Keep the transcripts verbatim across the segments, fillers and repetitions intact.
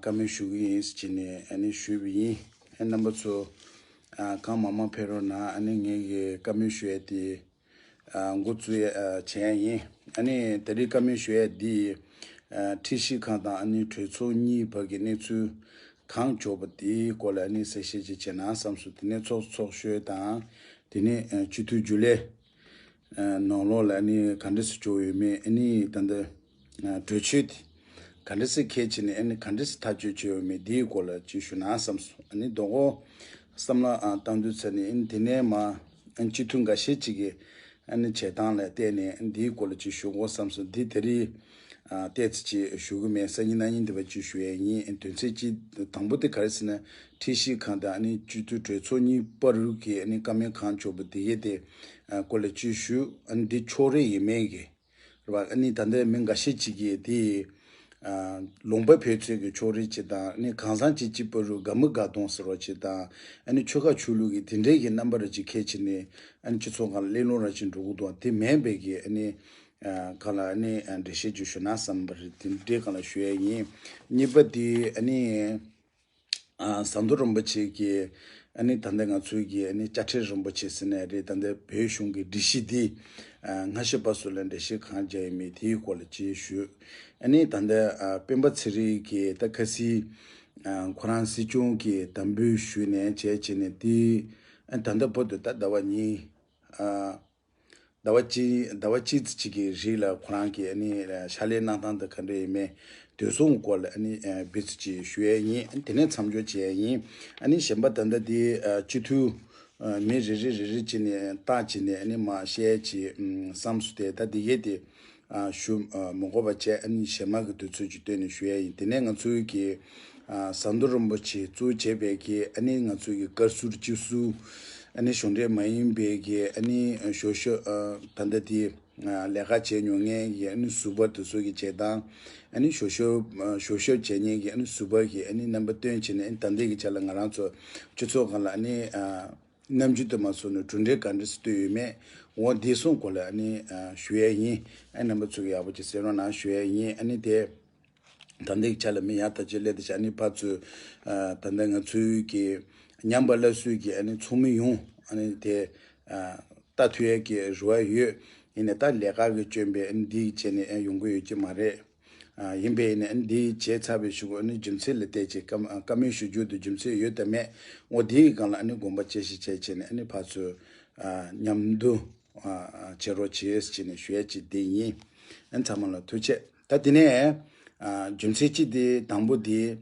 བཀའ་མོལ་ཞུ་གི་ཡིན་ཟེར་ནས་ཨ་ནི་ཞུས་པ་ཡིན། ཨ་རྣམ་པ་ཚོ་ཨ་གང་མང་མང་ཕེབས་རོགས་གནང་། ཨ་ནི་ངེད་ཀྱི་བཀའ་མོལ་ཞུ་ཡས་དེ་ཨ་འགོ་བཙུགས་ཡས་ཨ་བྱས་ཡས་ཡིན། ཨ་ནི་ད་རེས་བཀའ་མོལ་ཞུ་ཡས་འདི་ཨ་ཁྲིམས་ཞིབ་ཁང་དང་ཨ་ནི་གྲོས་ཚོགས་གཉིས་བར་གྱི་གནས་ཚུལ་གང་བྱུང་བ་དེའི་སྐོར་ལ་ཨ་ནི་གསལ་བཤད་ཅིག་བྱས་ན་བསམ་སོང་། དེ་ནས་ཚོགས་ཚོགས་གཞོན་དང་དེ་ནས་ཨ་སྤྱི་འཐུས་རྒྱུན་ལས་ཨ་ནང་ལོགས་ལ་ཨ་ནི་ག་འདྲ་སེ་བྱུང་ཡོད་མེད། ཨ་ནི་ད་ལྟ་ཨ་གྲོས་ཆོད་དེ་ག་འདྲ་སེ་འཁྱེར་བྱས་ནས་ཨ་ནི་ག་འདྲ་སེ་ཐག་གཅོད་བྱས་ཡོད་མེད་དེའི་སྐོར་ལ་ཅིག་ཞུ་ན་བསམ་སོང་། ཨ་ནི་དོ་དགོང་བསམ་བློ་ཨ་བཏང་དུས་ཚོད་ནས་ཨ་ནི་དེ་ནས་མ་ཨ་ནི་སྤྱི་འཐུས་འགའ་ཤས་ཅིག་གིས་ཨ་ནི་བྱེད་སྟངས་ལ་བལྟས་ནས་ཨ་ནི་དེའི་སྐོར་ལ་ཅིག་ཞུ་དགོས་བསམ་སོང་། འདི་དེ་རིང་ཨ་ཏོག་ཙམ་ཅིག་ཞུ་གི་མེད། སང་ཉིན་གནངས་ཉིན་དེ་བ་ཅིག་ཞུ་ཡས་ཡིན། དོན་ཚན་གཅིག་དང་པོ་དེ་ག་རེ་ཟེར་ན། ཁྲིམས་ཞིབ་ཁང་དང་ཨ་ནི་སྤྱི་འཐུས་གྲོས་ཚོགས་གཉིས་བར་གྱི་ཨ་ནི་བཀའ་མོལ་གང་བྱུང་བ་དེ་གའི་དེ་ཨ་སྐོར་ལ་ཅིག་ཞུ། ཨ་ནི་འདི་ཕྱོགས་རིས་ཡིན་མིན་གྱི་རེད་བ། ཨ་ནི་ད་ལྟ་མི་འགའ་ཤས་ཅིག་གིས་དེ་ཨ་ལུང་པ་ཕན་ཚུན་གྱི་ཕྱོགས་རིས་ཅིག་དང་། ཨ་ནི་གང་ཟག་གཅིག་གཅིག་བར་དུ་དགའ་མི་དགའ་གདོང་ཟེར་བ་ཅིག་དང་། ཨ་ནི་ཆོལ་ཁ་ཆོས་ལུགས་ཀྱི་དེ་འདྲའི་གི་རྣམ་པ་ར་ཅིག་འཁྱེར་བྱས་ནས་ཨ་ནི་སྤྱི་ཚོགས་སྒང་ལ་གླེང་སློང་ར་ཅིག་འགྲོ་གི་འདུག་དེ་མིན་པའི་གི་ཨ་ནི་ཨ་གང་ལ་ཨ་ནི་ཨ་འགྲེལ་བཤད་ཅིག་ཞུ་ན་བསམ་པ་རེད། དེ་འདྲའི་སྒང་ལ་ཞུ་ཡས་ཡིན། གཉིས་པ་དེ་ཨ་ནི་ཨ་ཟམ་གདོང་རིན་པོ་ཆེ་གིས་ཨ་ནི་ད་ལྟ་ང་ཚོའི་གི་ཨ་ནི་དཔྱ་ཁྲལ་རིན་པོ་ཆེ་ཟེར་ནའི་རེད། ད་ལྟ་བོད་གཞུང་གི་སྒྲིག་གཞི་འདི་ཨ་སྔ་ཕྱི་བར་གསུམ་ལ་འགྲེལ་བཤད་གང་བརྒྱབ་ཡོད་མེད་དེའི་སྐོར་ལ་ཅིག་ཞུ། ཨ་ནི་ད་ལྟ་ཨ་སྤེན་པ་ཚེ་རིང་གིས་ད་ཁ་སང་ཨ་ཁོ་རང་སྲིད་སྐྱོང་གི་དམ་འབུལ་ཞུས་ནས་བྱས་བྱས་ནས་དེ་ཨ་ད་ལྟ་བར་དུ་ད་ཟླ་བ་གཉིས་ཨ་ཟླ་བ་གཅིག་ཟླ་བ་གཅིག་ཙམ་ཅིག་གི་རིང་ལ་ཁོ་རང་གིས་ཨ་ནི་ཕྱག་ལས་གནང་སྟངས་དང་ག་འདྲ་ཡིན་མིན་དེ་ཚོའི་སྐོར་ལ་ཨ་ནི་ཨ་འབུ་ཙམ་ཅིག་ཞུ་ཡས་ཡིན། ཨ་ནི་དེ་ནས་མཚམས་འཇོག་བྱེད་ཡས་ཡིན། ཨ་ནི་གཞན་པ་ད་ལྟ་དེ་ཨ་སྤྱི་འཐུས་ཨ་མི་རེ་རེ་རེ་རེ་བྱས་ནས་བཏགས་བྱས་ནས་ཨ་ནི་མར་བཤད་ཡས་ཅིག་ཨམ་བསམ་སོང་། དེ་ད་དེ་གས་དེ་ཨ་ཞུ་ཨ་མི་དགོས་པ་བྱས། ཨ་ནི་གཞན་མ་གི་དུས་ཚོད་ཅིག་བཏོན་ནས་ཞུ་ཡས་ཡིན། དེ་ནས་ང་ཚོའི་གི་ཨ་ཟམ་གདོང་རིན་པོ་ཆེ་གཙོ་བྱས་པའི་གི་ཨ་ནི་ང་ཚོའི་གི་བཀའ་ཟུར་སྤྱི་ཟུར་ཨ་ནི་གཞུང་འབྲེལ་མ་ཡིན་པའི་གི་ཨ་ནི་ཨ་ཞོ་ཞོ་ཨ་ད་ལྟ་དེ་ཨ་ལས་ཀ་བྱས་མྱོང་མཁན་གི་ཨ་ནི་ཟུར་པ་དེ་ཚོ་གི་བྱེད་སྟངས། ཨ་ནི་ཞོ་ཞོ་ཨ་ཞོ་ཞོ་བྱེད་མཁན་གི་ཨ་ནི་ཟུར་པ་གི་ཨ་ནི་རྣམ་པ་སྟོན་བྱས་ནས། ཨ་ནི་ད་ལྟའི་གི་ཆ་ལ་ང་རང་ཚོ་སྤྱི་ཚོགས་སྒང་ལ་ཨ་ནི་ཨ་རྣམ་འགྱུར་དུ་མ་སོང་ནས་གྲུབ་འབྲས་ག་འདྲ་སེ་བཏོད་ཡོད་མེད། འོ་འདི་གསུམ་སྐོར་ལ་ཨ་ནི་ཨ་ཞུ་ཡས་ཡིན། ཨ་རྣམ་པ་ཚོ་གི་ཡག་པོ་ཅིག་གསན་རོགས་གནང་ཞུ་ཡས་ཡིན། ཨ་ནི་དེ་ད་ལྟའི་ཆ་ལ་མི་ཡག་ཐག་ཆོད་སླེབས་ཏེ་བྱས། ཨ་ནི་ཕར་ཚུར་ཨ་ད་ལྟ་ང་ཚོའི་གི་ཉམས་པ་སླར་གསོའི་གི་ཨ་ནི་ཚོགས་མི་ཡོངས་ཨ་ནི་དེ་ཨ་ལྟ་ཐུབ་ཡས་ཀྱི་རེ་བ་ཡོད། ཡིན་ནའི་ད་ལས་ཀ་གི་སྐྱོན་པས་ཨ་ནི་འདི་བྱས་ནས་ཨ་ཡོང་གི་ཡོད་ཀྱི་མ་རེད། ཨ་ཡིན་པས་ནི་ཨ་ནི་འདི་བྱས་ཚར་བའི་གཞུག་གུ་ཨ་ནི་རྒྱུ་མཚན་ལ་བལྟས་བྱས་བཀའ་བཀའ་མོལ་ཞུ་རྒྱུ་དེ་རྒྱུ་མཚན་ཡོད་དམ་མེད། འོ་དེའི་སྒང་ལ་ཨ་ནི་དགོངས་པ་དཔྱད་ཞིབ་བྱས་བྱས་ནས་ཨ་ནི་ཕར་ཚུར་ཨ་མཉམ་དུ་ཨ་བྱེད་རོགས་བྱེད་ཟེར་ནས་ཞུ་ཡས་ཅིག་དེ་ཡིན། ཨ་ནི་ཚང་མ་ལ་ཐུགས་རྗེ་ཆེ། ད་དེ་ནས་ཨ་རྒྱུ་མཚན་གཅིག་དེ་དང་པོ་དེ།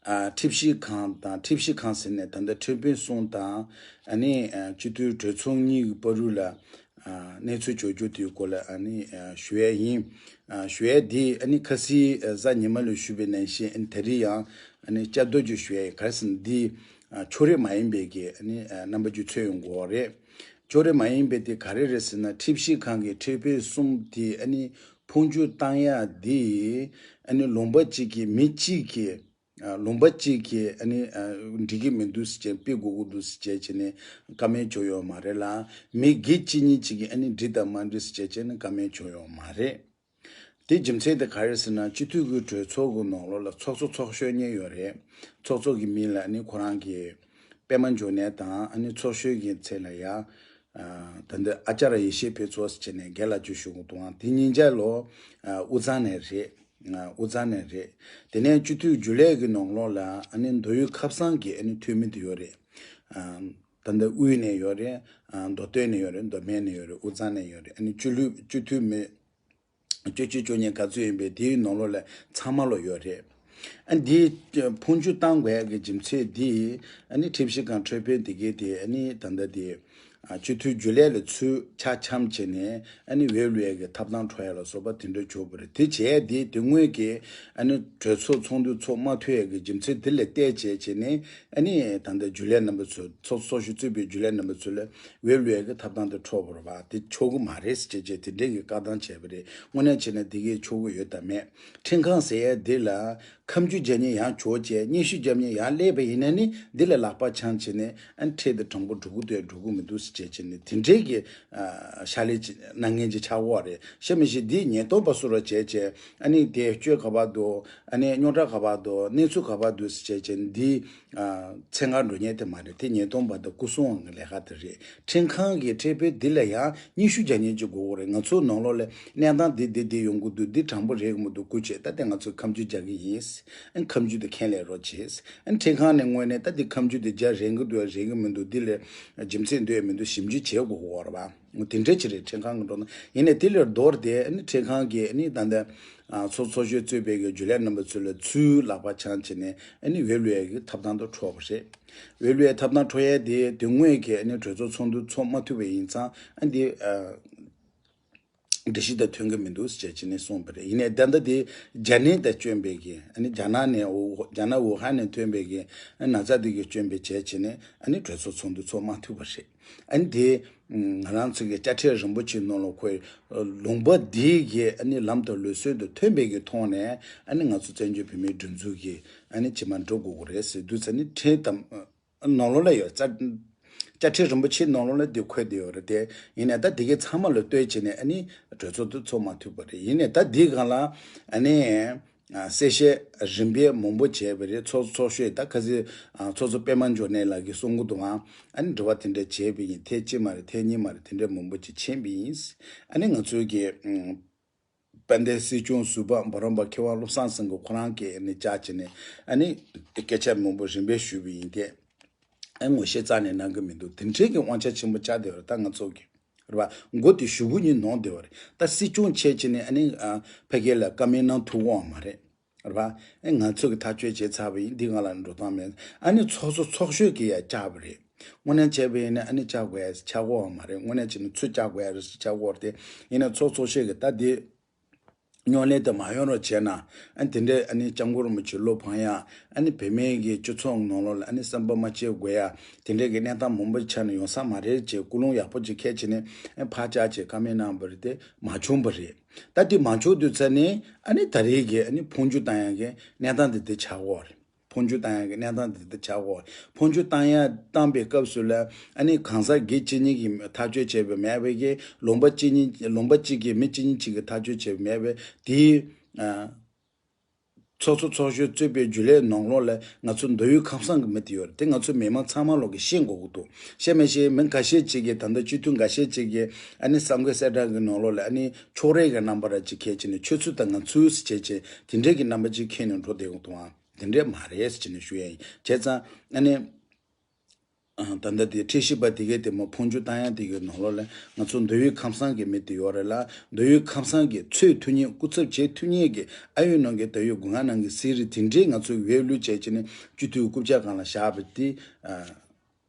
ཨ་ཁྲིམས་ཞིབ་ཁང་དང་། ཁྲིམས་ཞིབ་ཁང་ཟེར་ནས་ད་ལྟ་ཁྲིམས་དཔོན་གསུམ་དང་ཨ་ནི་ཨ་སྤྱི་འཐུས་གྲོས་ཚོགས་གཉིས་ཀྱི་བར་དུ་ལ་ཨ་གནས་ཚུལ་བྱུང་རྒྱུ་དེའི་སྐོར་ལ་ཨ་ནི་ཨ་ཞུ་ཡས་ཡིན། ཨ་ཞུ་ཡས་འདི་ཨ་ནི་ཁ་སང་ཨ་གཟའ་ཉི་མ་ལ་ཞུས་པ་ནང་བཞིན་ཨ་ནི་ད་རེས་ཡང་ཨ་ནི་བསྐྱར་ཟློས་ཅིག་ཞུ་ཡས་ཡིན། ག་རེ་ཟེར་ན་འདི་ཨ་ཕྱོགས་རིས་མ་ཡིན་པའི་གི་ཨ་ནི་ཨ་རྣམ་པ་ཅིག་མཚོན་ཡོང་གི་ཡོད་རེད། ཕྱོགས་རིས་མ་ཡིན་པའི་དེ་ག་རེ་རེད་ཟེར་ན། ཁྲིམས་ཞིབ་ཁང་གི་ཁྲིམས་དཔོན་གསུམ་དེ་ཨ་ནི་འཕོ་འགྱུར་བཏང་ཡག་འདི་ཨ་ནི་ལུང་པ་གཅིག་གི་མི་གཅིག་གིས་ཨ་ལུང་པ་གཅིག་གིས་ཨ་ནི་ཨ་འགྲིག་གི་མི་འདུག་ཟེར་བྱས་ནས་ཕུད་དགོས་ཀྱི་འདུག་ཟེར་བྱས་བྱས་ནས་བཀའ་མོལ་བྱུང་ཡོད་མ་རེད་ལ། མི་སྒེར་གཅིག་གཉིས་གཅིག་གིས་ཨ་ནི་འགྲིག་དང་མ་འགྲིག་ཟེར་བྱས་བྱས་ནས་བཀའ་མོལ་བྱུང་ཡོད་མ་རེད། དེ་རྒྱུ་མཚན་དེ་ག་རེ་ཟེར་ན། སྤྱི་འཐུས་ཀྱི་གྲོས་ཚོགས་ཀྱི་ནང་ལོགས་ལ་ཚོགས་གཙོ་ཚོགས་གཞོན་གཉིས་ཡོད་རེད། ཚོགས་གཙོ་གི་མིང་ལ་ཨ་ནི་ཁོ་རང་གི་པད་མ་འབྱུང་གནས་དང་། ཨ་ནི་ཚོགས་གཞོན་གྱི་མཚན་ལ་ཡང་ཨ་ད་ལྟ་ཨ་ཅཱརྱ་ཡེ་ཤེས་ཕུན་ཚོགས་ཟེར་བྱས་ནས་རྒན་ལགས་ཅིག་ཞུ་གི་འདུག་ཨང་། དེ་གཉིས་ཆ་ལོ་ཨ་དབུས་གཙང་ནས་རེད། ཨ་དབུས་གཙང་ནས་རེད། དེ་ནས་སྤྱི་འཐུས་རྒྱུན་ལས་ཀྱི་ནང་ལོགས་ལ་ཨ་ནི་མདོ་དབུས་ཁམས་གསུམ་གྱི་ཨ་ནི་འཐུས་མི་དེ་ཡོད་རེད། ཨ་ད་ལྟ་དབུས་ནས་ཡོད་རེད། ཨ་མདོ་སྟོད་ནས་ཡོད་རེད། མདོ་སྨད་ནས་ཡོད་རེད། དབུས་གཙང་ནས་ཡོད་རེད། ཨ་ནི་སྤྱི་འཐུས་སྤྱི་འཐུས་མི་བཅུ་གཅིག་བཅུ་གཉིས་ག་ཚོད་ཡིན་པའི་དེའི་ནང་ལོགས་ལ་ཚང་མ་ལོ་ཡོད་རེད། ཨ་འདི་འཕོ་འགྱུར་བཏང་དགོས་ཡག་གི་རྒྱུ་མཚན་འདི་ཨ་ནི་ཁྲིམས་ཞིབ་ཁང་ཁྲིམས་དཔོན་དེ་གས་དེ་ཨ་ནི་ད་ལྟ་དེ་ཨ་སྤྱི་འཐུས་རྒྱུན་ལས་ལ་ཚུར་ཆ་འཆམ་བྱས་ནས་ཨ་ནི་འོས་བླུག་ཡག་གི་ཐོབ་ཐང་འཕྲོག་ཡག་ལ་སོགས་པ་དེ་འདྲ་བྱུང་བ་རེད། དེ་བྱས་དེ་དེ་སྔོན་གྱི་ཨ་ནི་གྲོས་ཚོགས་ཚོགས་འདུ་ཚོགས་མ་ཐུབ་ཡག་གི་རྒྱུ་མཚན་དེ་ལ་བལྟས་བྱས་བྱས་ནས་ཨ་ནི་ད་ལྟ་རྒྱུན་ལས་རྣམ་པ་ཚོ་ཚོགས་ཚོགས་གཞོན་གཙོས་པའི་རྒྱུན་ལས་རྣམ་པ་ཚོ་ལ་འོས་བླུག་ཡག་གི་ཐོབ་ཐང་དེ་འཕྲོག་པ་རེད་པ། དེ་ཆོག་གི་མ་རེད་ཟེར་བྱས་བྱས་དེ་འདྲའི་གི་བཀག་སྡོམ་བྱས་པ་རེད། དངོས་གནས་བྱས་ན་དེ་གས་ཆོག་གི་ཡོད་དམ་མེད། ཁྲིམས་ཁང་ཟེར་ཡས་འདི་ལ་ ཁ་མཆུ་རྒྱག་མཁན་ཡང་བྱོས་བྱས། སྙན་ཞུ་རྒྱག་མཁན་ཡང་སླེབས་པ་ཡིན་ན་ནི། འདི་ལ་ལག་པ་འཆང་བྱས་ནས། ཨ་ནི་འཕྲལ་དུ་དྲང་པོ་འགྲོ་གི་འདུག་འགྲོ་གི་མི་འདུག་ཟེར་བྱས་བྱས་ནས། དེ་འདྲའི་གི་ཨ་ཕྱག་ལས་ཅིག་གནང་མཁན་ཅིག་ཆགས་ཀྱི་ཡོད་རེད། གཤམ་མི་ཤེས། འདི་ཉེན་རྟོག་པ་སུ་ར་བྱས་བྱས། ཨ་ནི་དེ་སྤྱོད་ག་པར་འདུག་ཨ་ནི་རྙོག་དྲ་ག་པར་འདུག་གནས་ཚུལ་ག་པར་འདུག་ཟེར་བྱས་བྱས། འདི་ཨ་ཚེ་འགར་འགྲོ་མཁན་དེ་མ་རེད། དེ་ཉེན་རྟོག་པ་དང་སྐུ་སྲུང་གི་ལས་ཀ་དེ་རེད། ཁྲིམས་ཁང་གི་ཁྲིམས་དཔོན་འདི་ལ་ཡང་སྙན་ཞུ་རྒྱག་མཁན་ཅིག་དགོས་ཀྱི་རེད། ང་ཚོའི་ནང་ལོགས་ལ་གནས་སྟངས་འདི་འདི་འདི་ཡོང་གི་འདུག་འདི་དྲང་པོ་རེད་གི་མི་འདུག་སྐུ་མཁྱེན། ད་དེ་ང་ཚོས་ཁ་མཆུ་རྒྱག་གི་ཡིན། ཨ་ནི་ཁ་མཆུ་དེ་མཁྱེན་ལས་རོགས་བྱེད། ཨ་ནི་ཁྲིམས་ཁང་ནས་ངོས་ནས་ད་འདི་ཁ་མཆུ་དེ་རྒྱག་རན་གི་འདུག་རན་གི་མི་འདུག་འདི་ལ་རྒྱུ་མཚན་འདུག་མི་འདུག་ཞིབ་འཇུག་བྱེད་དགོས་ཀྱི་ཡོད་རེད་པ། འོ་དེ་འདྲ་ཅིག་རེད། ཁྲིམས་ཁང་གི་འགྲོ་སྟངས། ཡིན་ནའི་དེ་ལས་ལྡོག་སྟེ། ཨ་ནི་ཁྲིམས་ཁང་གིས་ཨ་ནི་ད་ལྟ་ཨ་ཚོགས་ཚོགས་གཞོན་གཙོས་པའི་གི་རྒྱུན་ལས་རྣམ་པ་ཚོ་ལ་ཚུར་ལག་པ་འཆང་བྱས་ནས། ཨ་ནི་འོས་བླུག་ཡས་ཀྱི་ཐོབ་ཐང་དེ་འཕྲོག་པ་རེད། འོས་བླུག་ཡས་ཐོབ་ཐང་འཕྲོག་ཡས་དེ་དེ་སྔོན་གྱི་ཨ་ནི་གྲོས་ཚོགས་ཚོགས་འདུ་ཚོགས་མ་ཐུབ་པ་ཡིན་ཙང་། ཨ་འདི་ཨ་སྒྲིག་གཞི་དང་མཐུན་གྱི་མི་འདུག་ཟེར་བྱས་ནས་གསུངས་པ་རེད། ཡིན་ནའི་ད་ལྟ་དེ་རྒྱ་ནད་དང་བསྐྱོན་པའི་གི། ཨ་ནི་རྒྱ་ནག་ནས། ཝུ་རྒྱ་ནག་ཝུ་ཧན་ནས་ཐོན་པའི་གི་ཨ་ན་ཚ་དེ་གིས་བསྐྱོན་པའི་བྱས་བྱས་ནས། ཨ་ནི་གྲོས་ཚོགས་ཚོགས་འདུ་ཚོགས་མ་ཐུབ་པ་རེད། ཨ་ནི་དེ་ང་རང་ཚོ་གི་དཔྱ་ཁྲལ་རིན་པོ་ཆེའི་ནང་ལ་ཁོའི་ལུང་པ་འདི་གི་ཨ་ནི་ལམ་དང་ལུགས་སྲོལ་དང་མཐུན་པའི་གི་ཐོག་ནས། ཨ་ནི་ང་ཚོ་བཙན་བྱོལ་བོད་མིའི་སྒྲིག་འཛུགས་ཀྱི་ཨ་ནི་རྗེས་མ་འགྲོ་དགོས་ཀྱི་རེད་ཟེར་དུས་ཙ་ནི། ཁྲིམས་དང་ནང་ལོགས་ལ་ཡོད། རྩ་དཔྱ་ཁྲལ་རིན་པོ་ཆེའི་ནང་ལོགས་ལ་འདི་འཁོད་བསྡད་ཡོད་རེད་དེ། ཡིན་ནའི་ད་དེ་གའི་ཚང་མ་ལ་ལྟོས་བྱས་ནས། ཨ་ནི་གྲོས་ཚོགས་དེ་ཚོགས་མ་ཐུབ་པ་རེད། ཡིན་ནའི་ད་འདི་སྒང་ལ་ཨ་ནི་ཨ་གསལ་བཤད་རིམ་པས་མང་པོ་བྱས་པ་རེད། ཚོགས་ཚོགས་གཞོན་ད་ཁ་སང་ཨ་ཚོགས་གཙོ་པད་མ་འབྱུང་གནས་ལགས་ཀྱིས་གསུང་གི་འདུག་ཨང་། ཨ་ནི་དྲི་བ་དེ་འདྲ་བྱས་པ་ཡིན། ཐེངས་གཅིག་མ་རེད། ཐེངས་གཉིས་མ་རེད། དེ་འདྲ་མང་པོ་ཅིག་ཕྱིན་པ་ཡིན། ཨ་ནི་ང་ཚོའི་གི་ཨ་དཔལ་ལྡན་སྲིད་སྐྱོང་ཟུར་པ་འབའ་རམས་པ་མཁས་དབང་བློ་བཟང་སེང་གེ་ཁོ་རང་གིས་ཨ་ནི་བཅར་བྱས་ནས། ཨ་ནི་སྐད་ཆ་མང་པོ་རིམ་པས་ཞུས་པ་ཡིན་ཏེ། ཨ་ངོ་ཤེས་རྩ་ནས་གནང་གི་མི་འདུག་དེ་འདྲའི་གི་དབང་ཆ་ཆེན་པོ་བཅག་བསྡད་པ་རེད། ད་ང་ཚོ་གི་རེད་པ། མགོ་དེ་གཞུ་གུ་གཉིས་ནོར་བསྡད་པ་རེད། ད་སྲིད་སྐྱོང་བྱས་བྱས་ནས་ཨ་ནི་ཨ་ཕ་གི་ལ་བཀའ་མོལ་གནང་ཐུབ་ཀྱི་ཡོད་མ་རེད། རེད་པ། ཨེ་ང་ཚོ་གིས་ཐག་གཅོད་བྱས་ཚར་བ་ཡིན། འདི་སྒང་ལ་འགྲོ་སྟངས་མེད། ཨ་ནི་ཚོགས་གཙོ་ཚོགས་གཞོན་གྱིས་ཡང་བཅར་བ་རེད། དངོས་གནས་བྱས་པ་ཡིན་ན་ཨ་ནི་བཅར་དགོས་ཡ་ཆགས་ཀྱི་ཡོད་མ་རེད། དངོས་གནས་བྱས་ན་ཚུར་བཅར་དགོས་ཡ་རེད་ཟེར་ཆགས་ཀྱི་ཡོད་རེད་དེ། ཡིན་ན་ཚོགས་གཙོ་ཚོགས་གཞོན་གྱིས་ད་འདི་རྙོག་གླེང་དེ་མ་ཡོང་རོགས་བྱས་ན། ཨ་ནི་དེ་འདྲའི་ཨ་ནི་སྐྱབས་མགོན་རིན་པོ་ཆེ་བློ་ཕམ་ཡ། ཨ་ནི་བོད་མིའི་གི་སྤྱི་ཚོགས་ནང་ལོགས་ལ་ཨ་ནི་བསམ་པ་མ་སྐྱིད་དགོས་ཡ། དེ་འདྲའི་གི་གནས་སྟངས་མང་པོ་ཆགས་ནས་ཡོང་ས་མ་རེད་ཅེས་ཀུན་སློང་ཡག་པོ་ཅིག་འཁྱེར་བྱས་ནས། ཨ་ཕར་བཅར་བྱས་བཀའ་མོལ་གནང་བ་རེད་དེ། མ་བྱུང་བ་རེད། ད་དེ་མ་བྱུང་དུས་ཙ་ནས། ཨ་ནི་ད་རེས་ཀྱི་ཨ་ནི་འཕོ་འགྱུར་བཏང་ཡག་གི་གནས་སྟངས་དེ་དེ་ཆགས་ཀྱི་ཡོད་རེད། འཕོ་འགྱུར་བཏང་ཡག་གི་གནས་སྟངས་དེ་དེ་ཆགས་ཀྱི་ཡོད་རེད། འཕོ་འགྱུར་བཏང་ཡག་བཏང་པའི་སྐབས་སུ་ལ། ཨ་ནི་གང་ཟག་སྒེར་གཅིག་གཉིས་ཀྱིས་ཐག་གཅོད་བྱས་པ་མེད་པའི་གི། ལུང་པ་གཅིག་གཉིས། ལུང་པ་གཅིག་གི་མི་གཅིག་གཉིས་གཅིག་གིས་ཐག་གཅོད་བྱས་པ་མེད་པའི་དེའི་ཨ་ཚོགས་གཙོ་ཚོགས་གཞོན་གཙོས་པའི་རྒྱུན་ལས་ནང་ལོགས་ལ་ང་ཚོ་མདོ་དབུས་ཁམས་གསུམ་གྱི་མི་དེ་ཡོད་རེད། དེ་ང་ཚོ་མི་མང་ཚང་མ་ལོག་གིས་ཤེས་དགོས་ཀྱི་འདུག་ཤེས་མི་ཤེས། མི་འགའ་ཤས་ཅིག་གིས། ད་ལྟ་སྤྱི་འཐུས་འགའ་ཤས་ཅིག་གིས་ཨ་ནི་གསར་འགོད་གསལ་བསྒྲགས་ཀྱི་ནང་ལོགས་ལ་ཨ་ནི་ཕྱོགས་རིས་ཀྱི་རྣམ་པ་ར་ཅིག་འཁྱེར་བྱས་ནས། ཁྱོད་ཚོ་དང་ང་ཚོ་ཟེར་བྱས་བྱས། དེ་འདྲའི་གི་རྣམ་པ་ཅིག་འཁྱེར་ནས་འགྲོ་བསྡད་ཀྱི་འདུག་ཨང་། དེ་འདྲས་མ་རེད་ཟེར་བྱས་ནས་ཞུ་ཡ་ཡིན། བྱས་ཙང་ཨ་ནི་ཨ་ད་ལྟ་དེ་ཁྲིམས་ཞིབ་པ་དེ་གས་དེ་མོ་འཕོ་འགྱུར་བཏང་ཡག་དེ་གི་ནང་ལོགས་ལ་ང་ཚོ་མདོ་དབུས་ཁམས་གསུམ་གྱི་མི་དེ་ཡོད་རེད་ལ། མདོ་དབུས་ཁམས་གསུམ་གྱི་འཚོལ་ཐུབ་མཁན། སྐུ་ཚབ་བྱེད་ཐུབ་མཁན་གྱི། ཨ་ཡོད་ནང་གི་ད་ཡོད་དགུན་ཁང་ནང་གི་གསེར་རི་དེ་འདྲས་ང་ཚོ་འོས་བླུགས་བྱས་བྱས་ནས་སྤྱི་འཐུས་རྐུབ་བཀྱག་སྒང་ལ་བཞག་པ་དེ་ཨ་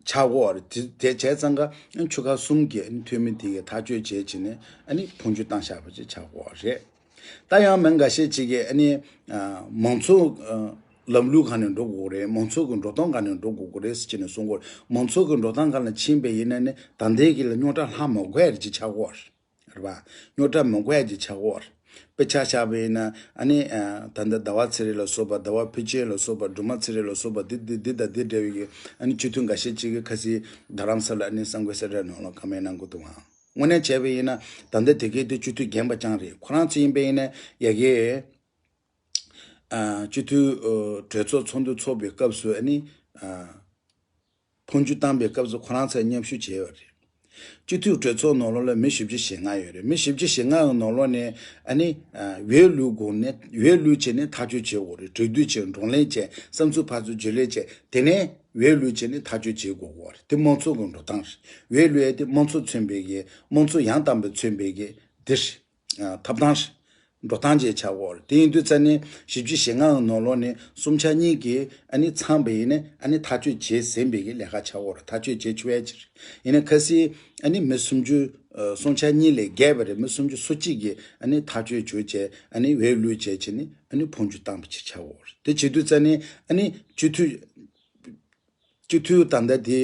ཆགས་ཀྱི་ཡོད་རེད། དེ་དེ་བྱས་ཙང་ཀ་ཆུ་ཁ་གསུམ་གྱི་ཨ་ནི་འཐུས་མི་དེ་གས་ཐག་གཅོད་བྱས་བྱས་ནས་ཨ་ནི་འཕོ་འགྱུར་བཏང་བཞག་པ་ཅིག་ཆགས་ཀྱི་ཡོད་རེད། ད་ཡང་མི་འགའ་ཤས་ཅིག་གིས་ཨ་ནི་ཨ་མང་གཙོ་ཨ་ལམ་ལུགས་སྒང་ནས་འགྲོ་དགོས་རེད། མང་གཙོ་གི་འགྲོ་སྟངས་སྒང་ནས་འགྲོ་དགོས་ཀྱི་རེད་ཟེར་བྱས་ནས་གསུང་གི་ཡོད་རེད། མང་གཙོ་གི་འགྲོ་སྟངས་སྒང་ལ་ཕྱིན་པ་ཡིན་ན་ནི། ད་ལྟའི་གི་ལ་རྙོག་དྲ་ལྷག་མ་དགོས་ཡ་རེད་ཅེས་ཆགས་ཀྱི་ཡོད་རེད། རེད་པ། རྙོག་དྲ་མི་དགོས་ཡ་ཅིག་ཆགས་ཀྱི་ཡོད་རེད། དཔེ་ཆ་བཞག་པ་ཡིན་ན། ཨ་ནི་ཨ་ད་ལྟ་ཟླ་བ་ཚེ་རིང་ལ་སོགས་པ། ཟླ་བ་ཕུན་ཆད་ལ་སོགས་པ། སྒྲོལ་མ་ཚེ་རིང་ལ་སོགས་པ། འདི་འདི་འདི་དང་འདི་འདྲ་བའི་གི་ཨ་ནི་སྤྱི་འཐུས་འགའ་ཤས་ཅིག་གིས་ཁ་སང་རྡ་རམ་ས་ལ་ཨ་ནི་གསར་འགོད་གསལ་བསྒྲགས་ནང་ལ་བཀའ་མོལ་གནང་གི་འདུག་ཨང་། དངོས་གནས་བྱས་པ་ཡིན་ན་ད་ལྟ་དེ་གའི་དེ་སྤྱི་འཐུས་རྒན་པ་རྐྱང་རེད། ཁོ་རང་ཚོ་ཡིན་པ་ཡིན་ན་ཡ་གི་ཨ་སྤྱི་འཐུས་ཨ་གྲོས་ཚོགས་ཚོགས་འདུ་འཚོགས་པའི་སྐབས་སུ་ཨ་ནི་ཨ་འཕོ་འགྱུར་བཏང་པའི་སྐབས་སུ་ཁོ་རང་ཚོས་མཉམ་ཞུགས་བྱས་ཡོད་རེད། སྤྱི་འཐུས་གྲོས་ཚོགས་ནང་ལོགས་ལ་མི་བཞི་བཅུ་ཞེ་ལྔ་ཡོད་རེད། མི་བཞི་བཅུ་ཞེ་ལྔ་གི་ནང་ལོགས་ནས་ཨ་ནི་ཨ་འོས་བླུགས་དགོས་ནས། འོས་བླུགས་བྱས་ནས་ཐག་གཅོད་བྱེད་དགོས་རེད། གྲོས་བསྡུར་བྱས། བགྲོ་གླེང་བྱས། བསམ་ཚུལ་ཕར་ཚུར་བརྗེ་ལེན་བྱས། དེ་ནས་འོས་བླུགས་བྱས་ནས་ཐག་གཅོད་བྱེད་དགོས་ཀྱི་རེད། དེ་དམངས་གཙོ་གི་འགྲོ་སྟངས་རེད། འོས་བླུགས་ཡས་དེ་དམངས་གཙོ་མཚོན་པའི་གི། དམངས་གཙོ་ཡང་དག་པ་མཚོན་པའི་གི་འདི་རེད། ཨ་ཐོབ་ཐང་རེད། འགྲོ་སྟངས་ཅིག་ཆགས་ཀྱི་ཡོད་རེད། དེ་ཡིན་དུས་ཙ་ནས་བཞི་བཅུ་ཞེ་ལྔ་གི་ནང་ལོགས་ནས་སུམ་ཆ་གཉིས་ཀྱིས་ཨ་ནི་ཚང་པ་ཡིན་ན། ཨ་ནི་ཐག་གཅོད་བྱས་ཟིན་པའི་གི་ལས་ཀ་ཆགས་ཀྱི་ཡོད་རེད། ཐག་གཅོད་བྱས་ཆོག་ཡ་ཅིག་རེད། ཡིན་ན་ཁ་སང་ཨ་ནི་མི་སུམ་ཅུ། ཨ་སུམ་ཆ་གཉིས་ལས་བརྒལ་བ་རེད། མི་སུམ་ཅུ་སོ་གཅིག་གིས་ཨ་ནི་ཐག་གཅོད་བྱས་བྱས། ཨ་ནི་འོས་བླུགས་བྱས་བྱས་ནས་ཨ་ནི་འཕོ་འགྱུར་བཏང་པ་ཅིག་ཆགས་ཀྱི་ཡོད་རེད། དེ་བྱེད་དུས་ཙ་ནས་ཨ་ནི་སྤྱི་འཐུས། སྤྱི་འཐུས་ད་ལྟ་དེ་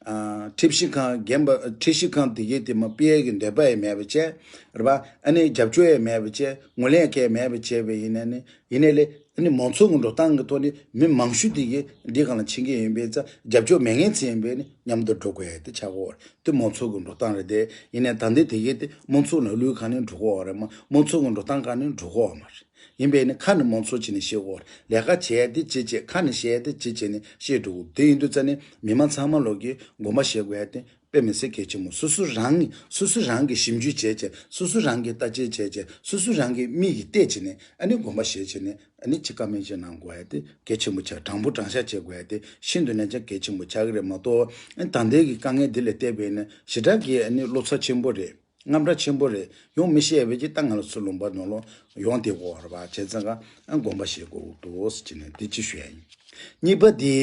ཨ་ཁྲིམས་ཞིབ་ཁང་རྒན་པ། ཁྲིམས་ཞིབ་ཁང་དེ་གའི་དེ་མ་ཕུད་ཡས་ཀྱི་འདོད་པ་ཡང་མེད་པ་བྱས། རེད་པ། ཨ་ནི་རྒྱབ་སྐྱོར་ཡང་མེད་པ་བྱས། ངོས་ལེན་གང་ཡང་མེད་པ་བྱས་པ་ཡིན་ན་ནི། ཡིན་ནའི་ལས་ ཨ་ནི་མང་ཚོགས་ཀྱི་འགྲོ་སྟངས་ཀྱི་ཐོག་ནས་མི་མང་ཤོས་དེ་གས་འདི་སྒང་ལ་ཕྱིན་གྱི་ཡིན་པས་ཙང་རྒྱབ་སྐྱོར་མེད་མཁན་ཚོ་ཡིན་པས་ནི་མཉམ་དུ་འགྲོ་དགོས་ཡ་དེ་ཆགས་ཀྱི་ཡོད་རེད། དེ་མང་ཚོགས་ཀྱི་འགྲོ་སྟངས་རེད་དེ། ཡིན་ནའི་ད་ལྟའི་དེ་གས་དེ་མང་ཚོགས་ནང་ལུས་གང་ནས་འགྲོ་གི་ཡོད་རེད་མ། མང་ཚོགས་ཀྱི་འགྲོ་སྟངས་གང་ནས་འགྲོ་གི་ཡོད་མ་རེད། ཡིན་པས་ནི་ཁ་ནས་མང་ཚོགས་བྱས་ནས་བཤད་དགོས་རེད། ལས་ཀ་བྱས་ཏེ་ཅི་བྱས། ཁ་ནས་བཤད་ཏེ་ཅི་བྱས་ནས་བཤད་འགྲོ་དགོས། དེ་ཡིན་དུས་ཙ་ནས་མི་མང་ཚང་མ་ལོག་གིས་དགོངས་པ་བཞེས་དགོས་ཡ་དེ་དཔེ་མི་སྲིད་གལ་ཆེན་པོ། སོ་སོ་རང་གིས་སོ་སོ་རང་གིས་ཞིབ་འཇུག་བྱས་བྱས། སོ་སོ་རང་གིས་བརྟག་དཔྱད་བྱས་བྱས། སོ་སོ་རང་གིས་མིག་གིས་བལྟས་བྱས་ནས་ཨ་ནི་དགོངས་པ་བཞེས་བྱས་ནས་ཨ་ནི་ཅི་བཀའ་མོལ་ཅིག་གནང་དགོས་ཡ་དེ་གལ་ཆེན་པོ་ཆགས། དྲང་པོ་དྲང་བཞག་བྱེད་དགོས་ཡ་དེ་ཤིན་ཏུ་ནས་ཀྱང་གལ་ཆེན་པོ་ཆགས་ཀྱི་རེད་མ་གཏོགས། ཨ་ནི་ད་ལྟའི་གི་དཀའ་ངལ་འདི་ལ་བལྟས་པས་ན་ཞེ་དྲག་གི་ཨ་ནི་བློ་འཚབ་ཆེན་པོ་རེད། དངངས་སྐྲག་ཆེན་པོ་རེད། ཡོང་མི་ཤེས་པའི་ཅིག་ད་ང་ལ་ཚུར་ལུང་པ་ནང་ལོགས་ཡོང་བསྡད་ཀྱི་ཡོད་རེད་པ། བྱས་ཙང་ཀ་ཨ་དགོངས་པ་བཞེས་དགོས་འདུག་ཟེར་ནས་འདི་ཅིག་ཞུ་ཡ་ཡིན། གཉིས་པ་དེ་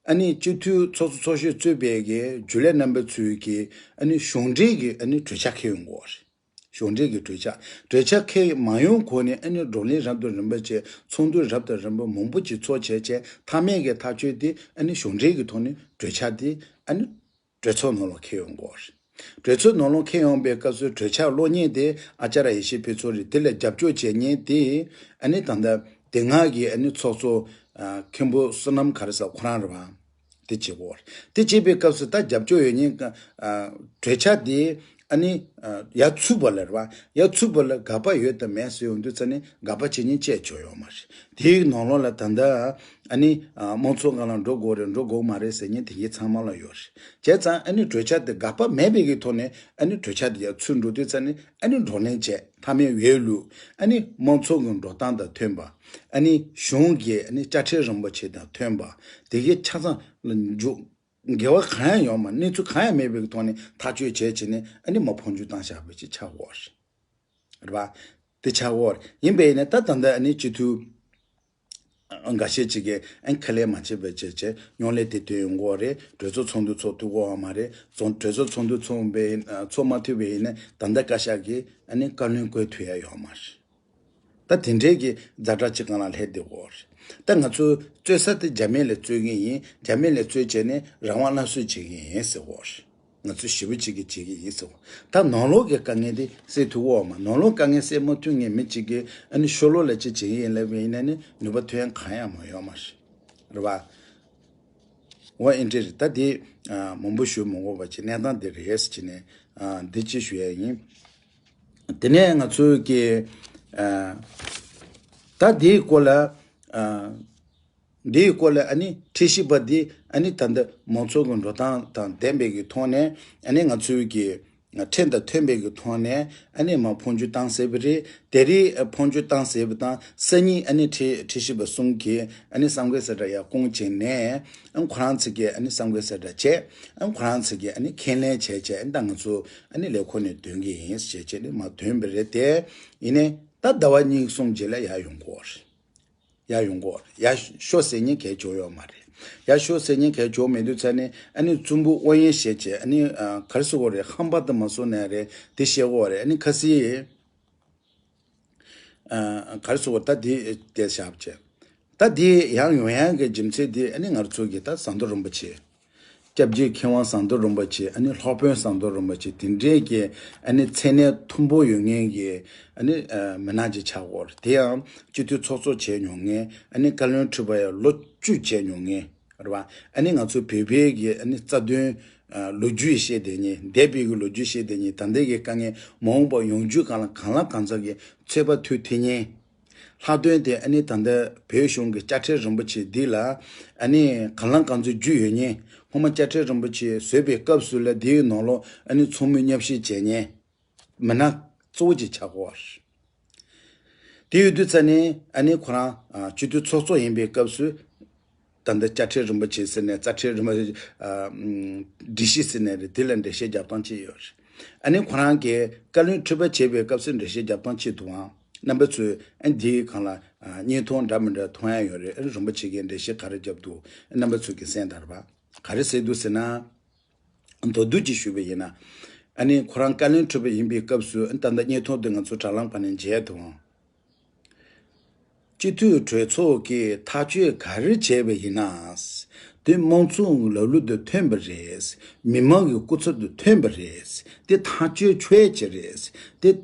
ཨ་ནི་སྤྱི་འཐུས་ཚོགས་གཙོ་ཚོགས་གཞོན་གཙོས་པའི་གི་རྒྱུན་ལས་རྣམ་པ་ཚོས་ཀྱི་ཨ་ནི་གཞུང་འབྲེལ་གྱི་ཨ་ནི་གྲོས་འཆར་འཁྱེར་ཡོང་གི་ཡོད་རེད། གཞུང་འབྲེལ་གྱི་གྲོས་འཆར། གྲོས་འཆར་འཁྱེར་མ་ཡོང་གོང་ནས་ཨ་ནི་བགྲོ་གླེང་རབ་དང་རིམ་པ་བྱས། ཚོགས་འདུ་རབ་དང་རིམ་པ་མང་པོ་ཅིག་ཚོགས་བྱས་བྱས། མཐའ་མའི་གི་ཐག་གཅོད་དེ་ཨ་ནི་གཞུང་འབྲེལ་གྱི་ཐོག་ནས་གྲོས་འཆར་དེ་ཨ་ནི་གྲོས་ཚོགས་ནང་ལ་འཁྱེར་ཡོང་དགོས་རེད། གྲོས་ཚོགས་ནང་ལ་འཁྱེར་ཡོང་པའི་སྐབས་སུ་གྲོས་འཆར་ཀློག་མཁན་དེ་ཨ་ཅར་ཡེ་ཤེས་ཕུན་ཚོགས་རེད། དེ་ལ་རྒྱབ་སྐྱོར་བྱེད་མཁན་དེ་ཨ་ནི་ད་ལྟ་དེ་སྔ་གི་ཨ་ནི་ཚོགས་གཙོ་ཨ་མཁན་པོ་བསོད་ནམས་ག་རེ་ཟེར་ཁོ་རང་རེད་པ། དེ་བྱེད་དགོས་རེད། དེ་བྱེད་པའི་སྐབས་སུ་ད་རྒྱབ་སྐྱོར་ཡོད་མཁན་ཨ་གྲོས་འཆར་དེ་ཨ་ནི་ཨ་ཡར་ཚུད་པ་ལ་རེད་པ། ཡར་ཚུད་པ་ལ་དགག་པ་ཡོད་དམ་མེད་ཟེར་ཡོང་དུས་ཙ་ནས་དགག་པ་བྱེད་མཁན་བཅས་བྱོས་ཡོད་མ་རེད། དེའི་ནང་ལོགས་ལ་ད་ལྟ་ཨ་ནི་ཨ་དམངས་གཙོ་སྒང་ལ་འགྲོ་དགོས་རེད། འགྲོ་དགོས་མ་རེད་ཟེར་མཁན་དེ་གའི་ཚང་མ་ལ་ཡོད་རེད། བྱས་ཙང་ཨ་ནི་གྲོས་འཆར་དེ་དགག་པ་མེད་པའི་གི་ཐོག་ནས་ཨ་ནི་གྲོས་འཆར་དེ་ཡར་ཚུད་འགྲོ་དུས་ཙ་ནས་ཨ་ནི་བགྲོ་གླེང་བྱས། མཐའ་མའི་འོས་བླུགས། ཨ་ནི་དམངས་གཙོ་གི་འགྲོ་སྟངས་དང་མཐུན་པ། ཨ་ནི་གཞུང་གི་ཨ་ནི་དཔྱ་ཁྲལ་རིན་པོ་ཆེ་དང་མཐུན་པ། དེ་གའི་ཆ་ཚང་ལ་འཇུག་འགལ་བ་གང་ཡང་ཡོད་མ། གནས་ཚུལ་གང་ཡང་མེད་པའི་གི་ཐོག་ནས་ཐག་གཅོད་བྱས་བྱས་ནས་ཨ་ནི་མར་འཕོ་འགྱུར་བཏང་བཞག་པ་ཅིག་ཆགས་ཡོད་རེད། རེད་པ། དེ་ཆགས་ཡོད་རེད། ཡིན་པས་ན་ད་ད་ལྟ་ཨ་ནི་སྤྱི་འཐུས་འགའ་ཤས་ཅིག་གིས་ཨ་ནི་ཁས་ལེན་མ་བྱས་པ་བྱས་བྱས་ཉོག་ལས་དེ་དོན་ཡོང་གི་ཡོད་རེད། གྲོས་ཚོགས་ཚོགས་འདུ་ཚོགས་ཐུབ་ཀྱི་ཡོད་མ་རེད། ཚོགས་གྲོས་ཚོགས་ཚོགས་འདུ་ཚོགས་པའི་ཚོགས་མ་ཐུབ་པ་ཡིན་ན་ད་ལྟ་བཀའ་ཤག་གིས་ཨ་ནི་བཀའ་བློན་བསྐོ་ཐུབ་ཡ་ཡོད་མ་རེད། ད་དེ་འདྲའི་གི་ཛ་དྲག་ཅིག་སྒང་ལ་སླེབས་བསྡད་ཡོད་རེད། ད་ང་ཚོ་རྩོད་ས་དེ་རྒྱ་མི་ལ་རྩོད་ཀྱི་ཡིན། རྒྱ་མི་ལ་རྩོད་བྱས་ནས་རང་དབང་སླར་གསོ་བྱེད་ཀྱི་ཡིན་ཟེར་ཡོད་རེད། ང་ཚོ་ཞེ་པོ་ཅིག་གིས་བྱེད་ཀྱི་ཡིན་ཟེར་ཡོད། ད་ནང་ལོགས་ཀྱི་དཀའ་ངལ་དེ་སེལ་ཐུབ་ཡོད་མ། ནང་ལོགས་དཀའ་ངལ་སེལ་མ་ཐུབ་མཁན་མི་གཅིག་གིས་ཨ་ནི་ཕྱི་ལོགས་ལ་ཅིག་བྱེད་ཀྱི་ཡིན་ལབ་པ་ཡིན་ན་ནི་ནུས་པ་ཐོན་ཡ་གང་ཡང་མ་ཡོད་མ་རེད། རེད་པ། འོ་ཨེ་འདྲ་རེད། ད་དེ་ཨ་མང་པོ་ཞུ་མི་དགོས་པ་ཅིག་གནས་སྟངས་དེ་རེད་ཟེར་བྱས་ནས་ཨ་འདི་ཅིག་ཞུ་ཡ་ཡིན། དེ་ནས་ང་ཚོའི་གི་ཨ་ད་འདིའི་སྐོར་ལ་ཨ་འདིའི་སྐོར་ལ་ཨ་ནི་ཁྲིམས་ཞིབ་པ་འདི་ཨ་ནི་ད་ལྟ་མང་ཚོགས་ཀྱི་འགྲོ་སྟངས་དང་ལྡན་པའི་གི་ཐོག་ནས་ཨ་ནི་ང་ཚོའི་གི་ཁྲིམས་དང་མཐུན་པའི་གི་ཐོག་ནས་ཨ་ནི་མར་འཕོ་འགྱུར་བཏང་ཟེར་བ་རེད། དེ་རིང་ཨ་འཕོ་འགྱུར་བཏང་ཟེར་བ་དང་སང་ཉིན་ཨ་ནི་ཁྲི་ཁྲིམས་ཞིབ་པ་གསུམ་གྱིས་ཨ་ནི་གསང་བའི་གསལ་བསྒྲགས་ཡར་བསྐུངས་བྱས་ནས་ཨ་ཁོ་རང་ཚོ་གིས་ཨ་ནི་གསང་བའི་གསལ་བསྒྲགས་བྱས། ཨ་ཁོ་རང་ཚོ་གིས་ཨ་ནི་ཁས་ལེན་བྱས་བྱས་ཨ་ནི་ད་ང་ཚོ་ཨ་ནི་ལས་ཁུངས་ནས་འདོན་གྱི་ཡིན་ཞེས་བྱས་ནས་མར་འདོན་པ་རེད་དེ། ཡིན་ནའི་ད་ཟླ་བ་གཉིས་གསུམ་རྗེས་ལ་ཡར་ཡོང་གི་ཡོད་རེད། ཡར་ཡོང་གི་ཡོད་རེད། ཡར་ཤོག་ཟེར་མཁན་གང་ཡང་བྱུང་ཡོད་མ་རེད། ཡར་ཤོག་ཟེར་མཁན་གང་ཡང་བྱུང་མེད་དུས་ཙ་ནས་ཨ་ནི་བཙུན་པོ་ཨོ་ཡན་ཞེས་བྱས་ཨ་ནི་ཨ་ག་རེ་ཟེར་དགོས་རེད། ཧམ་པ་དང་མ་སོང་ནའི་རེད། དེ་བཤད་དགོས་རེད། ཨ་ནི་ཁ་སི་ཨ་ག་རེ་ཟེར་དགོས། ད་དེ་དེ་བཞག་བྱས། ད་དེ་ཡང་ཡོང་ཡག་གི་རྒྱུ་མཚན་དེ་ཨ་ནི་ང་ཚོ་གི་ད་ཟམ་གདོང་རིན་པོ་ཆེ། སྐྱབས་རྗེ་མཁས་དབང་ཟམ་གདོང་རིན་པོ་ཆེ། ཨ་ནི་སློབ་དཔོན་ཟམ་གདོང་རིན་པོ་ཆེ། དེ་འདྲའི་གི་ཨ་ནི་མཚན་གནས་མཐོན་པོ་ཡོད་མཁན་གྱི་ཨ་ནི་ཨ་མི་སྣ་ཅིག་ཆགས་ཡོད་རེད། དེ་ཡང་སྤྱི་འཐུས་ཚོགས་གཙོ་བྱས་མྱོང་མཁན། ཨ་ནི་བཀའ་བློན་ཁྲི་པ་ཡང་ལོ་བཅུ་བྱས་མྱོང་མཁན་རེད་པ། ཨ་ནི་ང་ཚོ་བོད་པའི་གི་ཨ་ནི་རྩ་དོན་ཨ་ལོ་རྒྱུས་བཤད་བསྡད་མཁན། འདས་པའི་གི་ལོ་རྒྱུས་བཤད་བསྡད་མཁན། ད་ལྟའི་གི་དཀའ་ངལ་མ་འོངས་པ་ཡོང་རྒྱུའི་སྒང་ལ་གང་ལ་གང་འཚམ་གི་ཚོད་དཔག་ཐུབ་ཐུབ་མཁན། ལྷག་དོན་དེ་ཨ་ནི་ད་ལྟ་བོད་གཞུང་གི་དཔྱ་ཁྲལ་རིན་པོ་ཆེ་འདི་ལ་ཨ་ནི་གང་ལ་གང་འཚམ་རྒྱུས་ཡོད་མཁན། སྔོན་མ་དཔྱ་ཁྲལ་རིན་པོ་ཆེ་བཟོས་པའི་སྐབས་སུ་ལ་དེའི་ནང་ལོགས་ཨ་ནི་ཚོགས་མི་མཉམ་ཞུགས་བྱས་མཁན་མི་སྣ་གཙོ་བོ་ཅིག་ཆགས་ཀྱི་ཡོད་རེད། དེ་ཡོད་དུས་ཙ་ནས་ཨ་ནི་ཁོ་རང་ཨ་སྤྱི་འཐུས་ཚོགས་གཙོ་ཡིན་པའི་སྐབས་སུ། ད་ལྟ་དཔྱ་ཁྲལ་རིན་པོ་ཆེ་ཟེར་ནས་རྩ་ཁྲལ་རིན་པོ་ཆེ་ཨ་ཨམ་སྒྲིག་གཞི་ཟེར་ནས་རེད། དེ་ལ་འགྲེལ་བཤད་རྒྱབ་སྟངས་ཅིག་ཡོད་རེད། ཨ་ནི་ཁོ་རང་གིས་བཀའ་བློན་ཁྲི་པ་བྱས་པའི་སྐབས་སུ་འགྲེལ་བཤད་རྒྱབ་སྟངས་ཅིག་འདུག་ཨང་། རྣམ་པ་ཚོས་ཨ་འདིའི་སྒང་ལ་ཨ་བརྙན་ཐུང་འདྲ་མི་འདྲ་མཐོང་ཡ་ཡོད་རེད། ཨ་ནི་རིན་པོ་ཆེ་གིས་འགྲེལ་བཤད་ག་རེ་རྒྱབ་འདུག་རྣམ་པ་ཚོས་ཀྱིས་གསན་དང་རེད་པ། ག་རེ་ཟེར་འདུག་ཟེར་ན། མདོར་བསྡུས་ཀྱིས་ཞུས་པ་ཡིན་ན། ཨ་ནི་ཁོ་རང་བཀའ་བློན་ཁྲི་པ་ཡིན་པའི་སྐབས་སུ་ཨ་ནི་ད་ལྟ་བརྙན་ཐུང་འདི་ང་ཚོ་དྲ་ལམ་སྒང་ནས་མཇལ་འདུག་ཨང་། སྤྱི་འཐུས་གྲོས་ཚོགས་ཀྱིས་ཐག་གཅོད་ག་རེ་བྱས་པ་ཡིན་ན། དེ་དམངས་གཙོའི་ལམ་ལུགས་དང་མཐུན་པ་རེད། མི་མང་གི་སྐུ་ཚབ་དང་མཐུན་པ་རེད། དེ་ཐག་གཅོད་ཆོག་ཡ་ཅིག་རེད། དེ་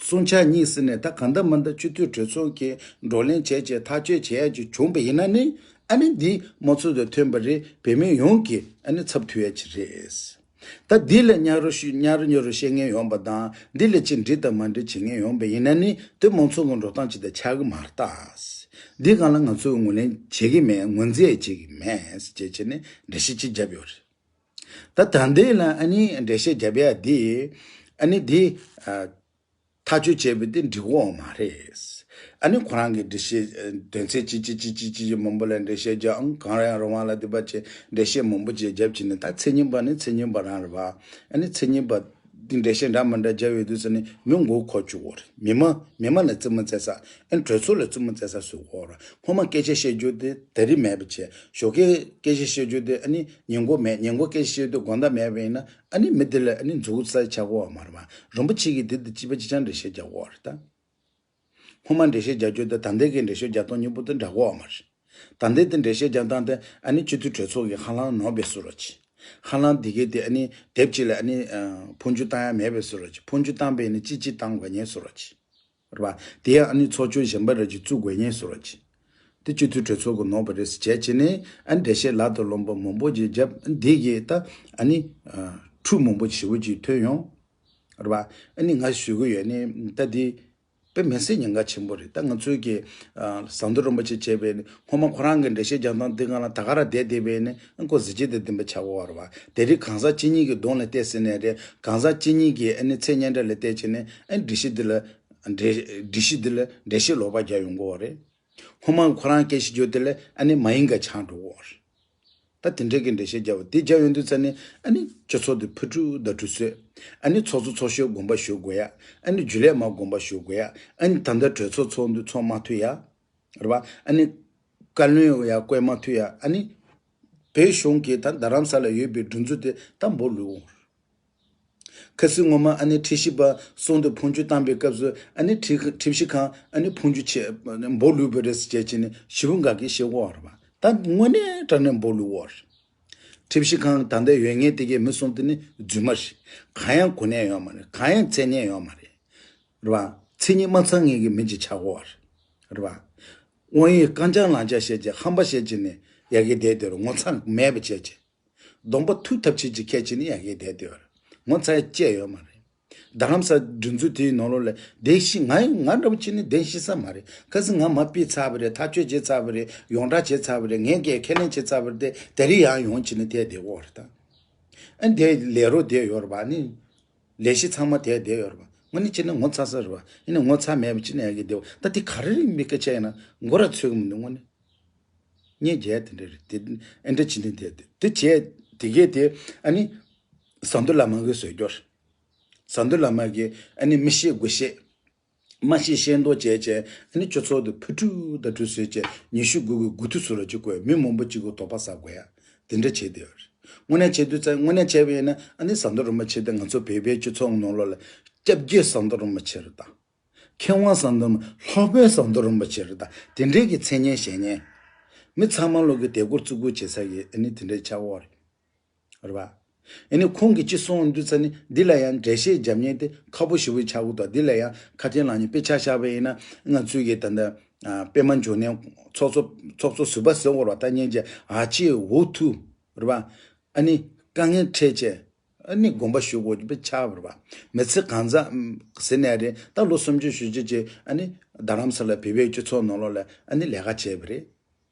སྲུང་བྱ་གཉིས་ཟེར་ནས་ད་གང་འདྲ་མ་འདྲ་སྤྱི་འཐུས་གྲོས་ཚོགས་ཀྱིས་བགྲོ་གླེང་བྱས་བྱས་ཐག་གཅོད་བྱས་ཡ་ཅིག་བྱུང་པ་ཡིན་ན་ནི་ཨ་ནི་འདི་དམངས་གཙོ་དང་མཐུན་པ་རེད། བོད་མི་ཡོངས་ཀྱི་ཨ་ནི་ཚབ་ཐུབ་ཡ་ཅིག་རེད། ད་འདི་ལ་གཉའ་རོ་ཤུ་གཉའ་རོ་གཉའ་རོ་བཤད་མཁན་ཡོང་པ་དང་འདི་ལ་ཅིག་འགྲིག་དང་མ་འགྲིག་བྱེད་མཁན་ཡོང་པ་ཡིན་ན་ནི་དེ་མང་ཚོགས་ཀྱི་འགྲོ་སྟངས་ཅིག་དང་ཆགས་ཀྱི་མ་རེད་ད། འདི་སྒང་ལ་ང་ཚོས་ངོས་ལེན་བྱེད་ཀྱི་མེད། ངོས་འཛིན་བྱེད་ཀྱི་མེད་ཅེས་བྱས་ནས་འགྲེལ་བཤད་ཅིག་བརྒྱབ་ཡོད་རེད། ད་ད་ལྟའི་ལ་ཨ་ནི་འགྲེལ་བཤད་བརྒྱབ་ཡ་འདི་ཨ་ནི་འདི་ཨ། ཐག་གཅོད་བྱས་པ་དེ་འགྲིག་གི་ཡོད་མ་རེད། ཨ་ནི་ཁོ་རང་གི་འགྲེལ་བཤད་ཨ་དོན་ཚན་ཅི་ཅི་ཅི་ཅི་ཅི་ཅི་མང་པོ་ལ་འགྲེལ་བཤད་རྒྱག་ཨང་གང་རང་ཡང་རང་དབང་ལ་དེ་པ་བྱས་འགྲེལ་བཤད་མང་པོ་ཅིག་རྒྱབ་བྱས་ནས་ད་མཚན་ཉིན་པ་ནི་མཚན་ཉིན་པ་རང་རེད་པ། ཨ་ནི་མཚན་ཉིན་པ་འདི་འགྲེལ་བཤད་འདྲ་མི་འདྲ་རྒྱབ་ཡོད་དུས་ཙ་ནི་མི་མགོ་འཁོར་བཅུག་གོ་རེད། མི་མ་མི་མ་ལ་རྩིས་མ་རྩེ་ས། ཨ་ནི་གྲོས་ཚོགས་ལ་རྩིས་མ་རྩེ་ས་བཟོ་གོ་རེད། སྔོན་མ་སྐད་ཆ་བཤད་རྒྱུ་དེ་ད་རེས་མེད་པ་བྱས་ཞོགས་ཀས་སྐད་ཆ་བཤད་རྒྱུ་དེ་ཨ་ནི་ཉིན་གུང་མེད། ཉིན་གུང་སྐད་ཆ་བཤད་དུས་དགོང་དག་མེད་པ་ཡིན་ན། ཨ་ནི་མི་དེ་ལ་ཨ་ནི་མཛུབ་གུ་ས་ཆགས་གོ་བ་མ་རེད་པ། རིན་པོ་ཆེ་གིས་དེ་དེ་ཅི་པ་ཅི་ཆང་འགྲེལ་བཤད་རྒྱག་གོ་བ་རེད་ད། སྔོན་མ་འགྲེལ་བཤད་རྒྱག་རྒྱུ་དེ་ད་ལྟའི་གི་འགྲེལ་བཤད་རྒྱག་སྟངས་གཉིས་པོ་དེ་འདྲ་གོ་བ་མ་རེད། ད་ལྟའི་དེ་འགྲེལ་བཤད་རྒྱག་སྟངས་དེ་ཨ་ནི་སྤྱི་འཐུས་གྲོས་ཚོགས་ཀྱི་ཧ་ལམ་ནོར་བའི་བཟོ་འདྲ་ཅིག་ཧ་ལམ་དེ་གའི་དེ་ཨ་ནི་དེབ་ཅིག་ལ་ཨ་ནི་ཨ་འཕོ་འགྱུར་བཏང་ཡ་མེད་པའི་བཟོ་འདྲ་ཅིག་འཕོ་འགྱུར་བཏང་པས་ནི་ཅི་ཅི་བཏང་དགོས་ཉེན་བཟོ་འདྲ་ཅིག་རེད་པ། དེ་ཡང་ཨ་ནི་ཚོགས་ཆུང་གཞན་པ་རེ་ཅིག་བཙུགས་དགོས་ཉེན་བཟོ་འདྲ་ཅིག་དེ་སྤྱི་འཐུས་གྲོས་ཚོགས་ཀྱི་ནོར་བ་རེད་ཟེར་བྱས་བྱས་ནས་ཨ་ནི་འགྲེལ་བཤད་ལ་དང་ལོན་པ་མང་པོ་ཅིག་བརྒྱབ། ཨ་ནི་དེ་གའི་ད་ཨ་ནི་ཨ་འཁྲུག་མང་པོ་ཞེ་པོ་ཅིག་ཐོན་ཡོང་། རེད་པ། ཨ་ནི་ང་ཞུ་གི་ཡོད་ནི་ད་དེ་དཔེ་མི་སྲིད་ཉེན་ཁ་ཆེན་པོ་རེད། ད་ང་ཚོའི་གི་ཨ་ཟམ་གདོང་རིན་པོ་ཆེ་བྱས་པའི་ནི་སྔོན་མ་ཁོ་རང་གི་འགྲེལ་བཤད་རྒྱག་སྟངས་འདི་སྒང་ལ་ད་ག་རང་བསྡད་བསྡད་པའི་ནི་ཨ་ཁོ་གཟི་བརྗིད་དང་ལྡན་པ་ཆགས་ཀྱི་ཡོད་རེད་པ། དེ་རིང་གང་ཟག་གཅིག་གཉིས་ཀྱི་གདོང་ལ་བལྟས་ཟེར་ནས་རེད། གང་ཟག་གཅིག་གཉིས་ཀྱི་ཨ་ནི་མཚན་སྙན་གྲགས་ལ་བལྟས་བྱས་ནས་ཨ་ནི་སྒྲིག་གཞི་འདི་ལ་འགྲེལ་སྒྲིག་གཞི་འདི་ལ་འགྲེལ་བཤད་ལོག་པ་རྒྱག་ཡོང་གི་ཡོད་རེད། སྔོན་མ་ཁོ་རང་སྐད་ཆ་བརྗོད་དེ་ལས་ཨ་ནི་མ་ཡིན་ག་ཆགས་འགྲོ་གི་ཡོད་རེད། ད་དེ་འདྲའི་གི་འགྲེལ་བཤད་རྒྱབ་པ་དེ་རྒྱབ་ཡོང་དུས་ཙ་ནི་ཨ་ནི་སྤྱི་ཚོགས་དེ་ཕུ་དཀྲུག་བརྡ་དཀྲུག་བཟོས། ཨ་ནི་ཚོགས་གཙོ་ཚོགས་གཞོན་དགོངས་པ་ཞུ་དགོས་ཡ། ཨ་ནི་རྒྱུན་ལས་མ་དགོངས་པ་ཞུ་དགོས་ཡ། ཨ་ནི་ད་ལྟ་གྲོས་ཚོགས་ཚོགས་འདུ་ཚོགས་མ་ཐུབ་ཡ། རེད་པ། ཨ་ནི་བཀའ་བློན་ཡ་བསྐོས་མ་ཐུབ་ཡ། ཨ་ནི་བོད་གཞུང་གི་ད་རྡ་རམ་ས་ལ་ཡོད་པའི་སྒྲིག་འཛུགས་དེ་ད་འབོ་ལུས་འོང་། ཁ་སང་ངོ་མ་ཨ་ནི་ཁྲི་བཞི་པ་གསུང་དུ་ཕུང་བཅུ་བཏང་པའི་སྐབས་སུ་ཨ་ནི་ཁྲི་ཁྲི་བཞི་ཁང་ཨ་ནི་ཕུང་བཅུ་ཆེ་འབོ་ལུས་པ་རེད་ཟེར་བྱས་ནས་ཞེ་པོ་དགའ་སྐྱིད་བཤད་ཀྱི་ཡོད་རེད་པ། ད་དངོས་གནས་དྲང་གནས་འབོ་ལུས་ཡོད་རེད། ཁྲི་བཞི་ཁང་ད་ལྟ་ཡོད་མཁན་དེ་གའི་མི་གསུམ་དེ་ནི་རྫུན་མ་རེད། གང་ཡང་གོ་གནས་ཡོད་མ་རེད། གང་ཡང་མཚན་སྙན་ཡོད་མ་རེད། རེད་པ། མཚན་ཉིད་མ་ཚང་མཁན་གྱི་མི་ཅིག་ཆགས་ཀྱི་ཡོད་རེད། རེད་པ། དབང་ཡོད་རྐང་བརྐྱངས་ལག་བརྐྱངས་བྱས་བྱས་ཧམ་པ་བཤད་བྱས་ནས་ཡ་གི་བསྡད་བསྡད་རུང་ངོ་ཚ་མེད་པ་བྱས་བྱས། གདོང་པ་ཐུག་ཐབས་ཆེ་ཅིག་ཁས་བྱས་ནས་ཡ་གི་བསྡད་བསྡད་ཡོད་རེད། ངོ་ཚ་ཡ་བཅས་ཡོད་མ་རེད། རྡ་རམ་ས་སྒྲིག་འཛུགས་དེའི་ནང་ལོགས་ལ་བདེན་ཤི་ང་ང་འདྲ་པོ་བྱས་ནས་བདེན་ཤི་ས་མ་རེད། ཁ་སང་ང་མ་ཕུད་ཚར་བ་རེད། ཐག་གཅོད་བྱས་ཚར་བ་རེད། ཡོངས་གྲགས་བྱས་ཚར་བ་རེད། ངས་ཀྱིས་ཁས་ལེན་བྱས་ཚར་བ་རེད། དེ་དེ་རིང་ཡང་ཡོང་བྱས་ནས་དེ་བསྡད་ཡོད་རེད་ད། ཨ་འདི་ལས་རོགས་བསྡད་ཡོད་རེད་པ། ནི་ལས་གཞི་ཚང་མ་དེ་བསྡད་ཡོད་རེད་པ། དངོས་གནས་བྱས་ན་ངོ་ཚ་ས་རེད་པ། ཡིན་ནའི་ངོ་ཚ་མེད་པ་བྱས་ནས་ཡ་གི་བསྡད་ཡོད། ད་དེ་ག་རེ་རེད་མི་སྐད་ཆ་ཡིན་ན་མགོ་ར་ཚོད་གི་མི་འདུག་དངོས་གནས། སྙིང་རྗེ་དེ་འདྲ་རེད་དེ། ཨེ་འདྲ་བྱེད་ནི་དེ་དེ་བྱས་དེ་གས་དེ་ཨ་ནི་ཟམ་གདོང་བླ་མ་གིས་བཟོས་རྒྱུ་རེད། ཟམ་གདོང་བླ་མ་གིས་ཨ་ནི་མི་ཤེས་དགུ་ཤེས། མ་ཤེས་ཤེས་མདོག་བྱས་བྱས་ཨ་ནི་སྤྱི་ཚོགས་དེ་ཕུ་དཀྲུག་བརྡ་དཀྲུག་བཟོས་བྱས་ཉི་ཤུ་དགུ་གི་དགུ་ཐུག་བཟོ་འདྲ་ཅིག་དགོས། མི་མང་པོ་གཅིག་གི་དོགས་པ་ཟ་དགོས་ཡ། དེ་འདྲ་བྱས་བསྡད་ཡོད་རེད། དངོས་གནས་བྱས་དུས་ཙང་དངོས་གནས་བྱས་པ་ཡིན་ན་ཨ་ནི་ཟམ་གདོང་རིན་པོ་ཆེ་དེ་ང་ཚོ་བོད་པའི་སྤྱི་ཚོགས་ནང་ལོགས་ལ་སྐྱབས་རྗེ་ཟམ་གདོང་རིན་པོ་ཆེ་རེད་ད། མཁས་དབང་ཟམ་གདོང་། ལྷག་པའི་ཟམ་གདོང་རིན་པོ་ཆེ་རེད་ད། དེ་འདྲའི་གི་མཚན་སྙན་བཞེས་མཁན། མི་ཚང་མ་ལོག་གི་དད་གུས་བརྩི་བཀུར་བྱེད་ས་གི་ཨ་ནི་དེ་འདྲའི་ཆགས་ཡོད་རེད། རེད་པ། ཨ་ནི་ཁོང་གིས་ཅི་གསུངས་འདུག་ཟེར་ནི་འདི་ལ་ཡང་འགྲེལ་བཤད་རྒྱབ་མཁན་དེ་ཁག་པོ་ཞེ་པོ་ཆགས་ཀྱི་འདུག་འདི་ལ་ཡང་ཁ་ཆེམས་ལངས་ནས་དཔེ་ཆ་བཞག་པ་ཡིན་ན་ང་ཚོའི་གི་ད་ལྟ་ཨ་པད་མ་འབྱུང་གནས་ཚོགས་གཙོ་ཚོགས་གཙོ་ཟུར་པ་ཟེར་བ་རེད་པ། ད་སྙིང་རྗེ་ཨ་ཅེ་འུ་ཐུག་རེད་པ། ཨ་ནི་དཀའ་ངལ་འཕྲད་བྱས་ཨ་ནི་དགོངས་པ་ཞུ་དགོས་པའི་ཆགས་པ་རེད་པ། མི་ཚེ་གང་ཟག་ཟེར་ནས་རེད། ད་ལོ་སུམ་ཅུ་བཞི་བཅུ་ཅིག་ཨ་ནི་རྡ་རམ་ས་ལ་བོད་པའི་སྤྱི་ཚོགས་ནང་ལོགས་ལ་ཨ་ནི་ལས་ཀ་བྱས་པ་རེད།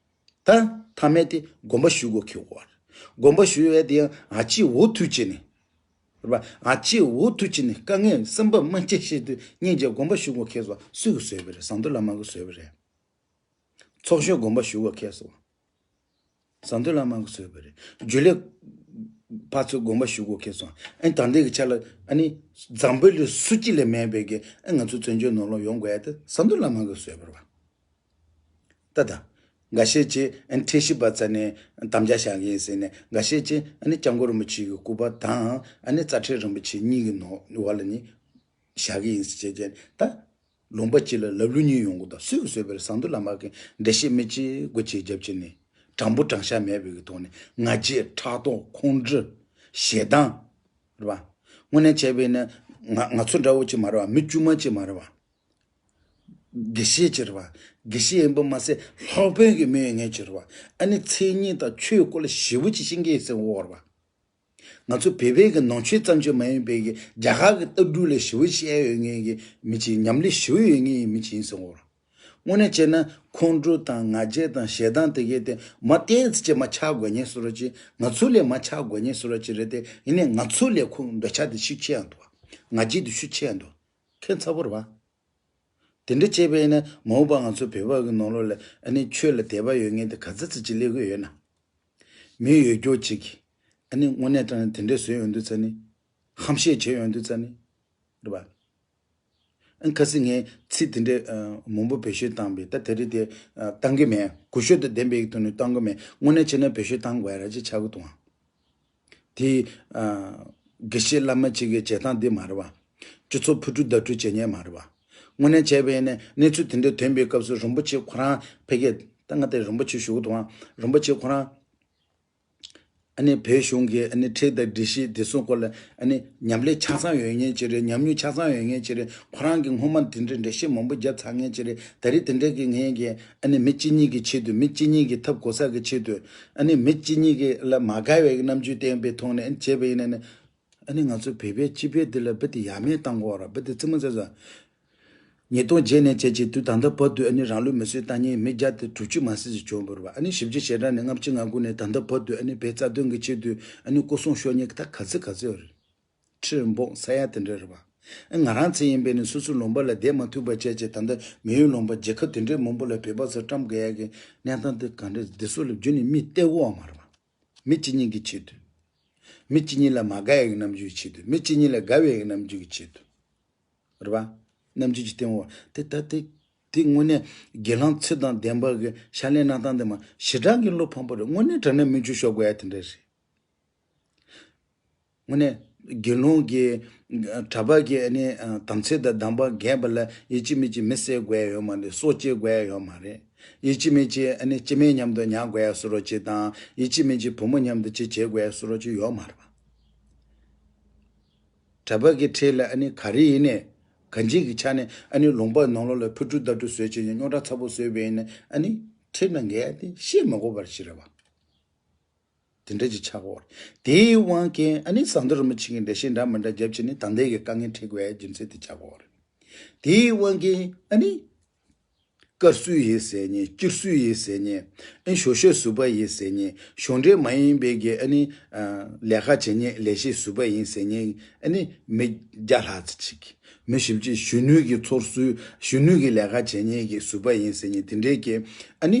ད་མཐའ་མའི་དེ་དགོངས་པ་ཞུ་དགོས་ཁེལ་བ་རེད། དགོངས་པ་ཞུ་ཡས་དེ་ཡང་ཨ་ཅེ་འུ་ཐུག་བྱས་ནས་རེད་པ། ཨ་ཅེ་འུ་ཐུག་བྱས་ནས་དཀའ་ངལ་སེམས་པ་མ་སྐྱིད་ཤེས་དུས་སྙིང་རྗེ་དགོངས་པ་ཞུ་དགོས་ཁེལ་སོང་། སུས་གི་བཟོས་པ་རེད། ཟམ་གདོང་བླ་མ་གིས་བཟོས་པ་རེད། ཚོགས་གཞོན་དགོངས་པ་ཞུ་དགོས་ཁེལ་སོང་། ཟམ་གདོང་བླ་མ་གིས་བཟོས་པ་རེད། རྒྱུན་ལས་ཕར་ཚུར་དགོངས་པ་ཞུ་དགོས་ཁེལ་སོང་། ཨ་ནི་ད་ལྟའི་གི་ཆ་ལ་ཨ་ནི་འཛམ་བུ་གླིང་སུ་གཅིག་ལས་མེད་པའི་གི་ཨ་ང་ཚོ་བཙན་བྱོལ་ནང་ལོགས་ཡོང་དགོས་ཡ་དེ་ཟམ་གདོང་བླ་མ་གིས་བཟོས་པ་རེད་པ། ད་ད། འགའ་ཤས་ཀྱིས་ཨ་ནི་ཁྲི་བཞི་པ་རྩ་ནས་དམ་བཅའ་བཞག་གི་ཡིན་ཟེར་ནས། འགའ་ཤས་ཀྱིས་ཨ་ནི་སྐྱབས་མགོན་རིན་པོ་ཆེ་གི་སྐུ་པར་དང་ཨ་ནི་རྩ་ཁྲི་རིན་པོ་ཆེ་གཉིས་ཀྱི་ནང་བ་ལ་ནི་བཞག་གི་ཡིན་ཟེར་བྱས་བྱས། ད་ལུང་པ་གཅིག་ལ་ལབ་ལུགས་གཉིས་ཡོང་གི་འདུག་སུས་གི་བཟོས་པ་རེད། ཟམ་གདོང་བླ་མ་གིས་འགྲེལ་བཤད་མི་གཅིག་དགུ་གཅིག་རྒྱབ་བྱས་ནས་དྲང་པོ་དྲང་བཞག་མེད་པའི་གི་ཐོག་ནས་ང་རྒྱལ་ཕྲག་དོག་ཁོང་ཁྲོ་ཞེ་སྡང་། རེད་པ། དངོས་གནས་བྱས་པས་ན་ ང་ང་ཚོ་འདྲ་བོ་ཅིག་མ་རེད་བ། མི་དཀྱུས་མ་ཅིག་མ་རེད་བ། དགེ་བཤེས་ཅིག་རེད་བ། དགེ་བཤེས་ཡིན་པ་མ་ཟད་སློབ་དཔོན་གྱི་མི་ཡོད་མཁན་ཅིག་རེད་བ། ཨ་ནི་མཚན་ཉིད་དང་ཆོས་སྐོར་ལ་ཞེ་པོ་ཅིག་ཤེས་མཁན་ཡིན་ཟེར་འོ་རེད་བ། ང་ཚོ་བོད་པའི་གི་ནང་ཆོས་ཙམ་ཅིག་མ་ཡིན་པའི་གི་རྒྱ་གར་གི་ལྟ་གྲུབ་ལ་ཞེ་པོ་ཤེས་ཡོད་མཁན་གྱི་མི་ཅིག་ཉམས་ལེན་ཞེ་པོ་ཡོད་མཁན་གྱི་མི་ཅིག་ཡིན་ཟེར་འོ་རེད། དངོས་གནས་བྱས་ན་ཁོང་ཁྲོ་དང་ང་རྒྱལ་དང་ཞེ་སྡང་དེ་གས་དེ་མ་བསྟན་ཙི་ཅིག་མ་ཆགས་དགོས་ཉེན་བཟོ་འདྲ་ཅིག་ང་ཚོ་ལས་མ་ཆགས་དགོས་ཉེན་བཟོ་འདྲ་ཅིག་རེད་དེ། ཡིན་ནའི་ང་ཚོ་ལས་ཁོ་འདོད་ཆགས་དེ་ཤུགས་ཆེ་ཡང་འདུག་ང་རྒྱལ་དེ་ཤུགས་ཆེ་ཡང་འདུག་ཁྱད་མཚར་པོ་རེད་བ། དེ་འདྲ་བྱས་པས་ན་མ་འོངས་པ་ང་ཚོ་བོད་པ་གི་ནང་ལོགས་ལ་ཨ་ནི་ཆོས་ལ་དད་པ་ཡོད་མཁན་དེ་ག་ཚོད་ཙི་ཅིག་སླེབས་ཀྱི་ཡོད་ན། མི་ཡོད་རྒྱུ་ཅིག་གིས་ཨ་ནི་དངོས་གནས་དྲང་གནས་དེ་འདྲ་བཟོས་ཡོང་དུས་ཙ་ནི། ཧམ་བཤད་བྱས་ཡོང་དུས་ཙ་ནི། རེད་པ། ཨ་ཁ་སང་ངས་ཚིག་དེ་འདྲའི་ཨ་མང་པོ་བེད་སྤྱོད་བཏང་པས། ད་དེ་རིང་དེ་ཨ་བཏང་གི་མེད། གུ་ཤོད་དུ་ལྡན་པའི་དོན་ནི་བཏང་གི་མེད། དངོས་གནས་བྱས་ན་བེད་སྤྱོད་བཏང་དགོས་ཡ་ར་ཅིག་ཆགས་ཀྱི་འདུག་ཨང་། དེ་ཨ་དགེ་བཤེས་བླ་མ་གཅིག་གི་བྱེད་སྟངས་འདི་མ་རེད་པ། སྤྱི་ཚོགས་ཕུ་དཀྲུག་བརྡབ་སྐྱོར་བྱེད་མཁན་མ་རེད་པ། དངོས་གནས་བྱས་པ་ཡིན་ན་གནས་ཚུལ་དེ་འདྲ་ཐོན་པའི་སྐབས་སུ་རིན་པོ་ཆེ་ཁོ་རང་ཕ་གིར། ད་ང་དེ་རིན་པོ་ཆེ་ཞུ་གི་འདུག་ཨང་། རིན་པོ་ཆེ་ཁོ་རང་ཨ་ནི་བོད་གཞུང་གི་ཨ་ནི་ཁྲལ་དང་སྒྲིག་གཞི་དེ་ཚོའི་སྐོར་ལ་ཨ་ནི་ཉམས་ལེན་ཆ་ཚང་ཡོད་མཁན་ཅིག་རེད། ཉམས་མྱོང་ཆ་ཚང་ཡོད་མཁན་ཅིག་རེད། ཁོ་རང་གིས་སྔོན་མ་དེ་འདྲའི་འགྲེལ་བཤད་མང་པོ་བརྒྱབ་ཚར་མཁན་ཅིག་རེད། ད་རེས་དེ་འདྲའི་གི་ངས་གི་ཨ་ནི་མི་གཅིག་གཉིས་ཀྱི་ཆེད་དུ། མི་གཅིག་གཉིས་ཀྱི་ཐབས་གོ་ས་གི་ཆེད་དུ། ཨ་ནི་མི་གཅིག་གཉིས་ཀྱི་ལ་མ་དགའ་བའི་རྣམ་འགྱུར་བསྟན་པའི་ཐོག་ནས་ཨ་ནི་བྱས་པ་ཡིན་ན་ནི། ཨ་ནི་ང་ཚོ་བོད་པའི་སྤྱི་པའི་འདི་ལ་རྦད་དེ་ཡ་མེད་བཏང་དགོས་ར། རྦད་དེ་རྩིས་མ་ཟེར་ཟ། ཉིས་སྟོང་བརྒྱད་ནས་བྱས་བྱས་དུས་ད་ལྟ་བར་དུ་ཨ་ནི་རང་ལུས་མེར་སྲེག་བཏང་མཁན་མི་བརྒྱ་དང་དྲུག་ཅུ་མ་ཟིན་ཞིག་བྱུང་བ་རེད་པ། ཨ་ནི་བཞི་བཅུ་ཞེ་གྲངས་ནས་ལྔ་བཅུ་ང་དགུ་ནས་ད་ལྟ་བར་དུ་ཨ་ནི་བོད་རྩ་དོན་གྱི་ཆེད་དུ་ཨ་ནི་སྐུ་སྲུང་ཤོར་མཁན་གྱི་ད་ག་ཚོད་ག་ཚོད་རེད། ཁྲི་སྦོམ་ས་ཡ་དེ་འདྲ་རེད་པ། ཨ་ང་རང་ཚོ་ཡིན་པས་ནི་སོ་སོའི་ལུང་པ་ལ་བསྡད་མ་ཐུབ་པ་བྱས་བྱས། ད་ལྟ་མི་ཡུལ་ལུང་པ་རྒྱལ་ཁབ་དེ་འདྲའི་མང་པོ་ལ་བོད་པ་ཚོ་བཀྲམ་དགོས་ཡ་གི་གནས་སྟངས་དེ་ག་འདྲ། འདི་ཚོ་ལ་རྒྱུན་ནས་མིག་གཏད་དགོས་པ་མ་རེད་པ། མི་གཅིག་གཉིས་ཀྱི་ཆེད་དུ། མི་གཅིག་གཉིས་ལ་མ་དགའ་ཡག་གི་རྣམ་འགྱུར་གྱི་ཆེད་དུ། མི་གཅིག་གཉིས་ལ་དགའ་བའི་ཡག་གི་རྣམ་འགྱུར་གྱི་ཆེད་དུ། རེད་པ། རྣམ་འགྱུར་གྱི་སྟེང་འོག་དེ་ད་དེ། དེ་དངོས་གནས་དགེ་སློང་ཚུལ་དང་ལྡན་པ་གི་ཕྱག་ལས་གནང་སྟངས་དེ་མ་ཞེ་དྲག་གི་བློ་ཕམ་པོ་རེད། དངོས་གནས་དྲང་གནས་མི་འགྱུར་ཤོར་དགོས་ཡ་དེ་འདྲ་རེད། དངོས་གནས་དགེ་སློང་གི་གྲྭ་པ་གི་ཨ་ནི་དམ་ཚིག་དང་སྡོམ་པ་འགལ་བ་ལ་ཡིད་ཆེས་མི་གཅིག་མི་བསད་དགོས་ཡ་ཡོད་མ་རེད། སྲོག་བཅད་དགོས་ཡ་ཡོད་མ་རེད། ཡིད་ཆེས་མེད་ཅིག་ཨ་ནི་སྐྱེ་དམན་མཉམ་དུ་ཉལ་དགོས་ཡ་བཟོ་འདྲ་ཅིག་དང་། ཡིད་ཆེས་མེད་ཅིག་བུ་མོ་མཉམ་དུ་ཅིག་བྱེད་དགོས་ཡ་བཟོ་འདྲ་ཅིག་ཡོད་མ་རེད་པ། གྲྭ་པ་གི་ཁྲིམས་ལ་ཨ་ནི་ག་རེ་ཡིན་ནའི་གང་ཅིའི་གི་ཆ་ནས་ཨ་ནི་ལུང་པ་ནང་ལོགས་ལ་ཕུ་དཀྲུག་བརྡབ་སྐྱོར་བཟོས་བྱས་ནས་རྙོག་དྲ་ཚ་པོ་བཟོས་པ་ཡིན་ན་ཨ་ནི་ཁྲིམས་ལ་འགལ་ཡ་དེ་བཤད་མི་དགོས་པ་ཞིག་རེད་པ། དེ་འདྲ་ཅིག་ཆགས་ཀྱི་ཡོད་རེད། དེའི་དབང་གིས་ཨ་ནི་ཟམ་གདོང་རིན་པོ་ཆེ་གིས་འགྲེལ་བཤད་འདྲ་མི་འདྲ་བརྒྱབ་བྱས་ནས་ད་ལྟའི་གི་དཀའ་ངལ་འཕྲད་དགོས་ཡ་རྒྱུ་མཚན་དེ་ཆགས་ཀྱི་ཡོད་རེད། དེའི་དབང་གིས་ཨ་ནི་བཀའ་སྲུང་ཡིན་ཟེར་མཁན། སྤྱི་སྲུང་ཡིན་ཟེར་མཁན། ཨ་ནི་ཞབས་ཞུ་ཟུར་པ་ཡིན་ཟེར་མཁན། གཞུང་འབྲེལ་མ་ཡིན་པའི་གི་ཨ་ནི་ཨ་ལས་ཀ་བྱེད་མཁན་ལས་བྱེད་ཟུར་པ་ཡིན་ཟེར་མཁན་ཨ་ནི་མི་བརྒྱ་ལྷག་ཙམ་ཅིག་མི་བཞི་བཅུ། གཞོན་ནུའི་གི་ཚོགས་གཙོའི་གཞོན་ནུའི་གི་ལས་ཀ་བྱེད་མཁན་གི་ཟུར་པ་ཡིན་ཟེར་མཁན་དེ་འདྲའི་གི་ཨ་ནི་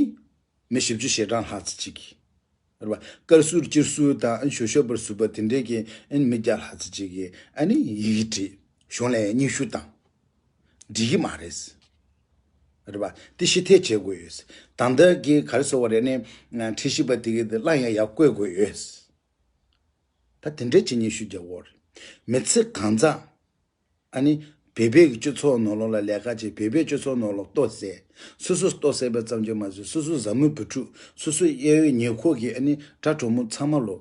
མི་བཞི་བཅུ་ཞེ་གྲངས་ལྷག་ཙམ་ཅིག་རེད་པ། བཀའ་སྲུང་སྤྱི་སྲུང་དང་ཞབས་ཞུ་བ་ཟུར་པ་དེ་འདྲའི་གི་ཨ་ནི་མི་བརྒྱ་ལྷག་ཙམ་ཅིག་གིས་ཨ་ནི་ཡི་གེ་བྲིས། གཞུང་ལ་སྙན་ཞུ་བཏང་། འགྲིག་གི་མ་རེད། རེད་པ། དེ་ཕྱིར་འཐེན་བྱེད་དགོས་ཡོད། ད་ལྟ་གི་ག་རེ་ཟེར་བ་རེད་ནི། ཁྲིམས་ཞིབ་པ་དེ་གིས་དེ་སླར་ཡང་ཡར་བསྐོ་དགོས་ཡོད། ད་དེ་འདྲའི་ཅིག་སྙན་ཞུ་རྒྱག་དགོས་རེད། མི་ཚེ་གང་ཚང་ཨ་ནི་བོད་པའི་གི་སྤྱི་ཚོགས་ནང་ལོགས་ལ་ལས་ཀ་བྱེད། བོད་པའི་སྤྱི་ཚོགས་ནང་ལོགས་ལྟོ་བཟས། སོ་སོ་ལྟོ་བཟས་པ་ཙམ་གྱིས་མ་ཟད་སོ་སོའི་བཟའ་མི་བུ་ཕྲུག་སོ་སོའི་གཡས་གཡོན་ཉེ་འཁོར་གྱི་ཨ་ནི་དགྲ་གྲོགས་མོ་ཚང་མ་ལོ་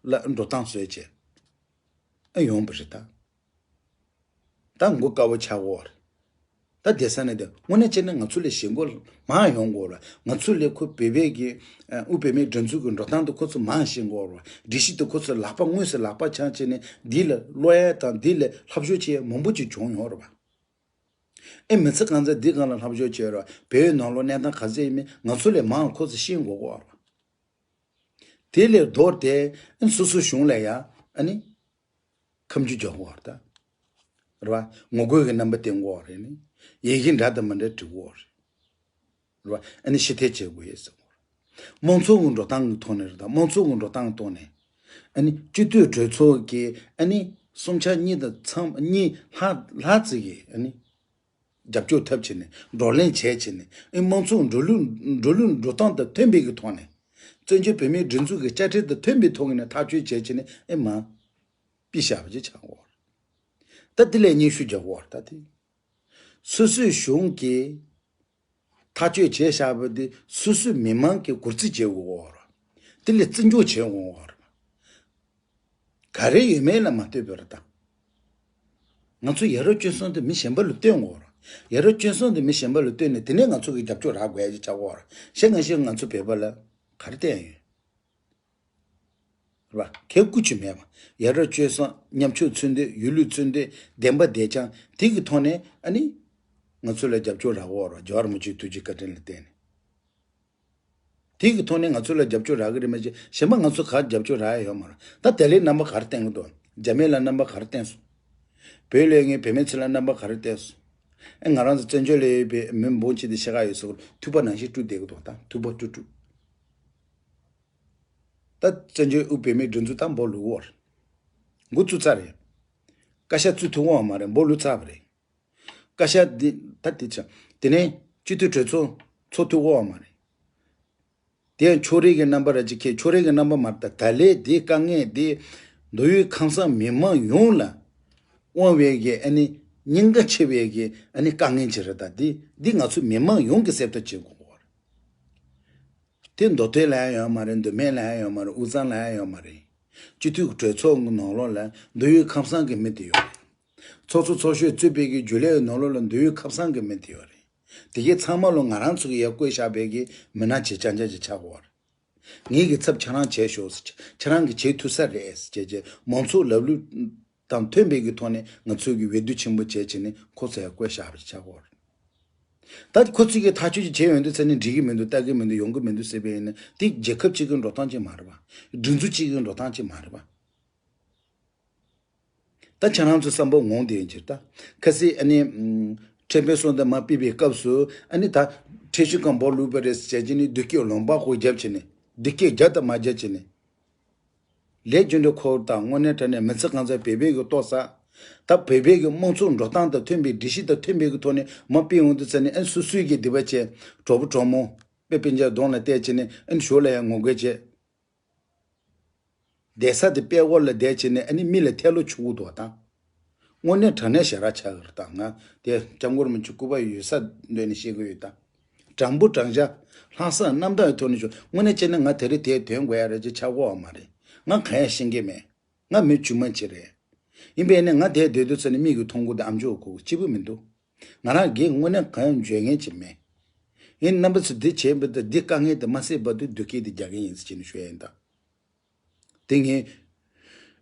ལ་འགྲོ་སྟངས་བཟོས་བྱས་ཨ་ཡོང་བ་རེད་ད། ད་མགོ་དཀར་པོ་ཆགས་ཀྱི་ཡོད་རེད། ད་བསྡད་ས་ནས་དེ་དངོས་གནས་བྱས་ན་ང་ཚོ་ལས་ཞེན་ཁོག་མང་ཡོང་གི་ཡོད་རེད། ང་ཚོ་ལས་ཁོ་བོད་པའི་གི་ཨ་དབུས་བོད་མིའི་སྒྲིག་འཛུགས་ཀྱི་འགྲོ་སྟངས་དེ་ཁོ་ཚོ་མང་ཤེས་ཀྱི་ཡོད་རེད། སྒྲིག་གཞི་དེ་ཁོ་ཚོ་ལག་པ་དངོས་སུ་ལག་པ་འཆང་བྱས་ནས་འདི་ལ་ཀློག་ཡ་དང་འདི་ལ་ལྷབ་སྦྱོང་བྱེད་ཡ་མང་པོ་ཅིག་བྱུང་ཡོད་རེད་པ། ཨེ་མི་ཚེ་གང་ཚང་འདི་སྒང་ལ་ལྷབ་སྦྱོང་བྱས་རེད་པ། བོད་ནང་ལོགས་གནས་སྟངས་ག་ཚད་ཡིན་མིན་ང་ཚོ་ལས་མང་ཁོ་ཚོ་ཤེས་དགོས་ཀྱི་ཡོད་རེད་པ། དེ་ལས་ལྡོག་སྟེ་ཨ་ནི་སོ་སོའི་གཞུང་ལ་ཡ་ཨ་ནི་ཁ་མཆུ་རྒྱག་གི་ཡོད་རེད་ད། རེད་པ། ངོ་རྒོལ་གྱི་རྣམ་པ་བསྟན་གྱི་ཡོད་རེད། ནི་ཡི་གེ་འདྲ་དང་མི་འདྲ་འབྲི་གི་ཡོད་རེད། རེད་པ། ཨ་ནི་ཕྱིར་འཐེན་བྱེད་དགོས་ཡོད་ཟེར་གྱི་ཡོད་རེད། དམངས་གཙོ་གི་འགྲོ་སྟངས་ཀྱི་ཐོག་ནས་རེད་ད། དམངས་གཙོ་གི་འགྲོ་སྟངས་ཀྱི་ཐོག་ནས་ཨ་ནི་སྤྱི་འཐུས་གྲོས་ཚོགས་ཀྱི་ཨ་ནི་བསྲུང་བྱ་གཉིས་དང་མཚམས་གཉིས་ལྷག་ལྷག་ཙམ་གྱི་ཨ་ནི་རྒྱབ་སྐྱོར་ཐབས་བྱས་ནས་བགྲོ་གླེང་བྱས་བྱས་ནས་ཨེ་དམངས་གཙོ་འགྲོ་ལུགས་འགྲོ་ལུགས་འགྲོ་སྟངས་དང་མཐུན་པའི་གི་ཐོག་ནས་བཙན་བྱོལ་བོད་མིའི་སྒྲིག་འཛུགས་ཀྱི་བཅའ་ཁྲིམས་དང་མཐུན་པའི་ཐོག་ནས་ཐག་གཅོད་བྱས་བྱས་ནས་ཨེ་མ་ཕུད་བཞག་པ་ཅིག་ཆགས་ཀྱི་ཡོད་རེད། ད་དེ་ལ་སྙན་ཞུ་རྒྱག་དགོས་རེད་ད་དེ། སོ་སོའི་གཞུང་གིས་ཐག་གཅོད་བྱས་བཞག་པ་དེ་སོ་སོའི་མི་མང་གིས་བཀུར་སྟི་བྱེད་དགོས་ཀྱི་ཡོད་རེད། དེ་ལ་བརྩི་འཇོག་བྱེད་དགོས་ཀྱི་ཡོད་རེད། ག་རེ་ཡོད་མེད་ལ་མ་ལྟོས་པར་ད། ང་ཚོ་ཡ་རབས་སྤྱོད་བཟང་དེ་མི་གཞན་པ་ལ་སྟོན་དགོས་ར། ཡ་རབས་སྤྱོད་བཟང་དེ་མི་གཞན་པ་ལ་སྟོན་ནས་དེ་ནས་ང་ཚོ་གི་རྒྱབ་སྐྱོར་རག་དགོས་ཡ་ཅིག་ཆགས་ཀྱི་ཡོད་ར། བྱས་ཙང་ང་ཚོ་བོད་པ་ལ་ག་རེ་བསྟན་ཡོད། རེད་པ། གལ་ཀུ་ཅི་མེད་པ། ཡ་རབས་སྤྱོད་བཟང་། ཉམ་ཆུང་འཚོལ་འདོད། ཡུལ་ལུགས་འཚོལ་འདོད། བདེན་པ་བདེ་རྐྱང་། དེ་གི་ཐོག་ནས་ཨ་ནི་ང་ཚོ་ལ་རྒྱབ་སྐྱོར་རག་གི་ཡོད་ར། རྒྱལ་བ་རིན་པོ་ཆེའི་ཐུགས་རྗེ་བཀའ་དྲིན་ལ་བརྟེན་ནས། དེ་གི་ཐོག་ནས་ང་ཚོ་ལ་རྒྱབ་སྐྱོར་རག་གི་རེད། མ་གཞི་གཞན་པ་ང་ཚོ་ག་རྒྱབ་སྐྱོར་རག་ཡ་ཡོད་མ་རེད། ད་དེ་ལས་རྣམ་པ་ག་རེ་བསྟན་གི་འདུག་རྒྱ་མི་ལ་རྣམ་པ་ག་རེ་བསྟན་སོང་། བོད་ལ་ཡོད་མཁན་བོད་མི་ཚོ་ལ་རྣམ་པ་ག་རེ་བསྟན་སོང་། ཨེ་ང་རང་ཚོ་བཙན་བྱོལ་ལ་ཡོད་པའི་མི་འབོར་ཆེ་དེ་ཤ་ཁ་ཡོད་ཟེར་གི་འདུག་ཐུག་པ་ནང་བཞིན་དཀྲུག་བསྡད་གི་འདུག་ད་ཐུག་པ་དཀྲུག་དཀྲུག་ད་བཙན་བྱོལ་དབུས་བོད་མིའི་སྒྲིག་འཛུགས་ད་འབོ་ལུག་བོར། འགོ་བཙུགས་ཚར་རེད། བཀའ་ཤག་བཙུགས་ཐུབ་ཀྱི་ཡོད་མ་རེད། འབོ་ལུག་ཚར་བ་རེད། བཀའ་ཤག་འདི་ད་དེ་ཆ། དེ་ནས་སྤྱི་འཐུས་གྲོས་ཚོགས་ཚོགས་ཐུབ་ཀྱི་ཡོད་མ་རེད། དེ་ཡང་ཕྱོགས་རིས་ཀྱི་རྣམ་པ་ར་ཅིག་ཁྱེད་ཕྱོགས་རིས་ཀྱི་རྣམ་པ་མ་རེད། ད་ད་ལས་དེའི་དཀའ་ངལ་དེ་མདོ་དབུས་ཁམས་གསུམ་མི་མང་ཡོངས་ལ་དབང་བའི་གི་ཨ་ནི་སྙིང་ག་ཆེ་བའི་གི་ཨ་ནི་དཀའ་ངལ་ཅིག་རེད། ད་འདི་འདི་ང་ཚོ་མི་མང་ཡོངས་ཀྱིས་སེལ་ཐབས་བྱེད་དགོས་པ་རེད། དེ་མདོ་སྟོད་ལ་ཡང་ཡོད་མ་རེད། མདོ་སྨད་ལ་ཡང་ཡོད་མ་རེད། དབུས་གཙང་ལ་ཡང་ཡོད་མ་རེད། སྤྱི་འཐུས་ཀྱི་གྲོས་ཚོགས་ཀྱི་ནང་ལོགས་ལ་མདོ་དབུས་ཁམས་གསུམ་གྱི་མི་དེ་ཡོད་རེད། ཚོགས་གཙོ་ཚོགས་གཞོན་གཙོས་པའི་གི་རྒྱུན་ལས་ཀྱི་ནང་ལོགས་ལ་མདོ་དབུས་ཁམས་གསུམ་གྱི་མི་དེ་ཡོད་རེད། དེ་གའི་ཚང་མ་ལོ་ང་རང་ཚོ་གི་ཡར་བསྐོས་བཞག་པའི་གི་མི་སྣ་བྱེད་རྐྱང་རྐྱང་ཅིག་ཆགས་ཀྱི་ཡོད་རེད། ངེད་ཀྱི་ཚབ་ཁྱེད་རང་བྱས་ཤོག་ཟེར། ཁྱེད་རང་གིས་བྱེད་ཐུབ་ས་རེད་ཟེར་བྱས་བྱས་མང་ཚོགས་ལབ་གླུ་དང་མཐུན་པའི་གི་ཐོག་ནས་ང་ཚོས་གི་འོས་བསྡུ་ཆེན་པོ་བྱས་བྱས་ནས་ཁོ་ཚོ་ཡར་བསྐོས་བཞག་པ་ཆགས་ཀྱི་ཡོད་རེད། ད་ཁོ་ཚོས་གི་ཐག་གཅོད་ཅིག་བྱས་ཡོང་དུས་ཚོད་ནས་འགྲིག་གི་མི་འདུག་ལྟ་གི་མི་འདུག་ཡོང་གི་མི་འདུག་ཟེར་བས་ཡིན་ན་དེ་རྒྱལ་ཁབ་གཅིག་གི་འགྲོ་སྟངས་ཅིག་མ་རེད་པ། སྒྲིག་འཛུགས་གཅིག་གི་འགྲོ་སྟངས་ཅིག་མ་རེད་པ། ད་ཁྱེད་རང་ཚོ་བསམ་བློ་ངོམ་དེ་ཡིན་ཕྱིར་ད། ཁ་སང་ཨ་ནི་ཁྲེན་ཕེ་སོང་དང་མར་ཕེབས་པའི་སྐབས་སུ་ཨ་ནི་ད་ཁྲེན་ཞུ་ཁང་འབོ་ལུག་པ་རེད་ཟེར་བྱས་ནས་བདུད་སྐད་ལུང་པ་ཁོ་རྒྱབ་བྱས་ནས་བདུད་སྐད་རྒྱབ་དང་མ་རྒྱབ་བྱས་ནས། ལས་རྒྱུ་འབྲས་འཁོར་དང་དངོས་གནས་དྲང་གནས་མི་ཚེ་གང་ཚང་བོད་པའི་གི་ལྟོ་ཟ། ད་བོད་པའི་གི་དམངས་གཙོ་འགྲོ་སྟངས་དང་མཐུན་པའི་སྒྲིག་གཞི་དང་མཐུན་པའི་གི་ཐོག་ནས་མར་ཕེབས་ཡོང་དུས་ཚོད་ནས་ཨ་ནི་སོ་སོའི་གི་སྡིག་པ་བྱས་གྲོགས་པོ་གྲོགས་མོ་དཔེ་སྤུན་ཀྱག་གདོང་ལ་བལྟས་བྱས་ནས་ཨ་ནི་ཞོར་ལ་ཡང་ངོ་རྒོལ་བྱས། བསྡད་ས་དེ་དཔྲལ་བར་ལ་བསྡད་བྱས་ནས་ཨ་ནི་མི་ལ་ཐལ་ལོ་ཆུ་བོ་དོ་དང་། དངོས་གནས་དྲང་གནས་ཞེ་དྲག་ཆགས་ཀྱི་རེད་ད། ང་དེ་སྐྱབས་མགོན་རིན་པོ་ཆེ་སྐུ་པར་ཡོད་ས་འདོད་ནས་བཤད་ཀྱི་ཡོད་ད། དྲང་པོ་དྲང་བཞག་ལྷག་བསམ་རྣམ་དག་གི་ཐོག་ནས་ཞུ། དངོས་གནས་བྱས་ན་ང་དེ་རིང་དེ་དོན་དགོས་ཡ་རེད་ཅེས་ཆགས་ཀྱི་ཡོད་མ་རེད། ང་གང་ཡང་ཤེས་ཀྱི་མེད། ང་མི་དཀྱུས་མ་ཅིག་རེད། ཡིན་པས་ནི་ང་དེ་སྡོད་དུས་ཚོད་ནས་མིག་གིས་མཐོང་གི་འདུག་ཨ་མཆོག་གི་གཅིག་པུ་མི་འདུག་ང་རང་གིས་དངོས་གནས་གང་ཡང་འཇོན་མཁན་ཅིག་མེད། ཡིན་རྣམ་པ་ཚོས་འདི་བྱས་པ་དང་འདི་དཀའ་ངལ་དེ་མ་སེལ་བར་དུ་སྡུག་སྐད་དེ་རྒྱག་གི་ཡིན་ཟེར་བྱས་ནས་ཞུ་ཡ་ཡིན་ད། དེ་ངས་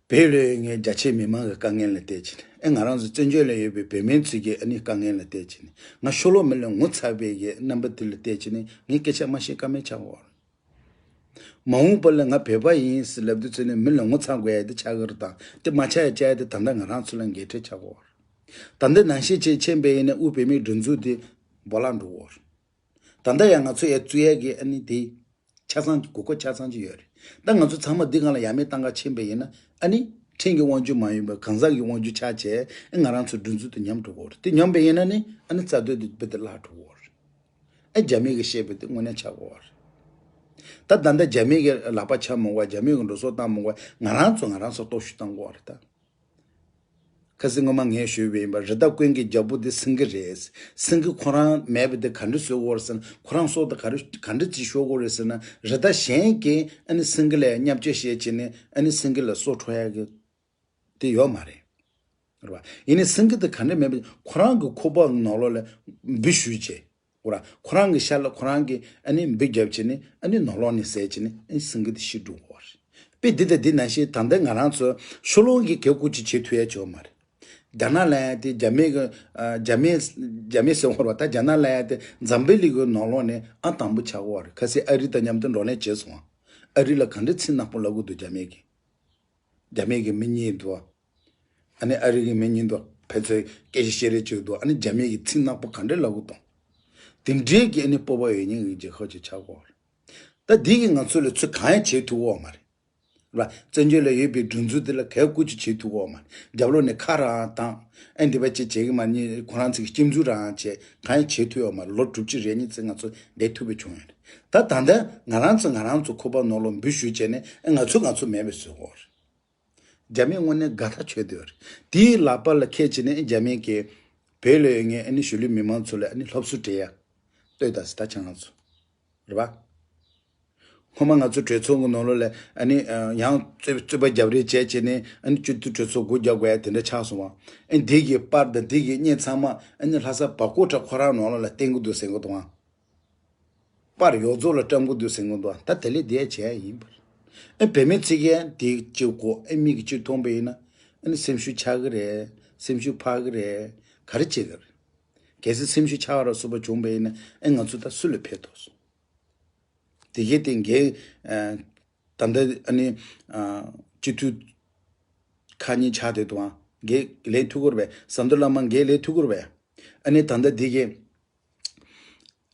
བོད་ལ་ཡོད་ངའི་རྒྱ་ཆེའི་མི་མང་གི་དཀའ་ངལ་ལ་བལྟས་བྱས་ནས། ཨེ་ང་རང་ཚོ་བཙན་བྱོལ་ལ་ཡོད་པའི་བོད་མི་ཚོའི་གི་ཨ་ནི་དཀའ་ངལ་ལ་བལྟས་བྱས་ནས། ང་ཤོ་ལོ་མི་ལ་ངོ་ཚ་བའི་གི་རྣམ་པ་དེ་ལ་བལྟས་བྱས་ནས་ངས་སྐད་ཆ་མ་བཤད་ཀ་མེད་ཆགས་འོང་། མ་འོངས་པ་ལ་ང་བོད་པ་ཡིན་ཟེར་ལབ་དུས་ཚོད་ནས་མི་ལ་ངོ་ཚ་དགོས་ཡ་དེ་ཆགས་ཀྱི་རེད་དང་། དེ་མ་ཆགས་ཡ་བྱ་ཡ་དེ་ད་ལྟ་ང་རང་ཚོ་ལ་འགན་འཁྲི་ཆགས་ཀྱི་ཡོད་རེད། ད་ལྟ་ནང་བཞིན་བྱས་ཕྱིན་པ་ཡིན་ན་དབུས་བོད་མིའི་སྒྲིག་འཛུགས་དེ་སྦོ་ལག་འགྲོ་གི་ཡོད་རེད། ད་ལྟ་ཡང་ང་ཚོ་ཡར་བཙུགས་ཡས་ཀྱི་ཨ་ནི་དེ་ཆ་ཚང་དགོས་མཁོ་ཆ་ཚང་ཅིག་ཡོད་རེད། ད་ང་ཚོ་ཚང་མ་འདི་སྒང་ལ་ཡར་མར་བཏང་ག་ཕྱིན་པ་ཡིན་ན་ཨ་ནི་ཕྲན་གྱི་དབང་སྒྱུར་མ་ཡིན་པར་གང་ཟག་གི་དབང་སྒྱུར་ཆགས་བྱས་ཨ་ང་རང་ཚོ་སྒྲིག་འཛུགས་དེ་ཉམས་འགྲོ་གི་ཡོད་རེད། དེ་ཉམས་པ་ཡིན་ན་ནི་ཨ་ནི་རྩ་དོན་དེ་རྦད་དེ་བརླག་འགྲོ་གི་ཡོད་རེད། ཨ་རྒྱ་མི་གིས་བཤད་པ་དེ་དངོས་གནས་ཆགས་ཀྱི་ཡོད་རེད། ད་ད་ལྟ་རྒྱ་མི་གི་ལག་པ་འཆང་མི་དགོས། རྒྱ་མི་གི་འགྲོ་སོང་བཏང་མི་དགོས། ང་རང་ཚོ་ང་རང་ཚོ་སྟོབས་ཤུགས་བཏང་དགོས་རེད་ད། ཁ་སང་སྔོན་མ་ངས་ཞུས་པ་ཡིན་པ། རི་དྭགས་ཀུན་གྱི་རྒྱལ་པོ་དེ་སེང་གེ་རེད། སེང་གེ་ཁོ་རང་མེད་པ་དེ་ག་འདྲ་བཟོ་དགོས་རེད་ཟེར་ན། ཁོ་རང་སྲོག་དེ་ག་རེ་ག་འདྲ་ཅིག་ཤོར་དགོས་རེད་ཟེར་ན། རི་དྭགས་གཞན་གྱིས་ཨ་ནི་སེང་གེ་ལ་བརྙས་བཅོས་བྱས་བྱས་ནས་ཨ་ནི་སེང་གེ་ལ་སྲོག་འཕྲོག་ཡ་གི་དེ་ཡོད་མ་རེད། རེད་བ། ཡིན་ནའི་སེང་གེ་དེ་ག་འདྲ་མེད་པ་ཁོ་རང་གི་ཁོག་པ་ནང་ལོགས་ལ་འབུ་བཤུས་བྱས། འོ་ར། ཁོ་རང་གི་ཤ་ལ་ཁོ་རང་གིས་ཨ་ནི་འབུ་བརྒྱབ་བྱས་ནས་ཨ་ནི་ནང་ལོགས་ནས་བཟས་བྱས་ནས་ཨ་ནི་སེང་གེ་དེ་ཤི་འགྲོ་གི་ཡོད་རེད། དཔེ་འདི་དང་འདི་ནང་བཞིན་ད་ལྟ་ང་རང་ཚོ་ཤོ་ལོ་ཀའི་གལ་ཀུ་ཅི་བྱེད་ཐུབ་ཡ་ཅིག་ཡོད་མ་རེད། རྒྱ་ནག་ལབ་ཡ་དེ་རྒྱ་མི་གི་ཨ་རྒྱ་མི་རྒྱ་མི་ཟེར་བ་རེད་བ། ད་རྒྱ་ནག་ལབ་ཡ་དེ་འཛམ་བུ་གླིང་གི་ནང་ལོགས་ནས་ཨ་དང་པོ་ཆགས་ཀྱི་ཡོད་རེད། ཁ་སང་ཨ་རི་དང་མཉམ་དུ་བགྲོ་གླེང་བྱས་སོང་། ཨ་རི་ལ་ག་འདྲ་ཚིག་ནག་པོ་ལབ་གི་འདུག་རྒྱ་མི་གིས། རྒྱ་མི་གི་མི་གཉིས་འདུག་ཨ་ནི་ཨ་རི་གི་མི་གཉིས་འདུག་ཕན་ཚུན་སྐད་ཆ་བཤད་རེས་བྱེད་འདུག་ཨ་ནི་རྒྱ་མི་གི་ཚིག་ནག་པོ་ག་འདྲ་ལབ་གི་འདུག་དེ་འདྲའི་གི་ཨ་ནི་སྤོབས་པ་ཡོད་མཁན་གི་རྒྱལ་ཁབ་ཅིག་ཆགས་ཀྱི་ཡོད་རེད། ད་འདི་གིས་ང་ཚོ་ལ་ཚུར་གང་ཡང་བྱེད་ཐུབ་ཀྱི་ཡོད་མ་རེད། རེད་བ། བཙན་བྱོལ་ལ་ཡོད་པའི་སྒྲིག་འཛུགས་འདི་ལ་གལ་ཀུ་ཅི་བྱེད་ཐུབ་ཀྱི་ཡོད་མ་རེད། རྒྱབ་ལོགས་ནས་ཁ་རང་བཏང་། ཨེ་འདི་པ་ཅིག་བྱེད་གི་མ་རེད། ཁོ་རང་ཚོ་གི་སྐྱིད་འཛུལ་རང་བྱས། གང་ཡང་བྱེད་ཐུབ་ཡོད་མ་རེད། ལོ་དྲུག་ཅུ་རེ་གཉིས་ཙམ་ང་ཚོ་བསྡད་ཐུབ་པ་བྱུང་ཡོད་རེད། ད་ད་ལྟ་ང་རང་ཚོ་ང་རང་ཚོ་ཁོག་པ་ནང་ལོགས་འབུ་བཤུས་བྱས་ནས་ཨེ་ང་ཚོ་ང་ཚོ་མེད་པ་བཟོ་གི་ཡོད་རེད། རྒྱ་མི་དངོས་གནས་དགའ་ཐག་ཆོད་བསྡད་ཡོད་རེད། དེའི་ལག་པ་ལ་ཁད་བྱས་ནས་ཨེ་རྒྱ་མི་གིས་བོད་ལ་ཡོད་མཁན་ཨ་ནི་གཞིས་ལུས་མི་མང་ཚོ་ལ་ཨ་ནི་སློབ་གསོ་སྤྲད་ཡ། ལྟོས་དང་ཟེར། ད་ཁྱེད་རང་ཚོ། རེད་པ། སྔོན་མ་ང་ཚོ་གྲོས་ཚོགས་ཀྱི་ནང་ལོགས་ལ་ཨ་ནི་ཡང་རྩོད་རྩོད་པ་རྒྱབ་རེས་བྱས་བྱས་ནས་ཨ་ནི་སྤྱི་འཐུས་གྲོས་ཚོགས་སྒོ་རྒྱག་དགོས་ཡ་དེ་འདྲ་ཆགས་སོང་བ། ཨ་ནི་འདི་གི་པར་དང་འདི་གི་བརྙན་ཚང་མ་ཨ་ནི་ལྷ་ས་བར་སྐོར་ཁྲ་ཁོ་རང་ནང་ལོགས་ལ་བསྟན་གྱི་འདུག་ཟེར་གྱི་འདུག་ཨང་། པར་ཡོངས་རྫོགས་ལ་བཀྲམ་གྱི་འདུག་ཟེར་གྱི་འདུག་ཨང་། ད་དེ་ལས་བསྡད་བྱས་ཡིན་པ་རེད། ཨ་བུད་མེད་ཚོས་ཀྱང་དེ་གཅིག་གོ་ཨ་མིག་གིས་གཅིག་མཐོང་པ་ཡིན་ན་ཨ་ནི་སེམས་ཤུགས་ཆག་གི་རེད། སེམས་ཤུགས་འཕར་གི་རེད། ག་རེ་བྱེད་གི་རེད། གལ་སྲིད་སེམས་ཤུགས་ཆག་ར་སོགས་པ་བྱུང་པ་ཡིན་ན་ཨ་ང་ཚོ་ད་སུ་ལ་ཕན་ཐོགས་སོང་། དེ་གས་དེ་འགན་ཨ་ད་ལྟ་ཨ་ནི་ཨ་སྤྱི་འཐུས་ཁག་གཉིས་ཆགས་བསྡད་འདུག་ཨང་། འགན་ལེན་ཐུབ་ཀྱི་རེད་པས། ཟམ་གདོང་བླ་མ་འགན་ལེན་ཐུབ་ཀྱི་རེད་པས། ཨ་ནི་ད་ལྟ་འདི་གས་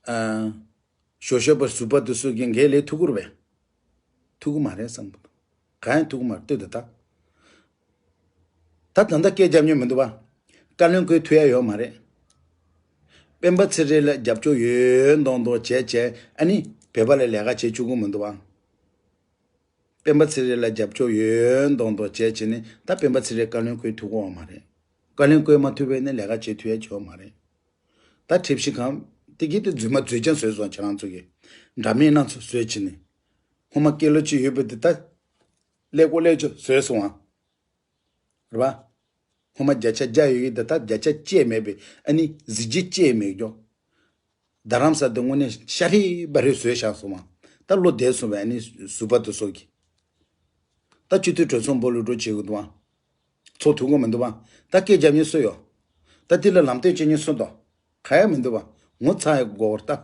ཨ་ཞོ་ཤོ་པ་ཟུར་པ་དེ་ཚོ་གི་འགན་ལེན་ཐུབ་ཀྱི་རེད་པས། ཐུབ་ཀྱི་མ་རེད་བསམ་གྱི་འདུག་གང་ཡང་ཐུབ་ཀྱི་མ་རེད། ལྟོས་དང་ད། ད་ད་ལྟ་སྐད་རྒྱབ་མྱོང་མི་འདུག་པ། བཀའ་བློན་སྐོས་ཐུབ་ཡ་ཡོད་མ་རེད། སྤེན་པ་ཚེ་རིང་ལ་རྒྱབ་སྐྱོར་ཡོད་མདོག་མདོག་བྱས་བྱས་ཨ་ནི་བོད་པ་ལ་ལས་ཀ་བྱེད་བཅུག་གི་མི་འདུག་པ། སྤེན་པ་ཚེ་རིང་ལ་རྒྱབ་སྐྱོར་ཡོད་མདོག་མདོག་བྱས་བྱས་ནས་ད་སྤེན་པ་ཚེ་རིང་བཀའ་བློན་སྐོས་ཐུབ་ཀྱི་ཡོད་མ་རེད། བཀའ་བློན་སྐོས་མ་ཐུབ་པས་ནི་ལས་ཀ་བྱེད་ཐུབ་ཡ་ཡོད་མ་རེད། ད་ཁྲིམས་ཞིབ་ཁང་དེ་གི་དེ་རྫུན་མ་རྫུན་རྐྱང་བཟོས་སོང་། ཁྱེད་རང་ཚོ་གི་འདྲ་མིན་སྣ་ཚོགས་བཟོས་བྱས་ནས་སྔོན་མ་སྐད་ལོ་གཅིག་ཡོད་པ་དེ་ད་ཀླད་ཀོར་ཀླད་ཀོར་བཟོས་སོང་ཨང་། རེད་པ། སྔོན་མ་བརྒྱ་ཆ་བརྒྱ་ཡོད་ཀྱི་འདི་ད་བརྒྱ་ཆ་བཅས་མེད་པའི་ཨ་ནི་གཟི་བརྗིད་བཅས་མེད་ཀྱོ། རྡ་རམ་ས་དེ་དངོས་གནས་ཤ་རི་བ་རི་བཟོས་བཞག་སོང་བ། ད་བློ་བདེ་སོང་བས་ཨ་ནི་ཟུར་པ་དེ་ཚོ་གི། ད་སྤྱི་འཐུས་གྲོས་ཚོགས་འབོ་ལུ་འགྲོ་བྱེད་དགོས་འདུག་བ། ཚོགས་ཐུབ་ཀྱི་མི་འདུག་བ། ད་སྐད་རྒྱབ་མཁན་སུ་ཡོད། ད་དེ་ལ་ལམ་སྟོན་བྱེད་མཁན་སུ་འདུག་གང་ཡང་མི་འདུག་བ། ངོ་ཚ་ཡ་དགོས་པ་རེད་ད།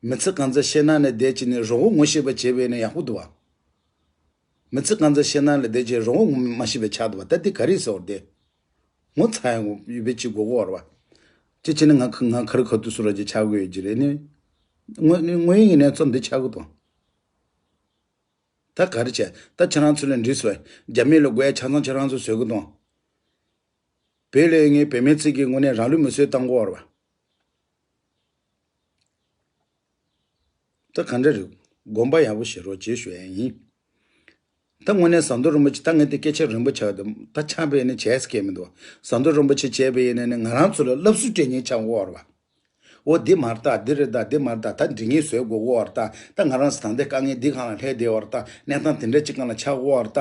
མི་ཚེ་གང་ཚ་ཤེས་ན་ནས་བསྡད་ཀྱི་ནས་རོགས་པ་ངོ་ཤེས་པ་བྱས་པས་ནས་ཡག་པོ་འདུག་བ། མི་ཚེ་གང་ཚ་ཤེས་ན་ལས་དེ་ཅེས་རོགས་པ་ངོ་མ་ཤེས་པའི་ཆགས་འདུག་བ། ད་འདི་ག་རེ་ཟེར་བ་དེ། ངོ་ཚ་ཡང་ཡོད་པའི་ཅིག་དགོས་གོ་བར་བ། ཅི་བྱས་ནས་ང་ཁ་ང་ཁ་རི་ཁ་ཐུག་སུ་ར་ཅིག་ཆགས་དགོས་ཡོད་ཀྱི་རེད་ནི། དངོས་དངོས་ཡིན་ནས་ཚོ་འདི་ཆགས་གི་དང་། ད་ག་རེ་བྱས་ད་ཁྱེད་རང་ཚོ་ལ་འདྲི་སོ། རྒྱ་མི་ལ་དགོས་ཡ་ཆ་ཚང་ཁྱེད་རང་ཚོ་བཟོས་གི་དང་། བོད་ལས་ངའི་བོད་མི་ཚིག་གི་དངོས་གནས་རང་ལུས་མི་གསོད་བཏང་གོ་བར་བ། ད་ག་འདྲ་རེད། དགོངས་པ་ཡག་པོ་བཞེས་རོགས་བྱེད་ཞུ་ཡ་ཡིན། ད་དངོས་གནས་ཟམ་གདོང་རིན་པོ་ཆེ་ད་ངས་དེ་སྐད་ཆ་རིང་པོ་ཆགས་འདུག་ད་ཆགས་པས་ནི་བྱས་སྐད་མི་འདུག་ཟམ་གདོང་རིན་པོ་ཆེ་བྱས་པས་ཡིན་ན་ནི་ང་རང་ཚོ་ལ་སློབ་གསོ་སྤྲད་མཁན་ཆགས་འོར་བ། འོ་འདི་མ་རེད་ད་འདི་རེད་ད་འདི་མ་རེད་ད་ད་འདི་ངས་བཟོས་དགོས་འོར་ད་ད་ང་རང་ཚོ་ད་འདི་དཀའ་ངལ་འདི་གང་ལ་སླེབས་བསྡད་འོར་ད་གནས་སྟངས་དེ་འདྲ་ཅིག་གང་ལ་ཆགས་འོར་ད།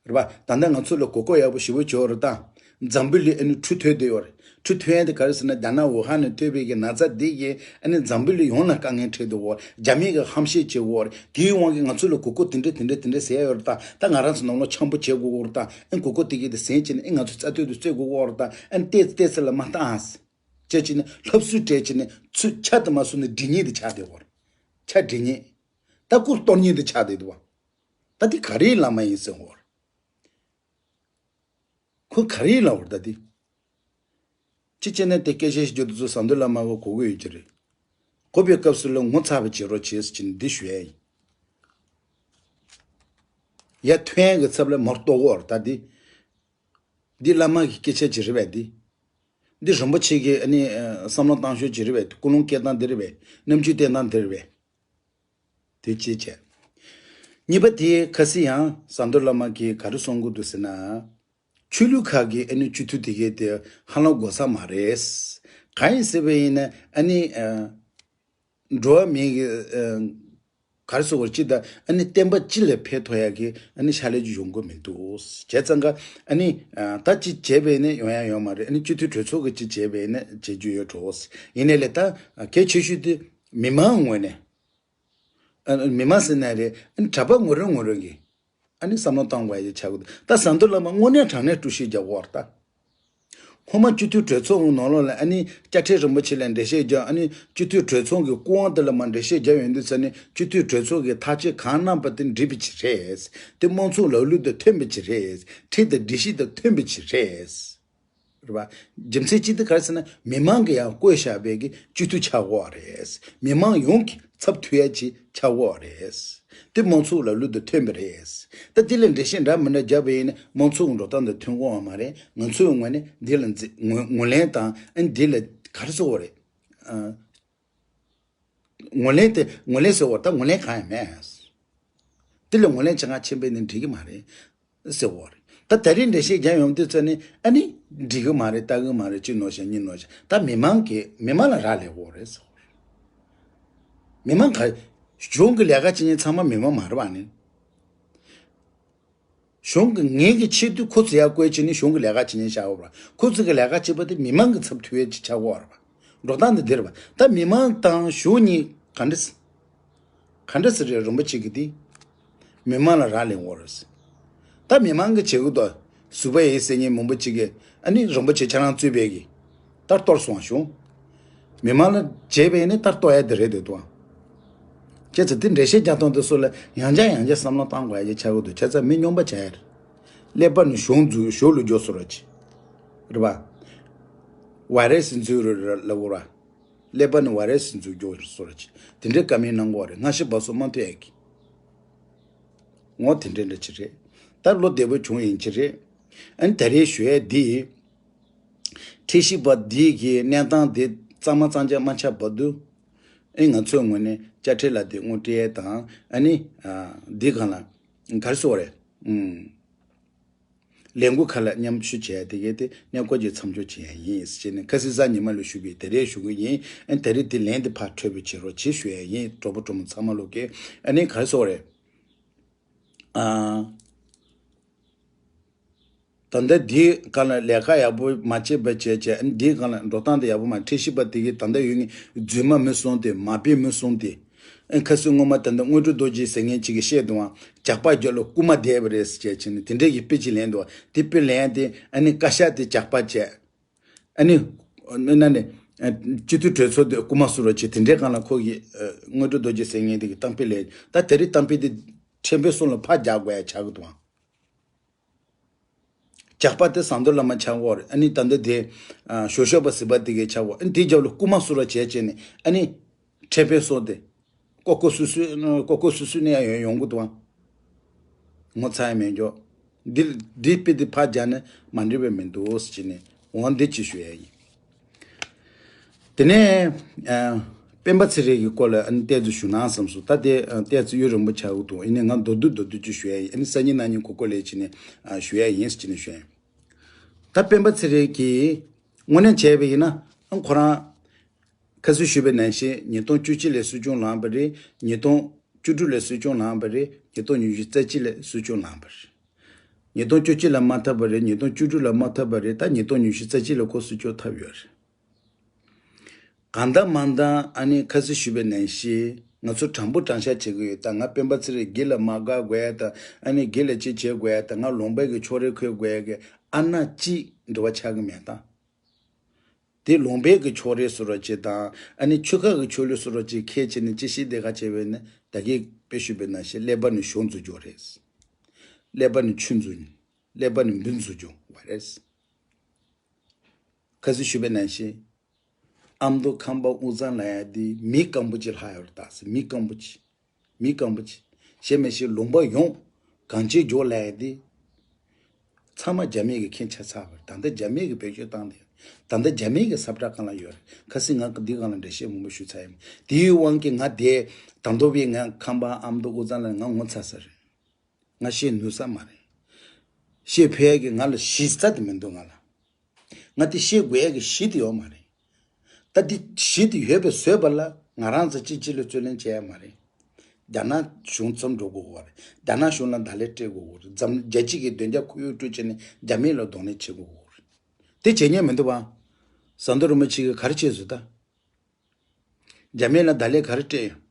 རེད་པ། ད་ལྟ་ང་ཚོ་ལ་གོ་སྐབས་ཡག་པོ་ཞེ་པོ་བྱུང་བ་རེད་ད། འཛམ་བུ་གླིང་ཨ་ནི་འཕྲུལ་ཐོས་བསྡད་ཡོད་རེད། འཕྲུལ་ཐོས་ཡ་དེ་ག་རེ་ཟེར་ན་རྒྱ་ནག་ཝུ་ཧན་ནས་ཐོན་པའི་གི་ན་ཚ་འདི་གིས་ཨ་ནི་འཛམ་བུ་གླིང་ཡོངས་ལ་དཀའ་ངལ་འཕྲད་འདུག་གོ་རྒྱ་མི་གི་ཧམ་བཤད་བྱེད་གོ་རེད་དེའི་དབང་གིས་ང་ཚོ་ལ་གོ་སྐབས་དེ་འདྲ་དེ་འདྲ་དེ་འདྲ་ཟེར་ཡ་ཡོད་རེད་ད། ད་ང་རང་ཚོ་ནང་ལོགས་འཆམ་པོ་བྱེད་དགོས་གོ་རེད་ད། ཨ་ནི་གོ་སྐབས་དེ་གི་དེ་ཟིན་བྱས་ནས་ཨ་ནི་ང་ཚོ་རྩ་དོན་དུ་རྩོད་དགོས་གོ་རེད་ད། ཨ་ནི་ཏོག་ཙམ་ཏོག་ཙམ་ལ་མ་བཏང་ཨ། བྱས་བྱས་ནས་སློབ་གསོ་སྤྲད་བྱས་ནས་ཚུར་ཆ་དུ་མ་སོང་ནས་འདྲི་ཉེན་དེ་ཆགས་བསྡད་ཡོད་རེད། ཆ་འདྲི་ཉེན། ད་སྐུར་གཏོར་ཉེན་དེ་ཆགས་བསྡད་འདུག་བ། ད་འདི་ག་རེའི་བླ་མ་ཡིན་ཟེར་འོར། ཁོ་ག་རེའི་བླ་འོར་ད་འདི། ཅི་བྱས་ན་དེ་སྐད་ཆ་ཞིག་བརྗོད་དུ་ཚོ་ཟམ་གདོང་བླ་མ་གི་གོ་གི་ཡོད་ཀྱི་རེད། གོ་བའི་སྐབས་སུ་ལ་ངོ་ཚ་བ་བྱེད་རོགས་བྱེད་ཟེར་གྱིན་འདི་ཞུ་ཡ་ཡིན། ཡ་ཐོན་ཡ་གི་ཚབ་ལ་མར་གཏོགས་འོར་ད་འདི། འདི་བླ་མ་གི་སྐད་ཆ་ཅིག་རེད་པས་འདི། འདི་རིན་པོ་ཆེ་གི་ཨ་ནི་བསམ་བློ་བཏང་ཕྱོགས་ཅིག་རེད་པས་ཀུན་སློང་སྐྱེ་སྟངས་འདི་རེད་པས་རྣམ་འགྱུར་བསྟན་སྟངས་འདི་རེད་པས། དེ་གཅིག་བྱས། གཉིས་པ་དེ་ཁ་སི་ཡང་ཟམ་གདོང་བླ་མ་གིས་ག་རེ་གསུང་གི་འདུག་ཟེར་ན། ཆོས་ལུགས་ཁག་གི་ཨ་ནི་སྤྱི་འཐུས་དེ་གའི་དེ་ཧ་ལམ་དགོས་ས་མ་རེད། གང་ཡིན་ཟེར་བ་ཡིན་ན་ཨ་ནི་འགྲོ་བ་མིའི་གི་ག་རེ་ཟེར་དགོས་རེད་ཅི་ད་ཨ་ནི་བསྟན་པ་སྤྱི་ལ་ཕན་ཐོགས་ཡ་གི་ཨ་ནི་ཕྱག་ལས་ཅིག་ཡོང་གི་མི་འདུག་བྱས་ཙང་ཀ་ཨ་ནི་ད་ཅིག་བྱས་པ་ཡིན་ན་ཡོང་ཡ་ཡོད་མ་རེད། ཨ་ནི་སྤྱི་འཐུས་གྲོས་ཚོགས་ཀྱི་ཅིག་བྱས་པ་ཡིན་ན་བྱེད་རྒྱུ་ཡོད་འགྲོ། ཡིན་ནའི་ལས་ད་གལ་ཆེ་ཤོས་དེ་མི་མང་ངོས་ནས། ཨ་མི་མང་ཟེར་ན་རེད། ཨ་ནི་གྲྭ་པ་ངོ་རེ་ངོ་རེ་གི་ཨ་ནི་བསམ་བློ་བཏང་དགོས་ཡ་ཆགས་ཀྱི་འདུག་ད་ཟམ་གདོང་བླ་མ་དངོས་གནས་དྲང་གནས་དཀྲུག་ཤིང་རྒྱག་དགོས་པ་རེད་ད། སྔོན་མ་སྤྱི་འཐུས་གྲོས་ཚོགས་ཀྱི་ནང་ལོགས་ལ་ཨ་ནི་དཔྱ་ཁྲལ་རིན་པོ་ཆེ་ལ་འགྲེལ་བཤད་རྒྱག་ཨ་ནི་སྤྱི་འཐུས་གྲོས་ཚོགས་ཀྱི་སྐུ་དབང་དེ་ལ་མར་འགྲེལ་བཤད་རྒྱག་ཡོང་དུས་ཙ་ནི་སྤྱི་འཐུས་གྲོས་ཚོགས་ཀྱི་ཐག་གཅོད་གང་གནང་པ་དེ་འགྲིག་པ་ཅིག་རེད། དེ་དམངས་གཙོའི་ལམ་ལུགས་དང་མཐུན་པ་ཅིག་རེད། ཁྲིམས་དང་སྒྲིག་གཞི་དང་མཐུན་པ་ཅིག་རེད། རེད་པ། རྒྱུ་མཚན་གཅིག་དེ་ག་རེ་ཟེར་ན་མི་མང་གིས་ཡང་བསྐོས་བཞག་པའི་གི་སྤྱི་འཐུས་ཆགས་ཀྱི་ཡོད་རེད། མི་མང་ཡོངས་ཀྱི་ཚབ་མཐུན་ཡ་ཅིག་ཆགས་ཀྱི་ཡོད་རེད། དེ་དམངས་གཙོའི་ལམ་ལུགས་དང་མཐུན་པ་རེད། ད་དེ་ལ་འགྲེལ་བཤད་འདྲ་མི་འདྲ་བརྒྱབ་པ་ཡིན་ན་དམངས་གཙོའི་འགྲོ་སྟངས་དང་མཐུན་ཀྱི་ཡོད་མ་རེད། ང་ཚོའི་ངོས་ནས་འདི་ལ་འཛི་ངོས་ངོས་ལེན་དང་ཨ་འདི་ལ་ག་རེ་ཟེར་དགོས་རེད། ཨ། ངོས་ལེན་དེ་ངོས་ལེན་ཟེར་བ་ད་ངོས་ལེན་གང་ཡང་མེད། དེ་ལ་ངོས་ལེན་བྱེད་མཁན་ཆེན་པོ་ནི་འགྲིག་གི་མ་རེད་ཟེར་བ་རེད། ད་ད་རིང་འགྲེལ་བཤད་རྒྱག་ཡོང་དུས་ཙ་ནི་ཨ་ནི་འགྲིག་གི་མ་རེད་ལྟ་གི་མ་རེད་ཅི་ནོར་བྱ་གཉིས་ནོར་བྱ་ད་མི་མང་གིས་མི་མང་ལ་རག་ལས་དགོས་རེད་ཟེར་བ་རེད། མི་མང་ག་གཞུང་གི་ལས་ཀ་བྱེད་མཁན་ཚང་མ་མི་མང་མ་རེད་པ་ནི། གཞུང་གི་ངེད་ཀྱི་ཆེད་དུ་ཁོ་ཚོ་ཡར་བསྐོས་བྱས་ནས་གཞུང་གི་ལས་ཀ་བྱེད་མཁན་བཞག་ཡོད་པ། ཁོ་ཚོ་གི་ལས་ཀ་བྱེད་པ་དེ་མི་མང་གི་ཚབ་ཐུབ་ཡས་ཅིག་ཆགས་ཀྱི་ཡོད་རེད་པ། འགྲོ་སྟངས་འདི་འདི་རེད་པ། ད་མི་མང་དང་གཞུང་གཉིས་ག་འདྲ་ཟེ། ག་འདྲ་ཟེ་རེད། རིན་པོ་ཆེ་གིས་དེ་མི་མང་ལ་རག་ལས་འོང་རེད། ད་མི་མང་གིས་བྱེད་ཀྱི་འདུག་ཟུར་པ་ཡིན་ཟེར་མཁན་མང་པོ་ཅིག་གིས་ཨ་ནི་རིན་པོ་ཆེ་ཁྱེད་རང་གཙོས་པའི་གི་ད་གཏོར་སོང་བྱུང་། མི་མང་ལ་བྱས་པས་ནི་ད་གཏོར་ཡ་དེ་རེད་འདུག་དང་། བྱས་ཙང་དེ་འགྲེལ་བཤད་རྒྱག་སྟངས་དེ་ཚོ་ལ་ཡང་བསྐྱར་ཡང་བསྐྱར་བསམ་བློ་བཏང་དགོས་ཡ་ཆགས་ཀྱི་འདུག་བྱས་ཙང་མི་སྨྱོན་པ་བྱས་ཡ་རེད། ཀླད་པ་ནི་གཞུང་འཛུགས་གཞུང་ལ་འཇོག་སོ་ར་ཅི། རེད་པ། ཝའི་རེ་སི་འཛུགས་རེད་ལབ་དགོས་ར། ཀླད་པ་ནི་ཝའི་རེ་སི་འཛུགས་འཇོག་སོ་ར་ཅི། དེ་འདྲའི་བཀའ་མོལ་གནང་དགོས་རེད། སྔ་ཕྱི་བར་གསུམ་མ་མཐུན་ཡ་གི། ངོ་དེ་འདྲ་འདྲ་ཅིག་རེད། ད་བློ་བདེ་པོ་བྱུང་ཡིན་གྱི་རེད། ཨ་ནི་ད་རེས་ཞུ་ཡས་འདི། ཁྲིམས་ཞིབ་པ་འདི་གི་གནས་སྟངས་འདི་གཙང་མ་གཙང་རྐྱང་མ་ཆགས་བར་དུ། ཨ་ནི་ང་ཚོའི་ངོས་ནས་དཔྱ་ཁྲལ་ལ་དེ་དངུལ་སྤྲད་ཡས་དང་ཨ་ནི། འདི་གང་ལ། ག་རེ་ཟེར་དགོས་རེད། ཨུམ། ལས་འགུལ་ཁག་ལ་མཉམ་ཞུགས་བྱས་ཡས་དེ་གས་དེ་གནས་སྐོར་གྱི་མཚམས་འཇོག་བྱེད་ཡས་ཡིན་ཟེར་ནས་ཁ་སང་གཟའ་ཉི་མ་ལ་ཞུས་པའི་དེ་རེད་ཞུ་གི་ཡིན། ཨ་ནི་ད་རེས་དེ་ལན་དེ་ཕར་འཕྲོད་པོ་བྱེད་རོགས་བྱེད་ཞུ་ཡས་ཡིན། གྲོགས་པོ་གྲོགས་མོ་ཚང་མ་ལོག་གི་ཨ་ནི་ག་རེ་ཟེར་དགོས་རེད། ཨ། ད་ལྟ་འདིའི་སྒང་ལ་ལས་ཀ་ཡག་པོ་མ་བྱས་པ་བྱས་བྱས། ཨ་ནི་འདིའི་སྒང་ལ་འགྲོ་སྟངས་དེ་ཡག་པོ་མ། ཁྲིམས་ཞིབ་པ་དེ་གིས་ད་ལྟ་ཡོད་ངེས་རྫུན་མ་མི་གསུངས་ཏེ། མ་དཔེ་མི་གསུངས་ཏེ། ཨ་ནི་ཁ་སང་སྔོན་མ་ད་ལྟ་དངོས་གྲུབ་རྡོ་རྗེ་ཟེར་མཁན་ཅིག་གིས་བཤད་འདུག་པ། ཇག་པ་རྒྱབ་ལ་རྐུན་མ་བསྡད་པ་རེད་ཟེར་བྱས་བྱས་ནས་དེ་འདྲས་ཀྱི་དཔེ་ཅིག་ལེན་འདུག་པ། དེ་དཔེ་ལེན་ཡ་དེ་ཨ་ནི་བཀའ་ཤག་དེ་ཇག་པ་བྱས། ཨ་ནི། ཨ་ནི་ནི། ཨ། སྤྱི་འཐུས་གྲོས་ཚོགས་དེ་རྐུ་མ་བཟོ་རོགས་བྱེད། དེ་འདྲའི་སྒང་ལ་ཁོ་གིས་ཨ། དངོས་གྲུབ་རྡོ་རྗེ་ཟེར་མཁན་དེ་གིས་གཏམ་དཔེ་ལེན། ད་དེ་རིང་གཏམ་དཔེ་དེ་ཁྲིམས་དཔོན་གསུམ་ལ་ཕར་རྒྱག་དགོས་ཡ་ཆགས་ཀྱི་འདུག་ཨང་། ཇག་པ་དེ་ཟམ་གདོང་བླ་མ་ཆགས་ཀྱི་ཡོད་རེད། ཨ་ནི་ད་ལྟ་དེ་ཨ། ཞོ་ཞོ་པ་ཟིག་པ་དེ་གིས་ཆགས་ཀྱི་ཡོད། ཨ་ནི་དེའི་རྒྱབ་ལ་རྐུ་མ་བཟོ་རོགས་བྱེད་བྱས་ནས་ཨ་ནི་ཁྲིམས་དཔོན་གསུམ་དེ། ཀོ་ཀོ་སུ་སུ། ཀོ་ཀོ་སུ་སུ་ནས་ཡང་ཡོང་ཡོང་གི་འདུག་ཨང་། ངོ་ཚ་ཡ་མེད་འགྱོ། འདི་འདི་དཔེ་འདི་ཕར་རྒྱག་ན་མ་འགྲིག་པ་མི་འདུག་ཟེར་ནས་འོ་འདི་ཅིག་ཞུ་ཡ་ཡིན། དེ་ནས་ཨ། སྤེན་པ་ཚེ་རིང་གི་སྐོར་ལ་ཨ་ནི་ཏོག་ཙམ་ཞུ་ན་བསམ་སོང་། ད་དེ་ཨ། ཏོག་ཙམ་ཡུན་རིང་པོ་ཆགས་ཀྱི་འདུག་ཡིན་ནའི་ང་མདོར་བསྡུས་མདོར་བསྡུས་ཅིག་ཞུ་ཡ་ཡིན། ཨ་ནི་སང་ཉིན་གནངས་ཉིན་གོ་སྐབས་ལེན་བྱས་ནས་ཨ། ཞུ་ཡ་ཡིན་ཟེར་ནས་ཞུ་ཡ་ཡིན། ད་སྤེན་པ་ཚེ་རིང་གིས་དངོས་གནས་བྱས་པ་ཡིན་ན་ཨ། ཁོ་རང་། ཁ་སང་ཞུས་པའི་ནང་བཞིན་ཉིས་སྟོང་བཅུ་གཅིག་ལ་སྲིད་སྐྱོང་ལངས་པ་རེད། ཉིས་སྟོང་བཅུ་དྲུག་ལ་སྲིད་སྐྱོང་ལངས་པ་རེད། ཉིས་སྟོང་ཉི་ཤུ་རྩ་གཅིག་ལ་སྲིད་སྐྱོང་ལངས་པ་རེད། ཉིས་སྟོང་བཅུ་གཅིག་ལ་མ་ཐར་པ་རེད། ཉིས་སྟོང་བཅུ་དྲུག་ལ་མ་ཐར་པ་རེད། ད་ཉིས་སྟོང་ཉི་ཤུ་རྩ་གཅིག་ལ་ཁོ་སྲིད་སྐྱོང་ཐར་ཡོད་རེད། གང་ལྟར་མང་ལྟར་ཨ་ནི་ཁ་སང་ཞུས་པའི་ནང་བཞིན་ང་ཚོ་དྲང་པོ་དྲང་བཞག་བྱེད་ཀྱི་ཡོད། ད་ང་སྤེན་པ་ཚེ་རིང་སྒེར་ལ་དམག་སྒར་དགོས་ཡ་དང་། ཨ་ནི་སྒེར་ལ་ཅིག་བྱེད་དགོས་ཡ་དང་། ང་ལུང་པའི་གི་ཕྱོགས་རིས་འཁོར་དགོས་ཡ་གི་ཨ་ན་གཅིག་འབྲེལ་བ་ཆགས་ཀྱི་མེད་ད། དེ་ལུང་པའི་གི་ཕྱོགས་རིས་བཟོ་འདྲ་ཅིག་དང་། ཨ་ནི་ཆོལ་ཁ་གི་ཕྱོགས་རིས་བཟོ་འདྲ་ཅིག་ཁས་བྱས་ནས་ཅི་ཞིག་དེ་ག་བྱས་པས་ན། ད་གིན་དཔེ་ཞུས་པའི་ནང་བཞིན་ཀླད་པ་ནི་གཞུང་འཛུགས་རྒྱུ་རེད། ཀླད་པ་ནི་ཆོས་འཛུགས། ཀླད་པ་ནི་འབུ་འཛུགས་རྒྱུ་བ་རེད། ཁ་སང་ཞུས་པའི་ནང་བཞིན། ཨ་མདོ་ཁམས་པ་དབུས་གཙང་ལབ་ཡ་དེ་མི་སྐམ་པོ་ཅིག་ལྷག་ཡོད་རེད། ད་ཟེར་མི་སྐམ་པོ་ཅིག་མི་སྐམ་པོ་ཅིག་གཞན་མི་ཤེས། ལུང་པ་ཡོངས་གངས་ཅན་ལྗོངས་ལབ་ཡ་དེ། ཚང་མ་རྒྱ་མི་གིས་ཁྱེར་ཆ་ཚར་བ་རེད། ད་ལྟ་རྒྱ་མི་གིས་བེད་སྤྱོད་བཏང་བསྡད་ཡོད། ད་ལྟ་རྒྱ་མི་གི་ས་བཀྲ་སྒང་ལ་ཡོད་རེད། ཁ་སང་ང་འདི་སྒང་ལ་འགྲེལ་བཤད་མང་པོ་ཞུས་ཚར་ཡིན། དེའི་དབང་གིས་ང་དེ་ད་དུང་བའི་ང་ཁམས་པ་ཨ་མདོ་དབུས་གཙང་ལ་ང་ངོ་ཚ་ས་རེད། ང་བཤད་ནུས་ས་མ་རེད། བཤད་ཕོད་ཡ་གི་ང་ལ་གཞི་རྩ་དེ་མི་འདུག་ང་ལ། ང་དེ་བཤད་དགོས་ཡ་གི་གཞི་དེ་ཡོད་མ་རེད། ད་འདི་གཞི་དེ་ཡོད་པའི་བཟོས་པ་ལ་ང་རང་ཚོ་གཅིག་གཅིག་ལ་རྩོད་གླེང་བྱས་ཡ་མ་རེད། རྒྱ་ནག་གཞུང་མཚམས་འགྲོ་དགོས་ཀྱི་རེད། རྒྱ་ནག་གཞུང་ལ་བརྡ་ལན་སྤྲད་དགོས་ཀྱི་རེད། འཛམ། རྒྱལ་སྤྱི་གི་བདེ་འཇགས་ཁོར་ཡུག་སྤྲོད་བྱས་ནས་རྒྱ་མི་ལ་གདོང་ལེན་བྱེད་དགོས་ཀྱི་རེད། དེ་བྱེད་མཁན་མི་འདུག་པ། ཟམ་གདོང་རིན་པོ་ཆེ་གིས་ག་རེ་བྱས་ཟེར་ད། རྒྱ་མི་ལ་བརྡ་ལན་ག་རེ་སྤྲད་ཡོད།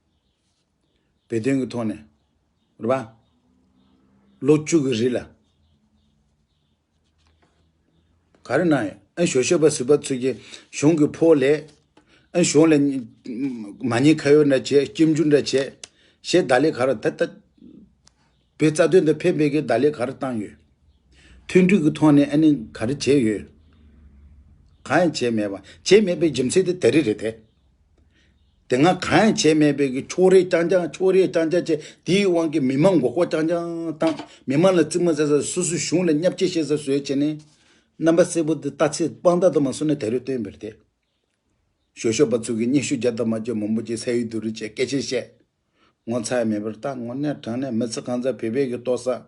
བོད་དོན་གྱི་ཐོག་ནས། རེད་པ། ལོ་བཅུ་གི་རིང་ལ། ག་རེ་གནང་ཡོད། ཨ་ཞོ་ཞོ་པ་ཟུར་པ་ཚོས་ཀྱི་གཞུང་གི་ཕོགས་ལས། ཨ་གཞུང་ལ་མ་ཉེས་ཁ་གཡོགས་འདྲ་བྱས། སྐྱོན་བརྗོད་འདྲ་བྱས། ཞེས་བརྡ་ལན་ག་རེ་ད་ལྟ་བོད་རྩ་དོན་དང་ཕན་པའི་གི་བརྡ་ལན་ག་རེ་བཏང་ཡོད། མཐུན་སྒྲིལ་གྱི་ཐོག་ནས་ཨ་ནི་ག་རེ་བྱས་ཡོད། གང་ཡང་བྱས་མེད་པ། བྱས་མེད་པའི་རྒྱུ་མཚན་དེ་དེ་རིང་རེད་དེ། དེ་སྔ་གང་ཡང་བྱས་མེད་པའི་གི་ཕྱོགས་རིས་རྐྱང་རྐྱང་། ཕྱོགས་རིས་རྐྱང་རྐྱང་བྱས། དེའི་དབང་གིས་མི་མང་མགོ་སྐོར་རྐྱང་རྐྱང་བཏང་། མི་མང་ལ་རྩིས་མ་ཟ་ས། སོ་སོའི་གཞུང་ལ་བརྙས་བཅོས་བྱེད་ས་བཟོས་བྱས་ནས། རྣམ་པ་གསལ་པོ་འདི་རྟགས་གསལ་དཔང་རྟགས་དུ་མ་བཟུང་ནས་དེ་རུ་བཏོན་པ་རེད་དེ། ཞོ་ཞོ་པ་ཚོ་གིས་སྙན་ཞུ་རྒྱག་དང་མ་རྒྱག་མང་པོ་ཅིག་ས་ཡིག་བསྡུ་རུབ་བྱས། སྐད་ཆ་བཤད། ངོ་ཚ་ཡ་མེད་པར་ད་དངོས་གནས་དྲང་གནས་མི་ཚེ་གང་ཚང་བོད་པའི་གི་ལྟོ་ས།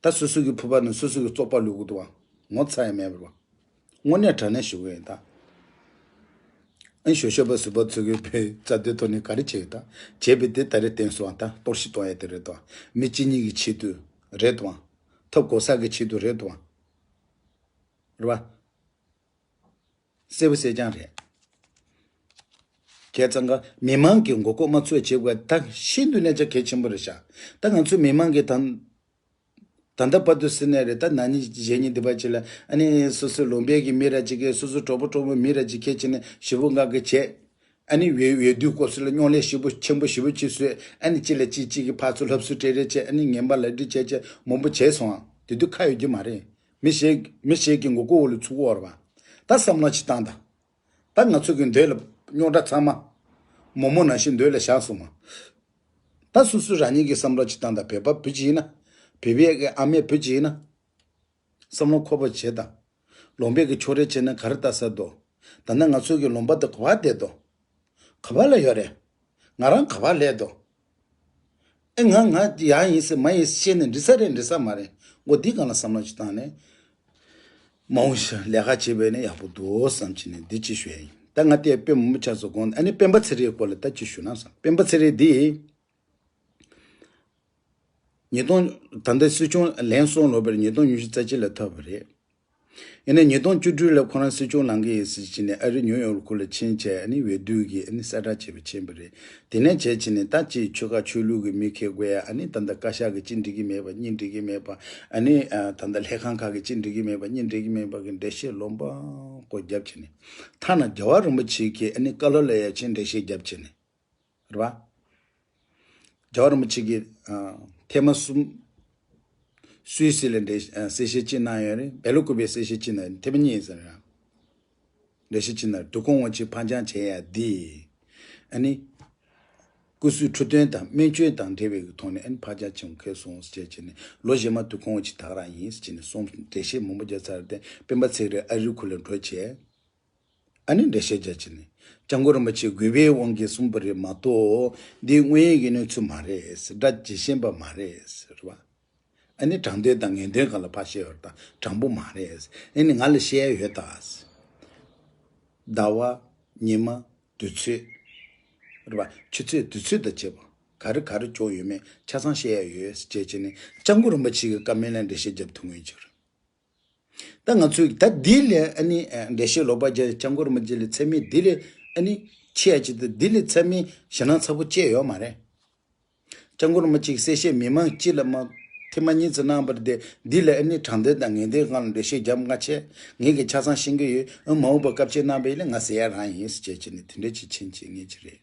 ད་སོ་སོ་གི་ཕུ་པ་ནས་སོ་སོ་གི་བཙོག་པ་བླུག་གི་འདུག་པ། ངོ་ཚ་ཡ་མེད་པར་བ། དངོས་གནས་དྲང་གནས་ཞུ་གི་ཡིན་ད། ཨན་ཞོ་ཞོ་པ་སུ་པ་ཚོ་གི་བོད་རྩ་དོན་ཐོག་ནས་ག་རེ་བྱེད་ད། བྱས་པའི་དེ་ད་རེས་བསྟན་སོང་ད་གཏོར་བཤིག་གཏོང་ཡ་དེ་རེད་དོ། མི་གཅིག་གཉིས་ཀྱི་ཆེད་དུ་རེད་དོ། ཐབས་གོ་ས་གི་ཆེད་དུ་རེད་དོ། རེད་བ། གསལ་པོ་གསལ་རྐྱང་རེད། བྱས་ཙང་ཀ་མི་མང་གི་མགོ་སྐོར་མ་ཚོད་བྱེད་དགོས་ད་ཤིན་ཏུ་ནས་ཀྱང་གལ་ཆེན་པོ་རེད་ཤག་ད་ང་ཚོ་མི་མང་གི་དང་། ད་ལྟ་བར་དུ་ཟེར་ནས་རེད་ད་ན་ནིང་གཞེས་ནིང་འདི་པ་ཅིག་ལ་ཨ་ནི་སོ་སོའི་ལུང་པའི་གི་མི་ར་ཅིག་གིས་སོ་སོ་གྲོགས་པོ་གྲོགས་མོ་མི་ར་ཅིག་ཁྱེད་ཅིག་ནས་ཞེ་པོ་འགའ་གི་བྱས། ཨ་ནི་འོས་འོས་བསྡུའི་སྐབས་སུ་ལ་རྙོག་གླེང་ཞེ་པོ་ཆེན་པོ་ཞེ་པོ་ཅིག་བཟོས་ཨ་ནི་གཅིག་ལ་གཅིག་གཅིག་གི་ཕར་ཚུར་ལྷབ་གསོལ་སྤྲད་རེས་བྱས་ཨ་ནི་ངན་པ་ལབ་རེས་བྱས་བྱས་མང་པོ་བྱས་སོང་ཨ། དེ་དུས་ཁ་ཡོད་རྒྱུ་མ་རེད། མི་ཞིག་མི་ཞིག་གི་མགོ་སྐོར་འོག་ལ་ཚུད་ཀྱི་ཡོད་རེད་པ། ད་བསམ་བློ་ཅིག་བཏང་དང་། ད་ང་ཚོ་གི་མདུན་ལ་རྙོག་དྲ་ཚང་མ་མོག་མོག་ནང་བཞིན་མདུན་ལ་བཞག་སོང་ང་། ད་སོ་སོ་རང་ཉིད་ཀྱི་བསམ་བློ་ཅིག་བཏང་དང་བོད་པ་བུ་ཅིག་ཡིན་ན། བོད་པའི་གི་ཨ་མའི་བུ་ཅིག་ཡིན་ན། བསམ་བློ་འཁོར་བ་བྱེད་དང་། ལུང་པའི་གི་ཕྱོགས་རིས་བྱས་ན་ག་རེ་ལྟ་ས་འདུག་ད་ནི་ང་ཚོ་གི་ལུང་པ་དེ་ག་པར་བསྡད་འདུག་ག་པར་ལ་ཡོད་རེད། ང་རང་ག་པར་སླེབས་འདུག་ཨེ་ང་ང་ཡག་ཡིན་ཟེར་མ་ཡིན་ཟེར་བཤད་ནས་འགྲིག་ས་རེད་འགྲིག་ས་མ་རེད། འོ་འདི་སྒང་ལ་བསམ་བློ་ཅིག་བཏང་ནས། མ་འོངས་ཤིག་ལས་ཀ་བྱེད་པ་ཡིན་ན་ཡག་པོ་འདུག་བསམ་བྱས་ནས་འདི་ཅིག་ཞུ་ཡ་ཡིན། ད་ང་དེ་དཔེ་མི་ཆགས་སོ་དགོངས་ཨ་ནི་སྤེན་པ་ཚེ་རིང་སྐོར་ལ་ད་ཅིག་ཞུ་ན་བསམ་སྤེན་པ་ཚེ་རིང་འདི། ཉིས་སྟོང་ད་ལྟ་སྲིད་སྐྱོང་ལན་གསུམ་ལོག་པར་ཉིས་སྟོང་ཉི་ཤུ་རྩ་གཅིག་ལ་ཐོབ་པ་རེད། ཡིན་ན་ཉིས་སྟོང་བཅུ་དྲུག་ལ་ཁོ་རང་སྲིད་སྐྱོང་ལངས་ཀྱི་ཡིན་ཟེར་བྱས་ནས་ཨ་རི་ཉིའུ་ཡོག་ཁུལ་ལ་ཕྱིན་བྱས་ཨ་ནི་འོས་བསྡུ་གི་ཨ་ནི་གསལ་བསྒྲགས་བྱས་པ་ཕྱིན་པ་རེད། དེ་ནས་བྱས་བྱས་ནས་ད་ཅིག་ཆོལ་ཁ་ཆོས་ལུགས་ཀྱི་མི་ཁེ་དགོས་ཡ་ཨ་ནི་ད་ལྟ་བཀའ་ཤག་གི་ཅི་འགྲིག་གི་མེད་པ་གཉིས་འགྲིག་གི་མེད་པ་ཨ་ནི་ད་ལྟ་ལྷན་ཁང་ཁག་གི་ཅི་འགྲིག་གི་མེད་པ་གཉིས་འགྲིག་གི་མེད་པ་གི་འགྲེལ་བཤད་ལོ་མང་པོ་བརྒྱབ་བྱས་ནས་ཐ་ན་རྒྱལ་བ་རིན་པོ་ཆེ་གི་ཨ་ནི་བཀའ་སློབ་ལ་ཡ་ཆེན་འགྲེལ་བཤད་བརྒྱབ་བྱས་ནས། རེད་བ། རྒྱལ་བ་རིན་པོ་ཆེ་གིས་ཨ་ཐེངས་མ་གསུམ། སུད་སི་ལ་འགྲེལ་ཨ་གསལ་བཤད་ཅིག་གནང་ཡོད་རེད། བེ་ལ་ཀུ་པའི་གསལ་བཤད་ཅིག་གནང་ཡོད་རེད། ཐེངས་མ་གཉིས་ཡིན་ཟེར་ར། འགྲེལ་བཤད་ཅིག་གནང་རེད། འདུ་ཁང་དབང་ཆེན་ཕར་འགྱངས་བྱས་ཡ་འདི། ཨ་ནི། སྐུ་གཟུགས་འཁྲུལ་སྟོན་དང་སྨན་བཅོས་དང་འབྲེལ་བའི་ཐོག་ནས་ཨ་ནི་ཕར་འགྱངས་བྱུང་ཁེལ་སོང་ཟེར་བྱས་ནས་ལོ་རྗེས་མ་འདུ་ཁང་དབང་ཆེན་ད་ག་རང་ཡིན་ཟེར་བྱས་ནས་གསུངས་འགྲེལ་བཤད་མང་པོ་རྒྱག་ཚར་ཏེ་སྤེན་པ་ཚེ་རིང་ཨ་རིའི་ཁུལ་ལ་འགྲོ་བྱས། ཨ་ནི་འགྲེལ་བཤད་རྒྱག་བྱས་ནས། སྐྱབས་མགོན་རིན་པོ་ཆེས་དགོས་པའི་དབང་གིས་གསུངས་པ་རེད་མ་གཏོགས། འདི་དངོས་ཡོད་ཀྱི་གནས་ཚུལ་མ་རེད། སྒྲ་ཇི་བཞིན་པ་མ་རེད། རེད་བ། ཨ་ནི་དྲང་དོན་དང་ངེས་དོན་སྒང་ལ་ཕར་བཤད་ཡོད་ད་དྲང་པོ་མ་རེད། ཨ་ནི་ང་ལ་བཤད་ཡ་ཡོད་ད། ཟླ་བ། ཉི་མ། དུས་ཚོད། རེད་བ། ཆུ་ཚོད་དུས་ཚོད་དང་བཅས་པ། ག་རེ་ག་རེ་བྱུང་ཡོད་མེད་ཆ་ཚང་བཤད་ཡ་ཡོད་ཟེར་བྱས་བྱས་ནས་སྐྱབས་མགོན་རིན་པོ་ཆེ་གི་བཀའ་མོལ་ལ་འགྲེལ་བཤད་རྒྱབ་ཐུབ་ངེས་ཀྱི་རེད། ད་ང་ཚོས་ད་འདི་ལས་ཨ་ནི་འགྲེལ་བཤད་ལོག་པ་རྒྱག་སྐྱབས་མགོན་རིན་པོ་ཆེ་ལ་ཚད་མེད་འདི་ལས་ཨ་ནི་ཆེ་ཡ་ཅིག་ད་འདི་ལས་ཚད་མེད་ཞེད་སྣང་ཚ་པོ་སྐྱེས་ཡོད་མ་རེད། སྐྱབས་མགོན་རིན་པོ་ཆེ་གི་གསལ་བཤད་མི་མང་སྤྱི་ལ་མ་ཐེངས་མ་གཉིས་ཙམ་གནང་བར་དེ་འདི་ལས་ཨ་ནི་དྲང་དོན་དང་ངེས་དོན་སྒང་ལ་འགྲེལ་བཤད་རྒྱབ་ང་ཆེ་ངེད་ཀྱི་ཆ་ཚང་ཤེས་ཀྱི་ཡོད་ཨ་མ་འོངས་པ་སྐབས་ཆེ་གནང་བ་ཡིན་ན་ང་ཟེར་ཡ་རང་ཡིན་ཟེར་བྱས་བྱས་ནས་དེ་འདྲ་ཅིག་ཕྱིན་བྱས་ངེས་ཀྱི་རེད།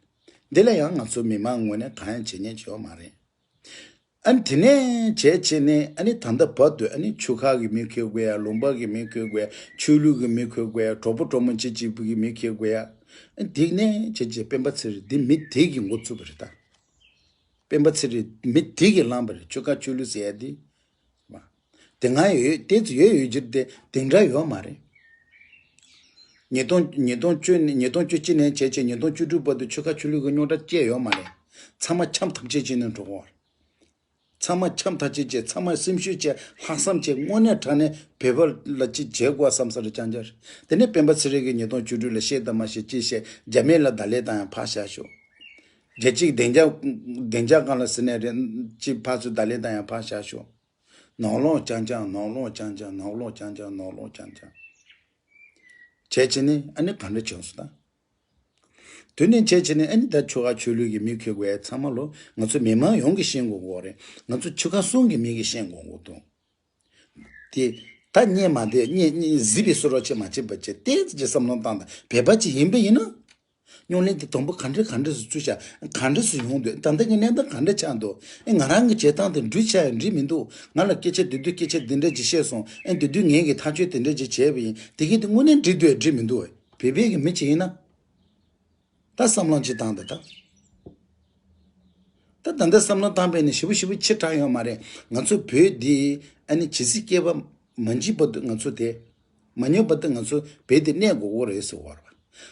འདི་ལ་ཡང་ང་ཚོ་མི་མང་ངོས་ནས་གང་ཡང་བྱེད་ཉན་ཅིག་ཡོད་མ་རེད། ཨ་ནི་དེ་ནས་བྱས་བྱས་ནས་ཨ་ནི་ད་ལྟ་བར་དུ་ཨ་ནི་ཆོལ་ཁ་གི་མི་ཁེ་དགོས་ཡ་ལུང་པ་གི་མི་ཁེ་དགོས་ཡ་ཆོས་ལུགས་ཀྱི་མི་ཁེ་དགོས་ཡ་གྲོགས་པོ་གྲོགས་མོ་ཅི་ཅིག་གི་མི་ཁེ་དགོས་ཡ། ཨ་ནི་དེ་ནས་བྱས་བྱས་སྤེན་པ་ཚེ་རིང་འདི་མི་དེ་གི་འགོ་ཚུགས་པ་རེད་ད། སྤེན་པ་ཚེ་རིང་མི་དེ་གི་བསླངས་པ་རེད་ཆོལ་ཁ་ཆོས་ལུགས་ཟེར་ཡ་དེ། དེ་སྔ་ཡོད་དེ་ཚོ་ཡོད་ཡོད་ཀྱི་རེད་དེ་དེ་འདྲ་ཡོད་མ་རེད། ཉིས་སྟོང་ཉིས་སྟོང་བཅུ་ཉིས་སྟོང་བཅུ་གཅིག་ནས་བྱས་བྱས་ཉིས་སྟོང་བཅུ་དྲུག་བར་དུ་ཆོལ་ཁ་ཆོས་ལུགས་ཀྱི་རྙོག་དྲ་སྐྱེས་ཡོད་མ་རེད། ཚང་མ་འཆམ་ཐག་ཆོད་བྱས་ནས་འགྲོ་གི་ཡོད་རེད། ཚང་མ་འཆམ་ཐག་ཆོད་བྱས་ཚང་མ་སེམས་ཤུགས་བྱས་ལྷག་བསམ་བྱས་དངོས་གནས་དྲང་གནས་བོད་པ་ལ་ཅིག་བྱེད་དགོས་བསམ་ས་རེད་རྐྱང་རྐྱང་རེད། དེ་ནས་སྤེན་པ་ཚེ་རིང་གིས་ཉིས་སྟོང་བཅུ་དྲུག་ལ་བཤད་དང་མ་བཤད་ཅི་བཤད་རྒྱ་མི་ལ་བརྡ་ལན་བཏང་ཡང་ཕར་བཞག་ཤོག་རྒྱལ་སྤྱིའི་བདེ་འཇགས་བདེ་འཇགས་སྒང་ལ་ཟེར་ནས་རེད་ཅིག་ཕར་ཚུར་བརྡ་ལན་བཏང་ཡང་ཕར་བཞག་ཤོག་ནག་ལོག་རྐྱང་རྐྱང་ནག་ལོག་རྐྱང་རྐྱང་ནག་ལོག་རྐྱང་རྐྱང་ནག་ལོག་རྐྱང་རྐྱང་། བྱས་བྱས་ནས་ཨ་ནི་ག་འདྲ་བྱུང་སོང་ད། དེ་ནས་བྱས་བྱས་ནས་ཨ་ནི་ད་ཆོལ་ཁ་ཆོས་ལུགས་ཀྱི་མི་ཁེ་དགོས་ཡ་ཚང་མ་ལོ་ང་ཚོ་མི་མང་ཡོངས་ཀྱིས་ཤེས་དགོས་ཀྱི་ཡོད་རེད། ང་ཚོ་ཆོལ་ཁ་གསུམ་གྱི་མི་གིས་ཤེས་དགོས་ཀྱི་འདུག་དེ་ད་རྙེད་མ་བསྡད་རྙེད་རྙེད་གཟིགས་པའི་སོ་རོགས་བྱེད་མ་བྱེད་པ་བྱས་ཏོག་ཙམ་གྱི་བསམ་བློ་བཏང་དང་བོད་པ་ཅིག་ཡིན་པ་ཡིན་ན། རྙོག་གླེང་དེ་དང་པོ་ག་འདྲ་ག་འདྲ་སུ་བཙུགས་བྱ་ག་འདྲ་སུ་ཡོང་འདུག་ད་ལྟ་གི་གནས་སྟངས་ག་འདྲ་ཆགས་འདུག་ཨེ་ང་རང་གི་བྱེད་སྟངས་དེ་འགྲིག་བྱ་ཡང་འགྲིག་མི་འདུག་ང་ལ་སྐད་ཆ་དེ་དུས་སྐད་ཆ་དེ་འདྲ་ཅིག་བཤད་སོང་ཨེ་དེ་དུས་ངས་ཀྱི་ཐག་གཅོད་དེ་འདྲ་ཅིག་བྱས་པ་ཡིན་དེ་གི་དེ་དངོས་གནས་འགྲིག་འདུག་ཨེ་འགྲིག་མི་འདུག་ཨེ་བོད་པའི་གི་མི་ཅིག་ཡིན་ན། ད་བསམ་བློ་ཅིག་བཏང་དང་ད། ད་ད་ལྟ་བསམ་བློ་བཏང་པས་ནི་ཞེ་པོ་ཞེ་པོ་ཕྱིར་དྲགས་ཡོད་མ་རེད། ང་ཚོ་བོད་འདི་ཨ་ནི་ཇི་སྲིད་སྐྱེ་བ་མ་འཇིག་བར་དུ་ང་ཚོ་དེ་མ་ཉམས་བར་དུ་ང་ཚོ་བོད་འདི་གནས་དགོས་ཀྱི་རེད་ཟེར་བ་རེད།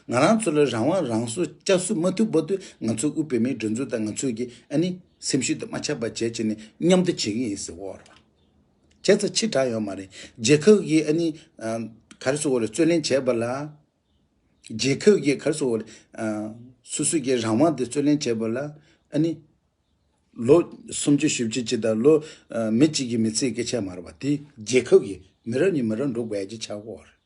ང་རང་ཚོ་ལ་རང་དབང་རང་སྲོག་བསྐྱར་གསོ་མ་ཐུབ་བར་དུ་ང་ཚོ་དབུས་བོད་མིའི་སྒྲིག་འཛུགས་དང་ང་ཚོ་གི་ཨ་ནི་སེམས་ཤུགས་དེ་མ་ཆག་པ་བྱས་བྱས་ནས་མཉམ་དུ་བྱེད་ཀྱི་ཡིན་ཟེར་བ་རེད། བྱས་ཙང་ཕྱིར་དྲགས་ཡོད་མ་རེད། རྒྱལ་ཁབ་ཀྱི་ཨ་ནི་ག་རེ་ཟེར་བ་རེད་རྩོད་ལེན་བྱས་པ་ལ། རྒྱལ་ཁབ་ཀྱི་ག་རེ་ཟེར་དགོས་རེད། ཨ། སོ་སོ་གི་རང་དབང་དེ་རྩོད་ལེན་བྱེད་པ་ལ་ཨ་ནི། ལོ་སུམ་ཅུ་བཞི་བཅུ་ཅིག་དང་ལོ་ཨ་མི་གཅིག་གི་མི་ཚེའི་སྐད་ཆ་མ་རེད་པ། དེ་རྒྱལ་ཁབ་ཀྱི་མི་རབས་ནས་མི་རབས་འགྲོ་དགོས་ཀྱི་ཆགས་ཀྱི་ཡོད་རེད།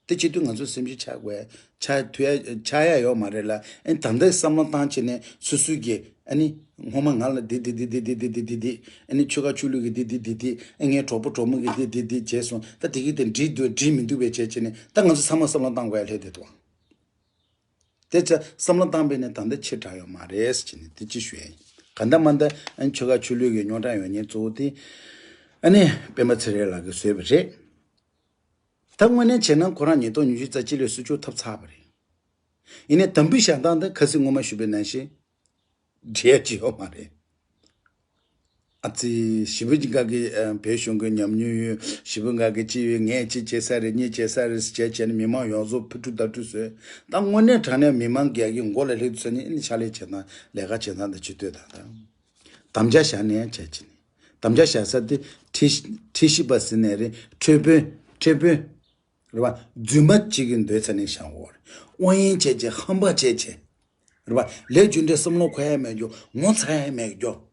དེ་བྱེད་དུས་ང་ཚོ་སེམས་ཤུགས་ཆག་དགོས། ཆག་ཐུབ་ཡ་ཆག་ཡ་ཡོད་མ་རེད་ལ། ཨ་ནི་ད་ལྟ་བསམ་བློ་བཏང་བྱས་ནས་སོ་སོ་གི་ཨ་ནི་སྔོན་མ་ང་ལ་འདི་འདི་འདི་འདི་འདི་འདི་འདི་འདི་འདི། ཨ་ནི་ཆོལ་ཁ་ཆོས་ལུགས་ཀྱི་འདི་འདི་འདི་འདི། ཨ་ངའི་གྲོགས་པོ་གྲོགས་མོ་གི་འདི་འདི་འདི་འདི་བྱས་སོང་། ད་དེ་གི་དེ་འགྲིག་འདུག་འགྲིག་མི་འདུག་པས་བྱས་བྱས་ནས་ད་ང་ཚོ་ཚང་མ་བསམ་བློ་བཏང་དགོས་ཡ་སླེབས་བསྡད་འདུག་དེ་ཚོ་བསམ་བློ་བཏང་པས་ནས་ད་ལྟ་ཕྱིར་དྲག་ཡོད་མ་རེད་ཟེར་ནས་དེ་ཅི་ཞུ་ཡ་ཡིན། ག་འདྲ་མ་འདྲ་ཨ་ནི་ཆོལ་ཁ་ཆོས་ལུགས་ཀྱི་རྙོག་དྲ་ཡོད་མཁན་གཙོ་བོ་དེ་ཨ་ནི་སྤེན་པ་ཚེ་རིང་ལགས་ཀྱིས་བཟོས་པ་རེད། ད་དངོས་གནས་བྱས་ན་ཁོ་རང་ཉིས་སྟོང་ཉི་ཤུ་རྩ་གཅིག་ལོའི་སྲིད་བྱུས་ཐོབ་ཚར་བ་རེད། ཡིན་ནའི་དམ་འབུལ་བཞག་སྟངས་དེ་ཁ་སང་སྔོན་མ་ཞུས་པའི་ནང་བཞིན་འབྲེལ་གྱི་ཡོད་མ་རེད། ཨ་ཙི། ཞེ་པོ་ཅིག་ག་གི་ཨ་བོད་གཞུང་གི་ཉམས་མྱོང་ཡོད། ཞེ་པོ་ག་གི་ཅི་ཡོད། ངས་ཅི་བྱེད་ས་རེད། གཉིས་བྱེད་ས་རེད་ཟེར་བྱས་བྱས་ནས་མི་མང་ཡོངས་རྫོགས་ཕུ་ཁྲུ་ད་ཁྲུ་བཟོས། ད་དངོས་གནས་དྲང་གནས་མི་མང་གི་ཡ་གི་མགོ་ལ་སླེབས་ཚར་ནས་ཨ་ནི་ཕྱག་ལས་བྱེད་སྟངས་ལས་ཀ་བྱེད་སྟངས་དེ་ཅི་ལྟོས་དང་དང་། དམ་བཅའ་བཞག་ནས་བྱས་བྱས་ནས། དམ་བཅའ་བཞག་ས་དེ་ཁྲི་ཁྲི་ཤི་པ་ཟེར་ནས་རེད། ཁྲེལ་དཔོན་ཁྲེལ་དཔོན། རེད་པ། རྫུན་མ་གཅིག་གི་འདོད་ཚ་ནས་བཞག་འོར། དབང་ཡིན་བྱས་བྱས་ཧམ་པ་བྱས་བྱས། རེད་པ། ལས་རྒྱུ་འབྲས་བསམ་བློ་འཁོར་ཡ་མེད་རྒྱུ། ངོ་ཚ་ཡ་མེད་རྒྱུ།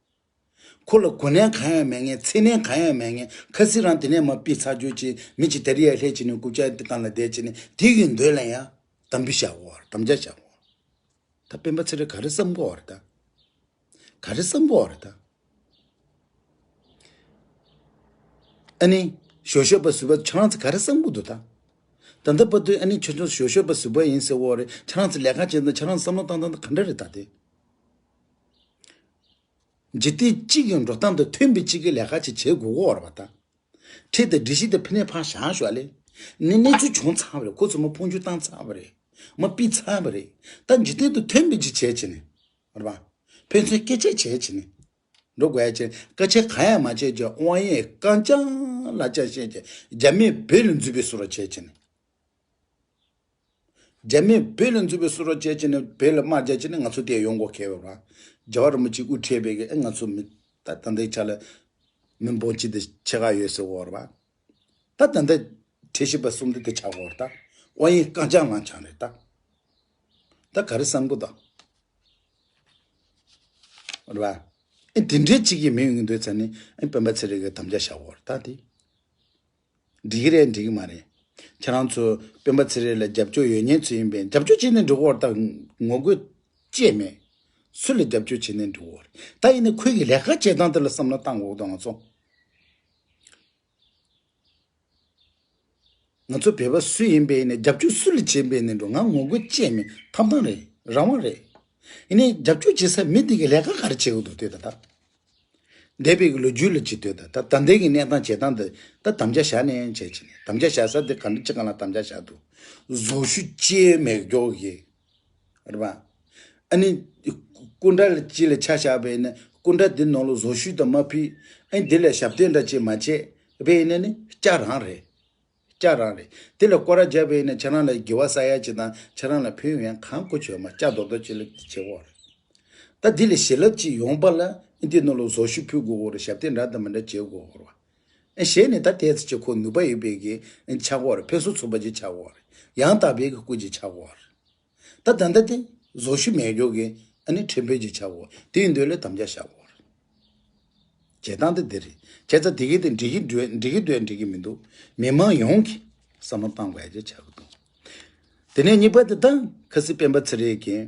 ཁོ་ལ་གོ་གནས་གང་ཡང་མེད་མཁན། མཚན་གནས་གང་ཡང་མེད་མཁན། ཁ་སང་རང་དེ་ནས་མ་ཕུད་ཚར་རྒྱུ་ཅིག་མི་གཅིག་དེ་རིང་ཡར་སླེབས་བྱས་ནས་རྐུབ་བཀྱག་དེ་སྟེང་ལ་བསྡད་བྱས་ནས་དེ་གི་འདོད་ལ་ཡང་དམ་བཅའ་བཞག་འོར། དམ་བཅའ་བཞག་འོར། ད་སྤེན་པ་ཚེ་རིང་ག་རེ་བསམ་གི་ཡོད་རེད་ད། ག་རེ་བསམ་གི་ཡོད་རེད་ད། ཨ་ནི་ཞོ་ཤོད་པ་ཟུར་པ་ཁྱེད་རང་ཚོ་ག་རེ་བསམ་གི་འདུག་ད། ད་ལྟ་བར་དུ་ཨ་ནི་ཁྱོད་ཚོ་ཞོ་ཤོད་པ་ཟུར་པ་ཡིན་ཟེར་གི་ཡོད་རེད། ཁྱེད་རང་ཚོ་ལས་ཀ་བྱེད་སྟངས། ཁྱེད་རང་ཚོ་བསམ་བློ་བཏང་སྟངས་ག་འདྲ་རེད་ད་དེ། འཇིག་རྟེན་གཅིག་གི་འགྲོ་སྟངས་དང་མཐུན་པའི་གཅིག་གི་ལས་ཀ་ཅིག་བྱེད་དགོས་ཀྱི་ཡོད་རེད་པ་ད། ཁྲིད་དང་སྒྲིག་གཞི་དེ་ཕ་ནས་ཕར་བཞག་ཤོག་ལེ། ནི་གནས་ཚུལ་བྱུང་ཚར་བ་རེད། ཁོ་ཚོ་མ་འཕོ་འགྱུར་བཏང་ཚར་བ་རེད། མ་ཕུད་ཚར་བ་རེད། ད་འཇིག་རྟེན་དང་མཐུན་པའི་ཅིག་བྱས་བྱས་ནས། རེད་པ། ཕན་ཚུན་སྐད་ཆ་བྱས་བྱས་ནས། འགྲོ་དགོས་ཡ་ཅིག་སྐད་ཆ་གང་ཡང་མ་བྱས་ཀྱང་དབང་ཡས་རྐང་རྐྱང་ལ་ཆ་བཞག་བྱས། རྒྱ་མིས་བོད་ལ་འཛུལ་བའི་བཟོ་འདྲ་བྱས་བྱས་ནས། རྒྱ་མིས་བོད་ལ་འཛུལ་བའི་བཟོ་འདྲ་བྱས་བྱས་ནས་བོད་ལ་དམག་རྒྱག་བྱས་ནས་ང་ཚོ་དེ་ཡོང་དགོས་ཁེལ་བ་རེད། རྒྱལ་བ་རིན་པོ་ཆེ་དབུ་ཁྲིད་པའི་གི་ཨེ་ང་ཚོ་མི་ད་ད་ལྟའི་ཆ་ལ་མི་འབོར་གཅིག་དེ་ཕྱེད་ཀ་ཡོད་ཟེར་བ་རེད་པ། ད་ད་ལྟ་ཁྲི་བཞི་པ་གསུམ་དེ་དེ་ཆགས་ཡོད་རེད་ད། དབང་ཡས་རྐང་རྐྱང་ལངས་ཆགས་རེད་ད། ད་ག་རེ་བསམ་གི་འདུག་རེད་པ། ཨེ་དེ་འདྲའི་གཅིག་གི་མི་ཡོང་གི་འདུག་ཚ་ནི་ཨེ་སྤེན་པ་ཚེ་རིང་གི་དམ་བཅའ་བཞག་ཡོད་རེད་ད་དེ། འགྲིག་གི་རེད་འགྲིག་གི་མ་རེད། ཁྱེད་རང་ཚོ་སྤེན་པ་ཚེ་རིང་ལ་རྒྱབ་སྐྱོར་ཡོད་མཁན་ཚོ་ཡིན་པས་རྒྱབ་སྐྱོར་བྱས་ནས་འགྲིག་གི་ཡོད་རེད་ད། ངོ་རྒོལ་ཅི་ཡང་མེད། སུ་ལ་རྒྱབ་སྐྱོར་བྱས་ནས་འགྲིག་གི་ཡོད་རེད། ད་ཡིན་ནའི་ཁོའི་གི་ལས་ཀ་བྱེད་སྟངས་དེ་ལ་བསམ་བློ་བཏང་དགོས་ཀྱི་འདུག་ང་ཚོ། ང་ཚོ་བོད་པ་སུ་ཡིན་པའི་ནས་རྒྱབ་སྐྱོར་སུ་ལ་བྱེད་པའི་ནས་འགྲོ། ང་ངོ་རྒོལ་བྱས་མེད། ཐོབ་ཐང་རེད། རང་དབང་རེད། ཡིན་ནའི་རྒྱབ་སྐྱོར་བྱེད་ས་མི་དེ་གི་ལས་ཀ་ག་རེ་བྱེད་དགོས་འདུག་ལྟོས་ད་ད། འདས་པའི་གི་ལོ་རྒྱུས་ལ་ཅིག་ལྟོས་ད། ད་ད་ལྟའི་གི་གནས་སྟངས་བྱེད་སྟངས་འདི་ད་དམ་བཅའ་བཞག་ནས་བྱས་བྱས་ནས། དམ་བཅའ་བཞག་ས་དེ་ག་འདྲ་ཅིག་སྒང་ལ་དམ་བཅའ་བཞག་འདུག་བཟོ་ཤུགས་ཅི་ཡང་མེད་མགྱོགས་ཀྱི། རེད་པ། ཨ་ནི། སྐུ་འདྲ་ལ་གཅིག་ལ་ཆ་བཞག་པ་ཡིན་ན་སྐུ་འདྲ་འདི་ནང་ལ་བཟོ་ཤུགས་དང་མ་ཕུད། ཨ་ནི་འདི་ལ་ཞབས་བརྟན་འདྲ་ཅིག་མ་བྱས་པ་ཡིན་ན་ནི་སྐྱ་རང་རེད། སྐྱ་རང་རེད། དེ་ལ་སྐོར་ར་བརྒྱབ་པ་ཡིན་ན་ཁྱེད་རང་ལ་དགེ་བ་བསགས་ཡ་ཅིག་དང་ཁྱེད་རང་ལ་ཕན་ཡོན་གང་གོ་ཆོད་མ། སྐྱ་རྡོག་རྡོག་ཅིག་ལ་བྱེད་དགོས་རེད། ད་འདི་ལ་བྱིན་རླབས་ཅིག་ཡོང་པ་ལ་ཨ་ནི་འདི་ནང་ལ་བཟོ་ཤུགས་ཕུད་དགོས་རེད། ཞབས་བརྟན་འདྲ་དང་མི་འདྲ་བྱེད་དགོས་རེད་པ། ཨ་ནི་བྱས་ནས་ད་ལྟའི་ཚེ་ཅིག་ཁོ་ནུས་པ་ཡོད་པའི་གི་ཨ་ནི་ཆགས་ཀྱི་ཡོད་རེད། ཕུན་སུམ་ཚོགས་པ་ཅིག་ཆགས་ཀྱི་ཡོད་རེད། ཡང་དག་པའི་གི་སྐུ་ཅིག་ཆགས་ཀྱི་ཡོད་རེད། ད་ད་ལྟ་དེ་བཟོ་ཤུགས་མེད་མགྱོགས་ཀྱི་ཨ་ནི་ཁྲེལ་དཔོན་ཅིག་ཆགས་ཀྱི་ཡོད་རེད། དེ་ཡིན་དུས་ལ་དམ་བཅའ་བཞག་ཡོད་རེད། བྱེད་སྟངས་དེ་འདི་རེད། བྱས་ཙང་དེ་གི་དེ་འགྲིག་གི་འགྲོ་འགྲིག་གི་འདུག་འགྲིག་གི་མི་འདུག་མི་མང་ཡོངས་ཀྱིས་བསམ་བློ་བཏང་དགོས་ཡ་ཅིག་ཆགས་ཀྱི་འདུག་དེ་ནས་གཉིས་པ་དེ་ད་ཁ་སང་སྤེན་པ་ཚེ་རིང་གིས།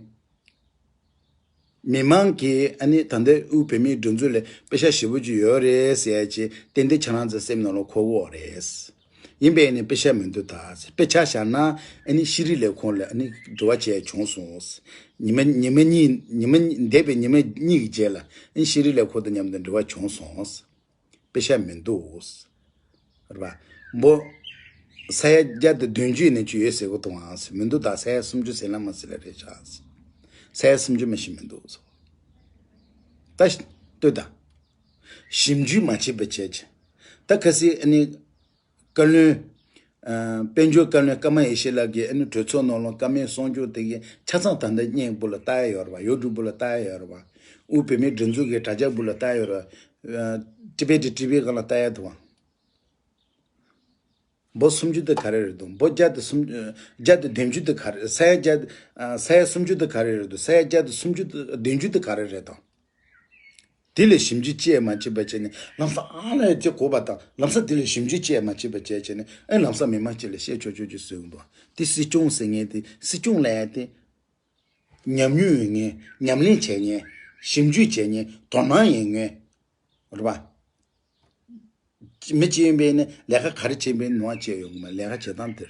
མི་མང་གིས་ཨ་ནི་ད་ལྟའི་དབུས་བོད་མིའི་སྒྲིག་འཛུགས་ལ་པེ་ཤག་ཞེ་པོ་ཅིག་ཡོད་རེད་ཟེར་ཡ་ཅིག་ཏན་ཏན་ཁྱེད་རང་ཚོའི་སེམས་ནང་ལ་འཁོར་གྱི་ཡོད་རེད། ཡིན་པས་ནི་པེ་ཤག་མི་འདུག་ད། དཔེ་ཆ་བཞག་ན་ཨ་ནི་ཤེས་རིག་ལས་ཁུངས་ལ་ཨ་ནི་དྲི་བ་བྱས་བྱུང་སོང་། ཉི་མ་ཉི་མ་གཉིས་ཉི་མ་འདས་པའི་ཉི་མ་གཉིས་ཀྱི་རྗེས་ལ་ཨ་ནི་ཤེས་རིག་ལས་ཁུངས་དང་མཉམ་དུ་དྲི་བ་བྱུང་སོང་། པེ་ཤག་མི་འདུག་རེད་པ། འབོ། ས་ཡ་བརྒྱ་དང་བདུན་ཅུ་ནས་ཅིག་ཡོད་ཟེར་གི་འདུག་ཨང་། མི་འདུག་ད། ས་ཡ་སུམ་ཅུ་ཟེར་ལ་མ་ཟེར་ལ་རེད་ཤག་ས་ཡ་སུམ་ཅུ་མ་ཞིག་མི་འདུག་ད་ལྟོས་ད། ཞིབ་འཇུག་མ་བྱས་པ་བྱས་ཀྱི། ད་ཁ་སང་ཨ་ནི། བཀའ་བློན། ཨ། དཔལ་འབྱོར་བཀའ་བློན་ཀརྨ་ཡེ་ཤེས་ལགས་ཀྱིས་ཨ་ནི་གྲོས་ཚོགས་ནང་ལ་བཀའ་མོལ་གསུང་རྒྱུ་དེ་གི་ཆ་ཚང་ད་ལྟ་བརྙན་སྦུག་ལ་ལྟ་ཡ་ཡོད་རེད་པ། ཡུ་ཊུབ་སྦུག་ལ་ལྟ་ཡ་ཡོད་རེད་པ། དབུས་བོད་མིའི་སྒྲིག་འཛུགས་ཀྱི་དྲ་རྒྱ་སྦུག་ལ་ལྟ་ཡ་ཡོད་རེད་པ། ཨ། ཊི་བེ་ཊི་ཊི་ཝི་སྒང་ལ་ལྟ་ཡ་འདུག་པ། འབུམ་སུམ་ཅུ་དེ་ག་རེ་རེད་འདུག་འབུམ་བརྒྱ་དང་སུམ་བརྒྱ་དང་བདུན་ཅུ་དེ་ག་རེ། ས་ཡ་བརྒྱ་ས་ཡ་སུམ་ཅུ་དེ་ག་རེ་རེད་འདུག་ས་ཡ་བརྒྱ་དང་སུམ་ཅུ་དང་བདུན་ཅུ་དེ་ག་རེ་རེད་དང་། དེ་ལ་ཞིབ་འཇུག་བྱས་མ་བྱས་པ་བྱས་ནས་ལམ་སང་ཨ་ལས་དེ་གོ་བ་དང་ལམ་སང་དེ་ལ་ཞིབ་འཇུག་བྱས་མ་བྱས་པ་བྱས་བྱས་ནས་ཨེ་ལམ་སང་མི་མང་ཅིག་ལ་བཤད་ཆོག་ཆོག་ཅིག་བཟོས་འདུག་དེ་སྲིད་སྐྱོང་ཟེར་མཁན་དེ་སྲིད་སྐྱོང་ལ་ཡ་དེ། ཉམས་མྱོང་ཡོད་མཁན། ཉམས་ལེན་བྱས་མཁན། ཞིབ་འཇུག་བྱས་མཁན། དོ་སྣང་ཡོད་མཁན། རེད་པ། མི་གཅིག་ཡིན་པས་ནི་ལས་ཀ་ག་རེ་བྱས་པའི་ནོར་བ་བྱས་ཡོང་གི་མ་ལས་ཀ་བྱེད་སྟངས་དེ་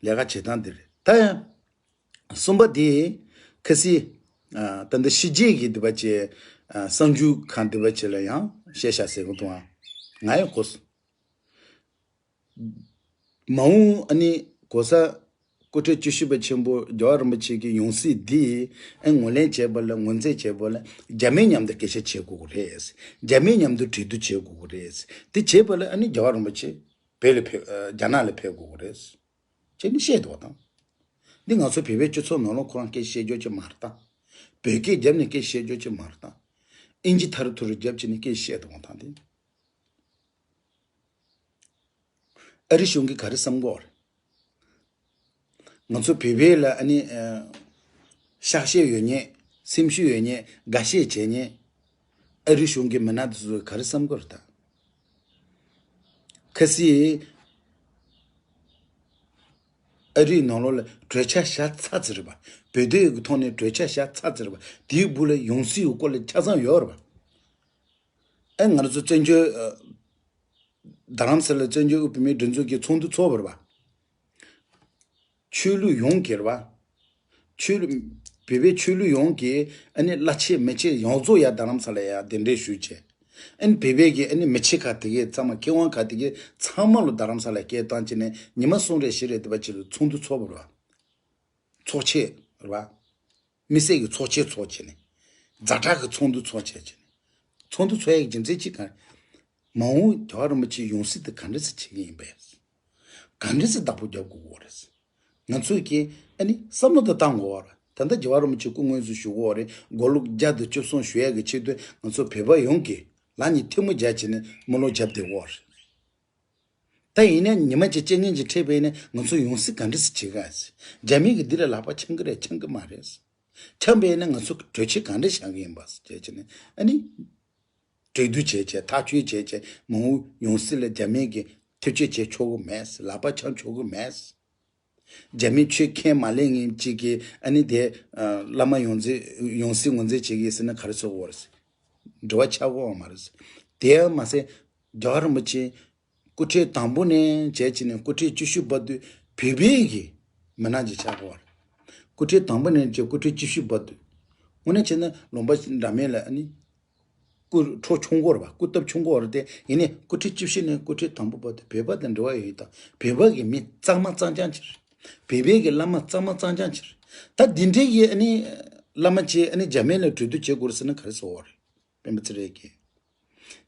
རེད། ལས་ཀ་བྱེད་སྟངས་དེ་རེད། ད་ཡང་གསུམ་པ་དེ་ཁ་སི། ད་ལྟ་ཕྱི་རྒྱལ་གྱི་འདི་པ་བྱས། གསར་འགྱུར་ཁང་འདི་པ་བྱས་ལ་ཡང་བཤད་བཞག་ཟེར་གི་འདུག་ཨ། ང་ཡང་གོ་སོང་། མ་འོངས་ཨ་ནི་གོ་ས་སྐུ་ཕྲེང་བཅུ་བཞི་པ་ཆེན་པོ་རྒྱལ་བ་རིན་པོ་ཆེ་གི་ཡང་སྲིད་འདི་ཨ་ངོས་ལེན་བྱས་པ་ལ་ངོས་འཛིན་བྱས་པ་ལ་རྒྱ་མི་མཉམ་དུ་སྐད་ཆ་བྱེད་དགོས་ཀྱི་རེད། རྒྱ་མི་མཉམ་དུ་གྲོས་བསྡུར་བྱེད་དགོས་ཀྱི་རེད། དེ་བྱས་པ་ལ་ཨ་ནི་རྒྱལ་བ་རིན་པོ་ཆེ་བོད་ལ་ཕེབས་རྒྱ་ནག་ལ་ཕེབས་དགོས་ཀྱི་རེད། ཅེས་ནི་བཤད་འདུག་པ་དང་། འདི་ང་ཚོ་བོད་པའི་སྤྱི་ཚོགས་ནང་ལ་ཁོ་རང་སྐད་བཤད་རྒྱུ་ཅིག་མ་རེད་དང་། བོད་སྐད་རྒྱབ་ནས་སྐད་བཤད་རྒྱུ་ཅིག་མ་རེད་དང་། ཨིན་ཇི་ཐར་ཐུར་རྒྱབ་བྱས་ནས་སྐད་བཤད་འདུག་པ་དང་དེ། ཨ་རི་གཞུང་གིས་ག་རེ་བསམ་གྱི་ཡོད་རེད། ང་ཚོ་བོད་པའི་ལ་ཨ་ནི་ཨ། ཤག་ཤེད་ཡོད་མཁན། སེམས་ཤུགས་ཡོད་མཁན། འགའ་ཤས་བྱས་མཁན། ཨ་རི་གཞུང་གི་མི་སྣ་དེ་ཚོས་ག་རེ་བསམ་གྱི་ཡོད་རེད་ད། ཁ་སི། ཨ་རིའི་ནང་ལོགས་ལ་གྲོས་འཆར་བཞག་ཚར་ཚར་རེད་པ། བོད་དོན་གྱི་ཐོག་ནས་གྲོས་འཆར་བཞག་ཚར་ཚར་རེད་པ། དེའི་སྦུག་ལ་ཡང་སྲིད་ཀྱི་སྐོར་ལ་ཆ་ཚང་ཡོད་རེད་པ། ཨ་ང་རང་ཚོ་བཙན་བྱོལ་ཨ། རྡ་རམ་ས་ལ་བཙན་བྱོལ་དབུས་བོད་མིའི་སྒྲིག་འཛུགས་ཀྱི་ཚོགས་འདུ་ཚོགས་པ་རེད་པ། ཆོས་ལུགས་ཡོངས་ཀྱི་རེད་པ། ཆོས་ལུགས། བོད་པའི་ཆོས་ལུགས་ཡོངས་ཀྱི་ཨ་ནི་བླ་ཆེན་མི་ཆེན་ཡོངས་རྫོགས་ཡར་རྡ་རམ་ས་ལ་ཡར་གདན་འདྲེན་ཞུས་བྱས། ཨ་ནི་བོད་པའི་གི་ཨ་ནི་མི་ཆེན་ཁག་དེ་གའི་ཚང་མ་མཁས་དབང་ཁག་དེ་གའི་ཚང་མ་ལ་རྡ་རམ་ས་ལ་སྐད་བཏང་བྱས་ནས་ཉི་མ་གསུམ་རེ་བཞི་རེ་དེ་པ་ཅིག་ལ་ཚོགས་འདུ་ཚོགས་པ་རེད་པ། ཚོགས་ཆེན་རེད་པ། མི་སེར་གྱི་ཚོགས་ཆེན་ཚོགས་བྱས་ནས། ཛ་དྲག་གི་ཚོགས་འདུ་ཚོགས་བྱས་བྱས་ནས། ཚོགས་འདུ་ཚོགས་ཡག་གི་རྒྱུ་མཚན་གཅིག་ག་རེ། མ་འོངས་རྒྱལ་བ་རིན་པོ་ཆེའི་ཡང་སྲིད་དེ་ག་འདྲ་སེ་བྱེད་ཀྱི་ཡིན་པས། ག་འདྲ་སེ་བདག་པོ་རྒྱབ་དགོས་ཀྱི་ཡོད་རེད། ང་ཚོས་ཀྱིས་ཨ་ནི་བསམ་བློ་དེ་བཏང་དགོས་པ་རེད། ད་ལྟ་རྒྱལ་བ་རིན་པོ་ཆེ་སྐུ་དངོས་སུ་བཞུགས་ཀྱི་ཡོད་རེད། མགོ་ལོག་བརྒྱ་དང་བཅུ་གསུམ་བཞུགས་ཡག་གི་ཆེད་དུ་ང་ཚོ་བོད་པ་ཡོངས་ཀྱིས་ལག་གཉིས་ཐལ་མོ་སྦྱར་བྱས་ནས་སྨོན་ལམ་རྒྱབ་བསྡད་ཡོད་རེད། ད་ཡིན་ནའི་ཉི་མ་གཅིག་རྐྱེན་ངན་ཅིག་འཕྲད་པ་ཡིན་ན་ང་ཚོ་ཡང་སྲིད་ག་འདྲ་སེ་བྱེད་ག་ཟེར། རྒྱ་མི་གིས་འདི་ལ་ལག་པ་འཆང་གི་རེད་འཆང་གི་མ་རེད་ཟེར། འཆང་པ་ཡིན་ན་ང་ཚོ་གྲོས་ཆོད་ག་འདྲ་བཞག་གི་ཡིན་པ་ཟེར་བྱས་བྱས་ནས་ཨ་ནི། གྲོས་བསྡུར་བྱས་བྱས་ཐག་གཅོད་བྱས་བྱས་མ་འོངས་ཡང་སྲིད་ལ་རྒྱ་མི་གིས་ཐེ་བྱུས་བྱེད་ཆོག་གི་མེད་ཟེར། ལག་པ་འཆང་ཆོག་གི་མེད་ཟེར། རྒྱ་མི་ཆོས་ཁས་མ་ལེན་མཁན་གཅིག་གིས་ཨ་ནི་དེ་ཨ། བླ་མ་ཡོངས་འཛིན་ཡང་སྲིད་ངོས་འཛིན་བྱེད་ཀྱི་ཡིན་ཟེར་ན་ག་རེ་ཟེར་དགོས་རེད་ཟེར། འབྲེལ་བ་ཆགས་ཀྱི་ཡོད་མ་རེད་ཟེར། དེ་ཡང་མ་ཟད་རྒྱལ་བ་རིན་པོ་ཆེ་སྐུ་ཕྲེང་དང་པོ་ནས་བྱས་བྱས་ནས་སྐུ་ཕྲེང་བཅུ་བཞི་བར་དུ་བོད་པའི་གི་མི་སྣ་ཅིག་ཆགས་ཀྱི་ཡོད་རེད། སྐུ་ཕྲེང་དང་པོ་ནས་བྱས་སྐུ་ཕྲེང་བཅུ་བཞི་བར་དུ། དངོས་གནས་བྱས་ན་ལུང་པ་འདྲ་མིན་ལ་ཨ་ནི། སྐུ་འཁྲུངས་ཆུང་ཀུ་རེད་པ། སྐུ་སྟབས་ཆུང་ཀུ་རེད་དེ་ཡིན་ནའི་སྐུ་ཕྲེང་བཅུ་བཞི་ནས་སྐུ་ཕྲེང་དང་པོ་བར་དུ་བོད་པ་དང་འབྲེལ་བ་ཡོད་དང་བོད་པ་གི་མི་གཙང་མ་གཙང་རྐྱང་ཅིག་རེད། བོད་པའི་གི་བླ་མ་གཙང་མ་གཙང་རྐྱང་ཅིག་རེད། ད་འདི་འདྲའི་གི་ཨ་ནི་བླ་མ་ཅིག་ཨ་ནི་རྒྱ་མི་ལ་གྲོས་བསྡུར་བྱེད་དགོས་རེད་ཟེར་ན་ག་རེ་ཟེར་དགོས་རེད། སྤེན་པ་ཚེ་རིང་གིས།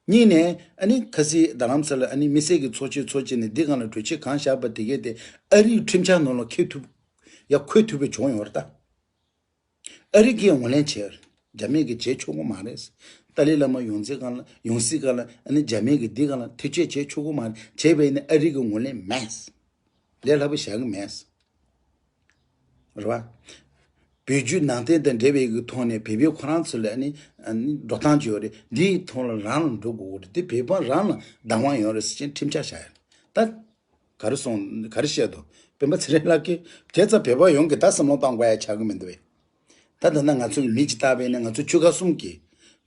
གཉིས་ནས་ཨ་ནི་ཁ་སང་རྡ་རམ་ས་ལ་ཨ་ནི་མི་སེར་གི་ཚོགས་ཆེན་ཚོགས་བྱས་ནས་འདི་སྒང་ལ་གྲོས་ཆོད་གང་བཞག་པ་དེ་གས་དེ་ཨ་རིའི་ཁྲིམས་འཆར་ནང་ལ་འཁོད་ཐུབ། ཡ་འཁོད་ཐུབ་པའི་བྱུང་ཡོད་རེད་ད། ཨ་རི་གིས་ངོས་ལེན་བྱས། རྒྱ་མི་གིས་བྱེད་ཆོག་གི་མ་རེད། ཏཱ་ལའི་བླ་མ་ཡོངས་འཛིན་སྒང་ལ་ཡང་སྲིད་སྒང་ལ་ཨ་ནི་རྒྱ་མི་གིས་འདི་སྒང་ལ་ཐེ་བྱུས་བྱེད་ཆོག་གི་མ་རེད། བྱས་པ་ཡིན་ན་ཨ་རི་གིས་ངོས་ལེན་མེད། ལས་སླ་པོ་བཞག་གི་མེད། རེད་བ། བོད་བརྒྱུད་ནང་བསྟན་དང་འབྲེལ་བའི་གི་ཐོག་ནས་བོད་པའི་ཁོ་རང་ཚོ་ལ་ཨ་ནི་ཨ་ནི་འགྲོ་སྟངས་ཅིག་ཡོད་རེད། འདིའི་ཐོག་ལ་རང་ལ་འགྲོ་དགོས་ཀྱི་རེད། འདི་བོད་པ་རང་ལ་བདག་དབང་ཡོད་རེད་ཟེར་བྱས་ཁྲིམས་འཆར་བཞག་ཡོད་རེད་ད། ག་རེ་སོང་། ག་རེ་བཤད་འདུག་སྤེན་པ་ཚེ་རིང་ལགས་ཀྱིས་བྱས་ཙང་བོད་པ་ཡོངས་ཀྱིས་ད་བསམ་བློ་གཏོང་དགོས་ཡ་ཆགས་ཀྱི་མི་འདུག་བས། ད་ད་ལྟ་ང་ཚོ་གི་མི་གཅིག་བལྟས་པས་ན་ང་ཚོ་ཆོལ་ཁ་གསུམ་གྱི་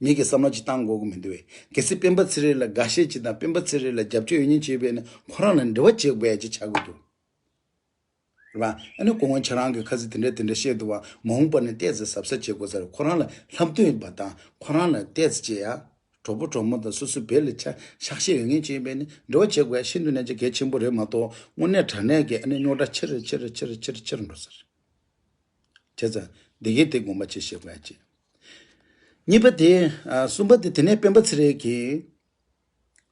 མི་གིས་བསམ་བློ་གཅིག་བཏང་དགོས་ཀྱི་མི་འདུག་བས། གལ་སྲིད་སྤེན་པ་ཚེ་རིང་ལ་འགའ་ཤས་ཅིག་དང་སྤེན་པ་ཚེ་རིང་ལ་རྒྱབ་སྐྱོར་ཡོད་མཁན་ཅིག་ཡོད་པས་ན་ཁོ་རང་ལ་འབྲེལ་བ་བྱེད་དགོས་ཡ་ཅིག་ཆགས་ཀྱི་འདུག་རེད་བ། ཨ་ནི་སྐུ་ངོ་ཁྱེད་རང་གིས་ཁ་སང་དེ་འདྲ་དེ་འདྲ་བཤད་འདུག་བ། མ་འོངས་པ་ནས་ཏོག་ཙམ་གཟབ་གཟབ་བྱེད་དགོས་ས་རེད། ཁོ་རང་ལ་ལྷག་དོན་པ་དང་ཁོ་རང་ལ་ཏོག་ཙམ་ཅིག་ཡ། གྲོགས་པོ་གྲོགས་མོ་དང་སོ་སོའི་བོད་ལ་ཆ་ཤག་ཤེད་ཡོད་མཁན་ཅིག་ཡིན་པས་ནི་འབྲེལ་བ་བྱེད་དགོས་ཡ་ཤིན་ཏུ་ནས་ཅིག་གལ་ཆེན་པོ་རེད་མ་གཏོགས་དངོས་གནས་དྲང་གནས་ཀྱི་ཨ་ནི་རྙོག་དྲ་ཆེ་རུ་ཆེ་རུ་ཆེ་རུ་ཆེ་རུ་ཆེ་རུ་འགྲོ་ས་རེད། བྱས་ཙང་འདི་གའི་དེ་དགོངས་པ་ཅིག་བཞེས་དགོས་ཡ་ཅིག་གཉིས་པ་དེ། ཨ། གསུམ་པ་དེ་དེ་ནས་སྤེན་པ་ཚེ་རིང་གིས།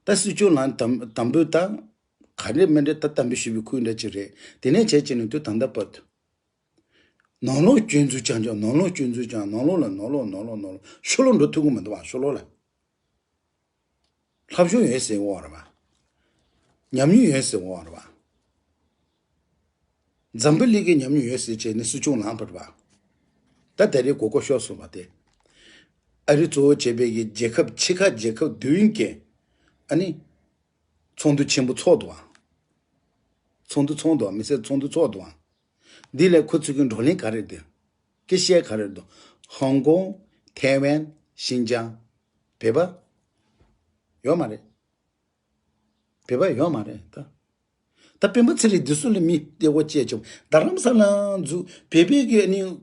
ད་སྲིད་སྐྱོང་ལ་དམ་དམ་འབུལ་ད། ག་རེ་མིན་རེད་ད། དམ་འབུལ་ཞུས་པའི་ཁུལ་འདྲ་ཅིག་རེད། དེ་ནས་བྱས་བྱས་ནས་དུས་ད་ལྟ་བར་དུ། ནང་ལོགས་སྐྱོན་འཛུགས་རྐྱང་རྐྱང་། ནང་ལོགས་སྐྱོན་འཛུགས་རྐྱང་། ནང་ལོགས་ལ་ནང་ལོགས་ནང་ལོགས་ནང་ལོགས་ཕྱི་ལོགས་འགྲོ་ཐུབ་ཀྱི་མི་འདུག་བ། ཕྱི་ལོགས་ལ། ལྷབ་གཞུང་ཡོད་ཟེར་འོང་བ་རེད་པ། ཉམས་མྱོང་ཡོད་ཟེར་འོང་བ་རེད་པ། འཛམ་བུ་གླིང་གི་ཉམས་མྱོང་ཡོད་ཟེར་བྱས་ནས་སྲིད་སྐྱོང་ལངས་པ་རེད་པ། ད་དེ་རིང་མགོ་སྐོར་ཤོར་སོང་བ་དེ། ཨ་རི་གཙོ་བོ་བྱས་པའི་གི་རྒྱལ་ཁབ་ཕྱི་ཁ་རྒྱལ་ཁབ་བདུན་གྱི་ཨ་ནི་ཚོགས་འདུ་ཆེན་པོ་ཚོགས་འདུག་ཨ། ཚོགས་འདུ་ཚོགས་འདུག་ཨ། མི་སེར་ཚོགས་འདུ་ཚོགས་འདུག་ཨ། འདི་ལས་ཁོ་ཚོ་གི་བགྲོ་གླེང་ག་རེ་འདུག་སྐད་ཆ་ག་རེ་འདུག་ཧོང་ཀོང་། ཐའེ་ཝན། ཤིན་ཅང་། བོད་པ་ཡོད་མ་རེད། བོད་པ་ཡོད་མ་རེད་ད། ད་སྤེན་པ་ཚེ་རིང་འདི་ཚོ་ལ་མི་སྐྱོ་པོ་སྐྱེས་བྱུང་། རྡ་རམ་ས་ལ་འཛུལ། བོད་པའི་གི་ཨ་ནི་སྒྲུབ་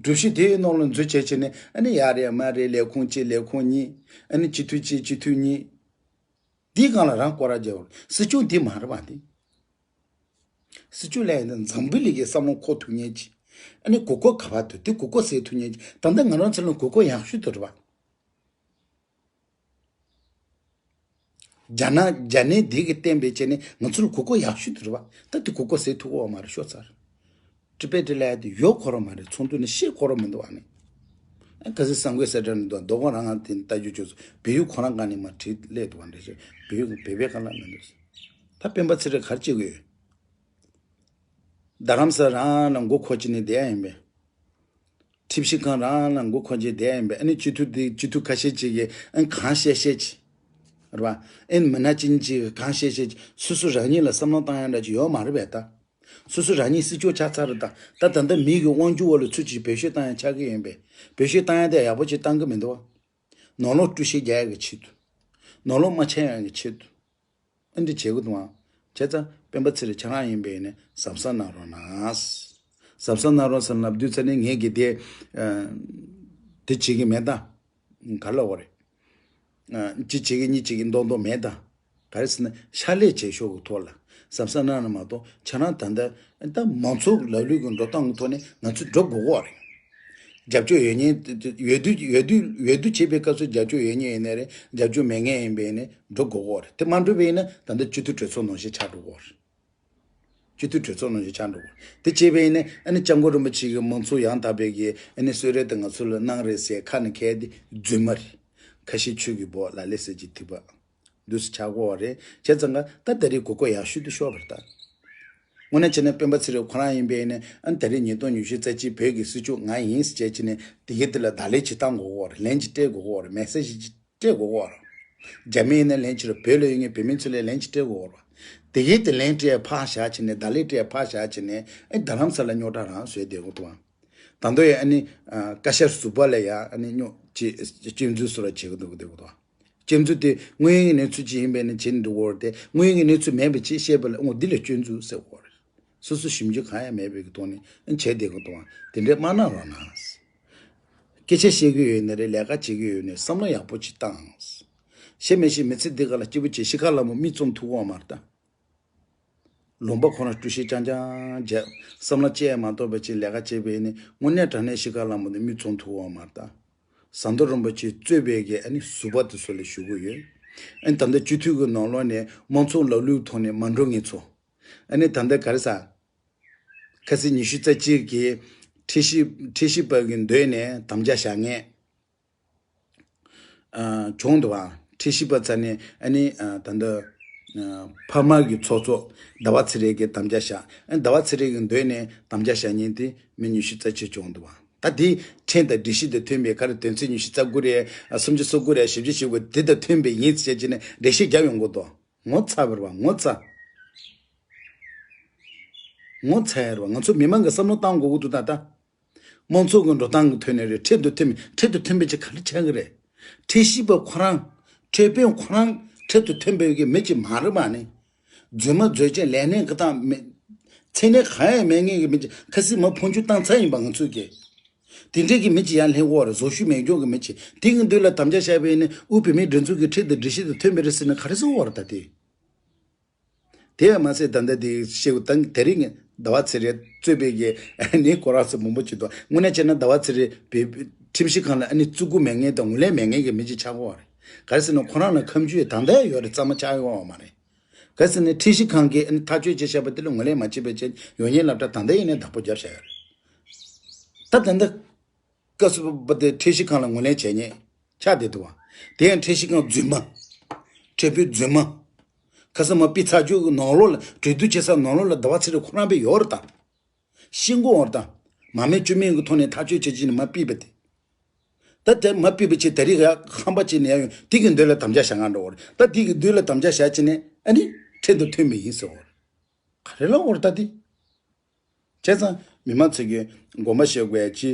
གཞི་དེའི་ནང་ལ་འཛུལ་བྱས་བྱས་ནས་ཨ་ནི་ཡ་རེད་མ་རེད། ལས་ཁུངས་གཅིག་ལས་ཁུངས་གཉིས། ཨ་ནི་སྤྱི་འཐུས་གཅིག་སྤྱི་འཐུས་གཉིས། འདིའི་སྒང་ལ་རང་སྐོར་ར་རྒྱབ། སྲིད་སྐྱོང་འདི་མ་རེད་པ་འདི། སྲིད་སྐྱོང་ལས་འདི་འཛམ་བུ་གླིང་གི་བསམ་བློ་འཁོར་ཐུབ་མཁན་ཅིག་ཨ་ནི་མགོ་སྐོར་ག་པར་འདུག་དེ་མགོ་སྐོར་ཟེར་ཐུབ་མཁན་ཅིག་ད་ལྟ་ང་རང་ཚོ་ལ་མགོ་སྐོར་ཡག་ཤོས་དེ་རེད་པ། རྒྱ་ནག་རྒྱ་ནག་འདི་གིས་བསྟན་པའི་བྱས་ནས་ང་ཚོར་མགོ་སྐོར་ཡག་ཤོས་དེ་རེད་པ། ད་དེ་མགོ་སྐོར་ཟེར་ཐུབ་ཀྱི་ཡོད་མ་རེད། ཤོག་ཚར། ཊི་བེ་ཊི་ལབ་ཡ་དེ་ཡོད་ཁོ་རང་མ་རེད། ཚོགས་འདུ་ནས་བཤད་ཁོ་རང་མི་འདུག་ཨ་ནི། ཨ་ག་ཟེ་གསང་དགོས་ཟེར་དྲན་འདུག་རྡོ་སྒང་རང་ང་དེ་ལྟ་རྒྱུ་བྱོས་སོང་། བལ་ཡུལ་ཁོ་རང་ག་ནས་མར་བྲིས་སླེབས་འདུག་པ་འདྲ་ཞིག་བལ་ཡུལ་བོད་པའི་ཁ་ལ་མི་འདུག་ད་སྤེན་པ་ཚེ་རིང་ག་རེ་བྱེད་དགོས་ཡོད། རྡ་རམ་ས་རང་ལ་མགོ་འཁོར་གྱི་ནས་བསྡད་ཡ་ཡིན་པས། ཁྲིམས་ཞིབ་ཁང་རང་ལ་མགོ་འཁོར་གྱི་བསྡད་ཡ་ཡིན་པས། ཨ་ནི་སྤྱི་འཐུས་དེ་སྤྱི་འཐུས་ཁ་ཤས་ཅིག་གིས་ཨ་ནི་གང་བཤད་བཤད་ཀྱི་རེད་པ། ཨ་ནི་མི་སྣ་གཅིག་གཉིས་ཅིག་གིས་གང་བཤད་བཤད་ཀྱི། སོ་སོ་རང་ཉིད་ལ་བསམ་བློ་བཏང་ཡ་འདྲ་ཅིག་ཡོད་མ་རེད་པས་ད། སོ་སོ་རང་ཉིད་སྲིད་སྐྱོང་ཆགས་ཚར་རེད་ད། ད་ད་ལྟ་མི་གི་དབང་སྒྱུར་འོག་ལ་ཚུད་ཅིག་བེད་སྤྱོད་བཏང་ཡ་ཆགས་ཀྱི་ཡིན་པས། བེད་སྤྱོད་བཏང་ཡ་དེ་ཡག་པོ་ཅིག་བཏང་གི་མི་འདུག་བ། ནང་ལོགས་དཀྲུག་ཤིང་རྒྱག་ཡ་གི་ཆེད་དུ། ནང་ལོགས་མ་འཆམ་ཡ་གི་ཆེད་དུ། ཨ་འདི་བྱེད་དགོས་འདུག་ཨང་། བྱས་ཙང་སྤེན་པ་ཚེ་རིང་ཁྱེད་རང་ཡིན་པས་ནི་གཟབ་གཟབ་གནང་རོགས་གནང་། གཟབ་གཟབ་གནང་རོགས་ཟེར་ལབ་དུས་ཙ་ནི་ངས་ཀྱི་དེ་ཨ་དེ་བྱེད་ཀྱི་མེད་ད། ག་ལབ་དགོས་རེད། ཨ་གཅིག་བྱེད་ཀྱི་གཉིས་བྱེད་ཀྱི་མདོག་མདོག་མེད་ད། ག་རེ་ཟེར་ན་ཕྱག་ལས་བྱེད་ཕྱོགས་ཀྱི་ཐོག་ལ་གཟབ་གཟབ་གནང་ན་མ་གཏོགས། ཁྱེད་རང་ད་ལྟ་ད་མང་ཚོགས་ལམ་ལུགས་ཀྱི་འགྲོ་སྟངས་ཀྱི་ཐོག་ནས་ང་ཚོ་འགྲོ་དགོས་ཀྱི་ཡོད་རེད། རྒྱབ་སྐྱོར་ཡོད་མཁན་ཡོད་དུས་ཡོད་དུས་ཡོད་དུས་བྱེད་པའི་སྐབས་སུ་རྒྱབ་སྐྱོར་ཡོད་མཁན་ཡིན་ནའི་རེད། རྒྱབ་སྐྱོར་མེད་མཁན་ཡིན་པས་ནི་འགྲོ་དགོས་ཀྱི་ཡོད་རེད། དེ་མ་འགྲོ་བ་ཡིན་ན་ད་ལྟ་སྤྱི་འཐུས་གྲོས་ཚོགས་ནང་བཞིན་ཆགས་འགྲོ་གི་ཡོད་རེད། སྤྱི་འཐུས་གྲོས་ཚོགས་ནང་བཞིན་ཆགས་འགྲོ་གི་ཡོད་རེད། དེ་བྱས་པ་ཡིན་ན་ཨ་ནི་སྐྱབས་མགོན་རིན་པོ་ཆེ་གིས་མང་གཙོ་ཡང་དག་པའི་གི་ཨ་ནི་གསོལ་རས་དེ་ང་ཚོ་ལ་གནང་རེད་ཟེར་ཁ་ནས་ཁ་དེ་རྫུན་མ་རེད། ཁ་བཤད་ཆོས་ཀྱི་བོ་ལ་ལས་ཟེར་གྱི་ཐིགས་པ། འདུག་སེ་ཆགས་ཀྱི་ཡོད་རེད། བྱས་ཙང་ཀ་ད་ད་རེས་མགོ་སྐོར་ཡག་ཤོས་དེ་ཤོར་བ་རེད་ད། དངོས་གནས་བྱས་ན་སྤེན་པ་ཚེ་རིང་ཁོ་རང་ཡིན་པས་ནི་ཨ་ནི་ད་རེས་ཉིས་སྟོང་ཉི་ཤུ་རྩ་གཅིག་བོད་ཀྱི་སྲིད་སྐྱོང་ང་ཡིན་ཟེར་བྱས་ནས་དེ་གའི་དེ་ལ་བརྡ་ལན་ཅིག་བཏང་དགོས་ཀྱི་ཡོད་རེད། ལན་ཅིག་སྤྲད་དགོས་ཀྱི་ཡོད་རེད། མེ་སེ་ཇི་ཅིག་སྤྲད་དགོས་ཀྱི་ཡོད་རེད། རྒྱ་མི་ཡིན་ན་ལན་ཅིག་རེད། བོད་ལ་ཡོད་མཁན་བོད་མི་ཚོ་ལ་ལན་ཅིག་སྤྲད་དགོས་ཀྱི་ཡོད་རེད། དེ་གའི་དེ་ལན་སྤྲད་ཕར་བཞག་བྱས་ནས་བརྡ་ལན་སྤྲད་ཕར་བཞག་བྱས་ནས་ཨ་རྡ་རམ་ས་ལ་རྙོག་དྲ་རང་བཟོས་བསྡད་དགོས་འདུག་ཨང་། ད་དུང་ཡང་ཨ་ནི་ཨ་བཀའ་ཤག་ཟུར་པ་ལ་ཡང་ཨ་ནི་རྙོག་ཅིག་སྐྱོན་འཛུགས་སོགས་ལ་བྱེད་དགོས་འདུག་འདུག་འདུག་ཨང་། སྐྱོན་འཛུགས་དེ་དངོས་ཡོད་ཀྱི་གནས་ཚུལ་ཅིག་ཡིན་པས་ནི་བྱེད་འགྲོ་གི་ཡོད་རེད་དེ། དངོས་ཡོད་ཀྱི་གནས་ཚུལ་མིན་པ་ཅིག་བཤད་པ་ལ་འོ་འདི་ལ་སྐྱོན་འཛུགས་ཟེར་གྱི་ཡོད་རེད། སོ་སོ་ཞིབ་འཇུག་གང་ཡང་མེད་པའི་གི་ཐོག་ནས་ཨ་བྱས་བསྡད་ཀྱི་འདུག་ཨང་། དེ་འདྲས་མ་གནང་རོགས་གནང་། སྐད་ཆ་བཤད་ཀྱི་ཡོད་ནི་རེད། ལས་ཀ་བྱེད་ཀྱི་ཡོད་ནི་རེད། བསམ་བློ་ཡག་པོ་ཅིག་བཏང་། བཤད་མི་ཤེས་མི་ཚེ་འདི་ག་ལ་སྐྱིད་པོ་བྱེད། ཤི་ཁ་ལ་མོ་མིག་བཙུམ་ཐུབ་ཀྱི་ཡོད་མ་རེད་ད། ལུང་པ་ཁོ་རང་བཀྲུ་ཤིང་རྐྱང་རྐྱང་བརྒྱབ། བསམ་བློ་ཅི་ཡང་མ་གཏོགས་པ་ཅིག་ལས་ཀ་བྱས་པས་ནི་དངོས་གནས་དྲང་གནས་ཤི་ཁ་ལ་མོ་དེ་མིག་བཙུམ་ཐུབ་ཀྱི་ཡོད་མ་རེད་ད། ཟམ་གདོང་རིན་པོ་ཆེ་གཙོས་པའི་གི་ཨ་ནི་ཟུར་པ་དེ་ཚོ་ལ་ཞུ་གི་ཡོད། ཨ་ནི་ད་ལྟ་སྤྱི་འཐུས་ཀྱི་ནང་ལོགས་ནས་དམངས་གཙོ་ལམ་ལུགས་ཐོག་ནས་མ་འགྲོ་མཁན་ཚོ། ཨ་ནི་ད་ལྟ་ག་རེ་ཟ། ཁ་སང་ཉི་ཤུ་རྩ་གཅིག་གི་ཁྲི་བཞི་ཁྲི་བཞི་པ་གི་མདུན་ནས་དམ་བཅའ་བཞག་མཁན། ཨ་བྱུང་འདུག་བ། ཁྲི་བཞི་པ་ཚ་ནི་ཨ་ནི་ཨ་ད་ལྟ་ཨ་ཕ་མ་གི་ཚོགས་གཙོ་ཟླ་བ་ཚེ་རིང་གིས་དམ་བཅའ་བཞག་ཨ་ཟླ་བ་ཚེ་རིང་གི་མདུན་ནས་དམ་བཅའ་བཞག་མཁན་དེ་མི་ཉི་ཤུ་རྩ་གཅིག་བྱུང་འདུག་བ། ད་དེ་ཁྲིམས་དང་སྒྲིག་གཞི་དང་མཐུན་པའི་ག་རེ་དོན་ཚན་ཉི་ཤུ་རྩ་དགུ་རེད། ཨ་སུམ་ཅུ་སོ་དགུ་རེད། བཞི་བཅུ་ཞེ་དགུ་དེ་དང་མཐུན་པའི་ཡིན་ཟེར་བྱས་ནས་འགྲེལ་བཤད་རྒྱབ་ཡོང་གི་འདུག་ངོ་ཚ་བ་རེད་བ། ངོ་ཚ། ངོ་ཚ་ཡ་རེད་བ། ང་ཚོ་མི་མང་གི་བསམ་བློ་བཏང་དགོས་ཀྱི་འདུག་ད་ད། དམངས་གཙོ་གི་འགྲོ་སྟངས་ཀྱི་ཐོག་ནས་རེད། ཁྲིམས་དང་མཐུན་མི་ཁྲིམས་དང་མཐུན་པའི་ཅིག་ག་རེ་ཆགས་ཀྱི་རེད། ཁྲི་བཞི་པ་ཁོ་རང་ཁྲི་དཔོན་ཁོ་རང་ཁྲིམས་དང་མཐུན་པའི་གི་མི་ཅིག་མ་རེད་པ་ནི། རྫུན་མ་རྫུན་ཅན་ལས་སྣེ་གི་སྟངས་མི། མཚན་གནས་གང་ཡང་མེད་མཁན་གི་མི་ཅིག་ཁ་སང་མ་འཕོ་འགྱུར་བཏང་ཚར་ཡིན་པ་ང་ཚོས་ཀྱི། དེ་འདྲས་ཀྱི་མི་ཅིག་ཡར་སླེབས་ཀྱི་ཡོད་རེད། བཟོ་ཤུགས་མེད་མཁན་གྱི་མི་ཅིག་དེ་གི་མདུན་ལ་དམ་བཅའ་བཞག་པ་ཡིན་ན་དབུས་བོད་མིའི་སྒྲིག་འཛུགས་ཀྱི་ཁྲིམས་དང་སྒྲིག་གཞི་དང་མཐུན་པ་རེད་ཟེར་ན་ག་རེ་ཟེར་གྱི་ཡོད་རེད་ད་དེ། དེ་ཡང་མ་ཟད་ད་ལྟ་དེ་བཤད་དང་དེ་རིང་ཟླ་བ་ཚེ་རིང་གཙོས་པའི་གི་ནི་ཁོ་རང་ཚོ་མང་པོ་ཅིག་འདུག་དངོས་གནས་བྱས་ན་ཟླ་བ་ཚེ་རིང་བོད་ཁྲིམས་ཞིབ་ཁང་ལ་ཨ་ནི་བརྩི་བཀུར་མེད་མཁན་དང་ངོས་ལེན་མེད་མཁན་གྱི་མི་ཅིག་ཆགས་ཀྱི་ཡོད་རེད། ག་རེ་ཟེར་ན་ཁོ་རང་ལ་ཁ་མཆུ་ཡང་ད་ལྟ་ཡང་ཡོད་རེད། གཙང་མ་ཆགས་ཡོད་མ་རེད། ག་རེ་ཟེར་ན་ཁྲིམས་ཞིབ་ཁང་གིས་ཨ་ནི་ཐག་གཅོད་བྱས་བཞག་པ་དེ་ལ་ངོས་ལེན་མ་བྱས་པའི་རྐྱེན་ཡོད་མཁན་སློབ་གྲྭ་ད་ལྟ་ཡིན་ནའི་བདག་པོ་བརྒྱབ་བཞག་ཡོད་རེད། ད་ད་ལྟ། སྐབས་སུ་བབས་པ་དེ་ཁྲིམས་ཞིབ་ཁང་ལ་ངོས་ལེན་བྱས་མཁན་ཆགས་བསྡད་འདུག་བ། དེ་ཡང་ཁྲིམས་ཞིབ་ཁང་རྫུན་མ། ཁྲིམས་ ཏྲེ་པོའི་རྫུན་མ། ཁ་སང་མ་ཕུད་ཚར་རྒྱུ་གི་ནང་ལོགས་ལ་གྲོས་བསྡུར་བྱེད་ས་ནང་ལོགས་ལ་ཟླ་བ་ཚེ་རིང་ཁོ་རང་པས་ཡོད་རེད་ད། ཤེས་དགོས་པ་རེད་ད། མ་མེད་བཅོས་མིན་གྱི་ཐོག་ནས་ཐག་གཅོད་བྱེད་ཀྱི་ནི་མ་ཕུད་པ་དེ། ད་དེ་མ་ཕུད་པ་བྱས་ད་རེས་ཡ་ཧམ་པ་བྱས་ནས་ཡ་ཡོང་དེ་གི་མདུན་ལ་དམ་བཅའ་བཞག་ག་འགྲོ་བ་རེད། ད་དེ་གི་མདུན་ལ་དམ་བཅའ་བཞག་བྱས་ནས་ཨ་ནི་ཁྲིམས་དང་མཐུན་པ་ཡིན་ཟེར་བ་རེད། ག་རེ་ལབ་དགོས་རེད་ད་དེ། བྱས་ཙང་མི་མང་ཚོས་ཀྱི་དགོངས་པ་བཞེས་དགོས་ཡ་ཅི།